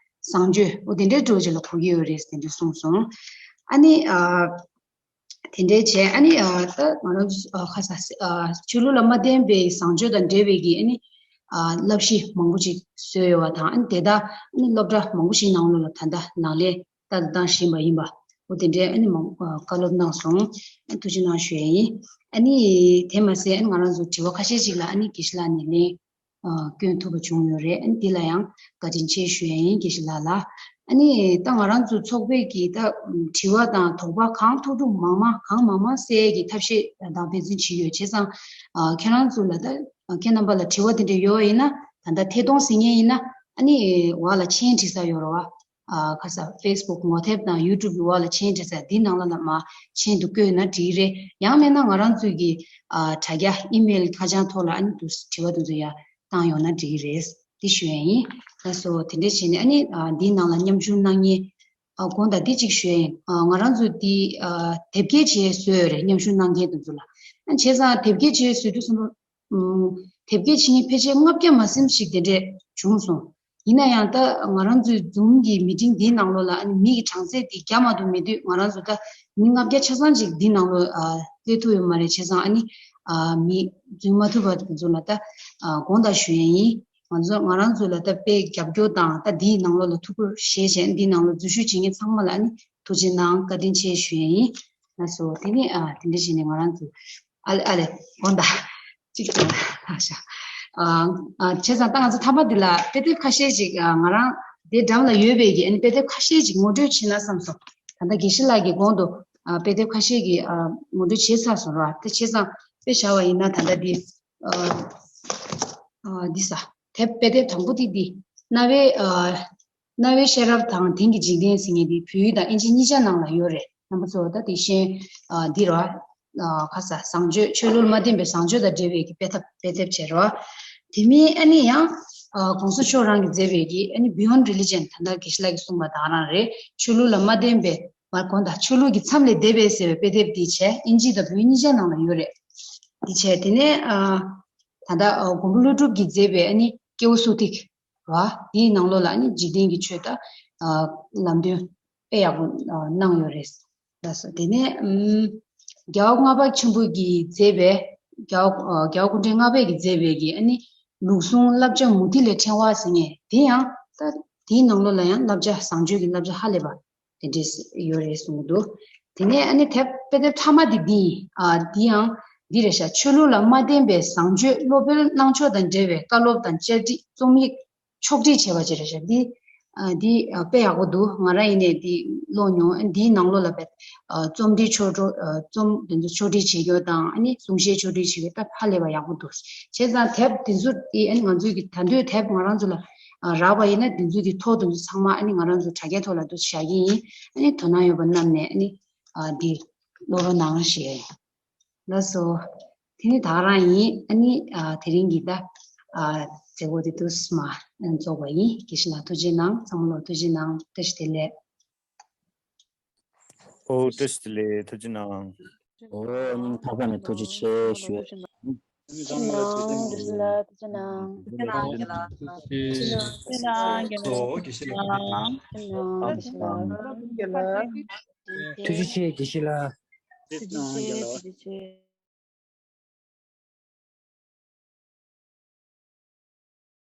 བཟང་སྤྱོད་འོ་དེ་འདྲའི་འགྲོ་བྱེད་ལ་གོ་གི་ཡོད་རེད་ཟེར་དེ་འདྲ་གསུངས་སོང་། ཨ་ནི་ཨ་དེ་འདྲའི་བྱས། ཨ་ནི་ཨ་ད་ང་རང་ཚོ་ཨ་ཁ་ས་ཨ་ཆོས་ལུགས་ལ་མ་བརྟེན་པའི་བཟང་སྤྱོད་དང་འབྲེལ་བའི་གི་ཨ་ནི་ཨ་བསླབ་གཞི་མང་པོ་ཅིག་བཟོས་ཡོད་པ་དང་། ཨ་ནི་དེ་དག་ཨ་ནི་སློབ་གྲྭ་མང་པོ་ཞིག་ནང་ལོགས་ལ་ད་ལྟ་ནང་ལས་ལྟ་བསྟན་བཞིན་པ་ཡིན་པ། འོ་དེ་འདྲའི་ཨ་ནི་མང་ཨ་བཀའ་སློབ་གནང་སོང་། ཨ་ཐུགས་རྗེ་གནང་ཞུ་ཡས་ཡིན། ཨ་ནི་དེ་མ་ཟད་ཨ་ནི་ང་རང་ཚོ་དྲི་བ་ཁ་ཤས་ཅིག་ལ་ཨ་ནི་དགེ་བཤེས་ལགས་ནས་ལན་ཨ་བསྐྱོན་ཐུབ་པ་བྱུང་ཡོད་རེད། ཨ་ནི་འདི་ལ་ཡང་བཀའ་དྲིན་ཆེ་ཞུ་ཡས་ཡིན་དགེ་བཤེས་ལགས་ལ། ཨ་ནི་ད་ང་རང་ཚོ་ཚོགས་པའི་གི་ད་དྲི་བ་དང་དོགས་པ་གང་ཐུག་ཐུག་མང་མང་གང་མང་མང་གསལ་གྱི་ཐབས་ཤེས་དང་འབད་བརྩོན་བྱེད་ཡོད། བྱས་ཙང་ཨ་ཁྱེད་རང་ཚོ་ལ་ད་ཁྱེད་རྣམ་པ་ལ་དྲི་བ་དེ་འདྲ་ཡོད་ཡིན་ན་ད་ལྟ་ཐད་གཏོང་ཟེར་མཁན་ཡིན་ན་ཨ་ནི་འོག་ལ་མཆན་བྲིས་ས་ཡོད་རེད་བ། ཨ་ཁ་ས་Facebook ངོ་དེབ་དང་YouTube གི་འོག་ལ་མཆན་བྲིས་ས་འདི་ནང་ལ་ལ་མ་མཆན་དུ་བཀོད་ན་འགྲིག་རེད། ཡང་མིན་ན་ང་རང་ཚོའི་གི་ཨ་དྲ་རྒྱ་email ཁ་བྱང་ཐོག་ལ་ཨ་ནི་དུ་དྲི་བ་དུ་དུ་ཡ་བཏང་ཡོང་ན་འགྲིག་རེད། འདི་ཞུ་ཡ་ཡིན། ལགས་སོ། དེ་འདྲ་བྱས་ནས་ཨ་ནི་ཨ་འདིའི་ནང་ལ་མཉམ་ཞུགས་གནང་མཁན་ ཨ་དགོངས་དག་འདི་གཅིག་ཞུ་ཡ་ཡིན། ཨ་ང་རང་ཚོ་འདི་ཨ་དེབ་སྐྱེལ་བྱས་བཟོས་ཡོད་རེད། མཉམ་ཞུགས་གནང་མཁན་དེ་ཚོ་ལ། ཨ་བྱས་ཙང་དེབ་སྐྱེལ་བྱས་བཟོས་དུས་ཙམ་པ། ཨུམ། དེབ་སྐྱེལ་བྱེད་མཁན་ཕལ་ཆེར་ལྔ་བརྒྱ་མ་ཟིན་ཞིག་དེ་འདྲས་བྱུང་སོང་། ཡིན་ན་ཡང་ད་ང་རང་ཚོའི་Zoom་གི་meeting་འདིའི་ནང་ལོགས་ལ་ཨ་ནི་མི་གི་གྲངས་ཚད་འདི་བརྒྱ་མ་གཏོགས་མེད་དུས། ང་རང་ཚོ་ད་མི་ལྔ་བརྒྱ་ཆ་ཚང་ཅིག་འདིའི་ནང་ལོགས་ཨ་སླེབས་ཐུབ་ཡོད་མ་རེད། བྱས་ཙང་ཨ་ནི་ཨ་མི་འཛུལ་མ་ཐུབ་པ་དེ་ཚོ་ལ་ད་ཨ་དགོངས་དག་ཞུ་ཡས་ཡིན། ང་ཚོ་ང་རང་ཚོ་ལ་ད་དཔེ་རྒྱབ་སྐྱོར་དང་། ད་འདིའི་ནང་ལོགས་ལ་ཐུགས་ཁུར་བཞེས་བྱས་འདིའི་ནང་ལོགས་འཛུལ་ཞུགས་བྱེད་མཁན་ཚང་མ་ལ་ཨ་ནི་ཐུགས་རྗེ་གནང་། བཀའ་དྲིན་ཆེ་ཞུ་ཡས་ཡིན། ལགས་སོ། དེ་ནས་ཨ་དེ་འདྲ་བྱས་ནས་ང་རང་ཚོ་ཨ་ལེ་ཨ་ལེ་དགོངས་དག་གཅིག་ཏུ་ལྷག་ཤག་ཨ་ཨ་བྱས་ཙང་ད་ང་ཚོ་མཐའ་མ་འདི་ལ་དཔེ་དེབ་ཁ་ཤས་ཅིག་ཨ་ང་རང་དེ་འགྲམ་ལ་ཡོད་པའི་གི་ཨ་ནི་དཔེ་དེབ་ཁ་ཤས་ཅིག་ངོ་སྤྲོད་བྱེད་ན་བསམ་སོང་། ད་ལྟ་དགེ་བཤེས་ལགས་ཀྱི་གོང་དུ་ཨ་དཔེ་དེབ་ཁ་ཤས་ཀྱི་ཨ་ངོ་སྤྲོད་བྱས་ཚར་སོང་ར། དེ་བྱས་ཙང་དཔེ་བྱ་བ་ཡིན་ན་ད་ལྟ་འདི་ཨ་ཨ་འདི་ས་དེབ་དཔེ་དེབ་དང་པོ་དེ་འདི་རྣ་བའི་ཨ་རྣ་བའི་ཤེས་རབ་དང་དེང་གི་འཇིག་རྟེན་ཟེར་མཁན་འདི་བོད་ཡིག་དང་ཨིན་ཇི་གཉིས་ཆ་ནང་ལ་ཡོད་རེད། རྣམ་པ་ཚོ་ད་དེ་བཞིན་ཨ་འདི་ར་ཨ་ཁ་ས་བཟང་སྤྱོད། ཆོས་ལུགས་ལ་མ་བརྟེན་པའི་བཟང་སྤྱོད་དང་འབྲེལ་བའི་གི་དཔེ་དེབ་དཔེ་དེབ་བྱས་ར། དེ་མིན་ཨ་ནི་ཡང་ཨ་གོང་ས་མཆོག་རང་གིས་མཛད་པའི་གི་ཨ་ནི་Beyond Religion། ད་ལྟ་དགེ་བཤེས་ལགས་ཀྱིས་གསུངས་པ་དང་རང་རེད། ཆོས་ལུགས་ལ་མ་བརྟེན་པའི་མ་དགོངས་དག་ཆོས་ལུགས་ཀྱི་མཚམས་ལས་འདས་པའི་ཟེར་བའི་དཔེ་དེབ་འདི་བྱས། ཨིན་ཇི་དང་བོད་ཡིག་གཉིས་ཆ་ནང་ལ་ཡོད་རེད། འདི་བྱས། དེ་ནས་ཨ་ད་ལྟ་ཨ་མགོན་པོ་ཀླུ་སྒྲུབ་ཀྱིས་མཛད་པའི་ཨ་ནི་སྐྱེས་བུ་སུག་ཏིག་ར། འདིའི་ནང་ལོགས་ལ་ཨ་ནི་འཇིག་རྟེན་གྱི་ཆོས་དང་ཨ་ལམ་སྟོན་དཔེ་ཡག་པོ་ཨ་གནང་ཡོད་རེད། ལགས་སོ། དེ་ནས་ཨམ་རྒྱལ་བ་ལྔ་པ་ཆེན་པོ་གིས་མཛད་པའི་རྒྱལ་བ་ཨ་རྒྱལ་བ་སྐུ་ཕྲེང་ལྔ་པས་ཀྱིས་མཛད་པའི་གི་ཨ་ནི་ལུགས་ཟུང་བསླབ་བྱ་མུ་ཏིག་ལས་ཕྲེང་བ་ཟེར་མཁན་དེ་ཡང་ད་དེའི་ནང་ལོགས་ལ་ཡང་བསླབ་བྱ་བཟང་སྤྱོད་ཀྱི་བསླབ་བྱ་ཧ་ལས་པ་དེ་འདྲས་ཡོད་རེད་གསུངས་འདུག་དེ་ནས་ཨ་ནི་དེབ་དཔེ་དེབ་མཐའ་མ་དེ་འདི་ཡིན། ཨ་འདི་ཡང་འདི་རེད་ཤག་ཆོས་ལུགས་ལ་མ་བརྟེན་པའི་བཟང་སྤྱོད། སློབ་དཔོན་གནང་ཕྱོགས་དང་འབྲེལ་བའི་བཀའ་སློབ་དང་བཅར་འདྲི་རྩོམ་ཡིག་ཕྱོགས་སྒྲིག་བྱས་པ་ཅིག་རེད་ཤག་འདི་ཨ་འདི་ཨ་དཔེ་ཡག་པོ་འདུག་ང་རང་ཡིན་ནའི་འདི་ཀློག་མྱོང་། ཨ་འདིའི་ནང་ལོགས་ལ་བས་ཨ་རྩོམ་འབྲི་ཕྱོགས་སྒྲིག་ཨ་རྩོམ་དེ་ཚོ་ཕྱོགས་སྒྲིག་བྱེད་རྒྱུ་དང་། ཨ་ནི་གསུང་བཤད་ཕྱོགས་སྒྲིག་བྱེད་རྒྱུ་ད་ཧ་ལས་པ་ཡག་པོ་འདུག་བྱས་ཙང་དེབ་དེ་ཚོ་དེ་ཨ་ནི་ང་ཚོའི་གི་ད་དུང་དེབ་ང་རང་ཚོ་ལ་ཨ་རག་པ་ཡིན་ན་དེ་ཚོའི་གི་ཐོ་དེ་ཚོ་ཚང་མ་ཨ་ནི་ང་རང་ཚོ་དྲ་རྒྱའི་ཐོག་ལ་འདུག་བཞག་གི་ཡིན། ཨ་ནི་དོ་སྣང་ཡོད་པ་རྣམས་ནས་ཨ་ནི་ཨ་འདི་ཀློག་རོགས་གནང་ཞེས། ལགས་སོ། དེ་ནི་ད་ག་རང་ཡིན། ཨ་ནི་ཨ་དེ་རིང་གི་ད་ཨ་མཛད་སྒོ་དེ་དུས་མ་རྫོགས་པ་ཡིན། དགེ་བཤེས་ལགས་ཐུགས་རྗེ་གནང་། ཚང་མ་ལ་ཐུགས་རྗེ་གནང་། བཀྲ་ཤིས་བདེ་ལེགས། ཨོ་བཀྲ་ཤིས་བདེ་ལེགས། ཐུགས་རྗེ་གནང་། ཨོ་སྙིང་ཐག་པ་ནས་ཐུགས་རྗེ་ཆེ་ཞུ། ཐུགས་རྗེ་གནང་། དགེ་བཤེས་ལགས་ཐུགས་རྗེ་གནང་། ཐུགས་རྗེ་གནང་། དགེ་བཤེས་ལགས། ཐུགས་རྗེ་ཆེ་དགེ་བཤེས་ལགས། ཐུགས་རྗེ་ཆེ་དགེ་བཤེས་ལགས། ཐུགས་རྗེ་ཆེ། ཐུགས་རྗེ་ཆེ།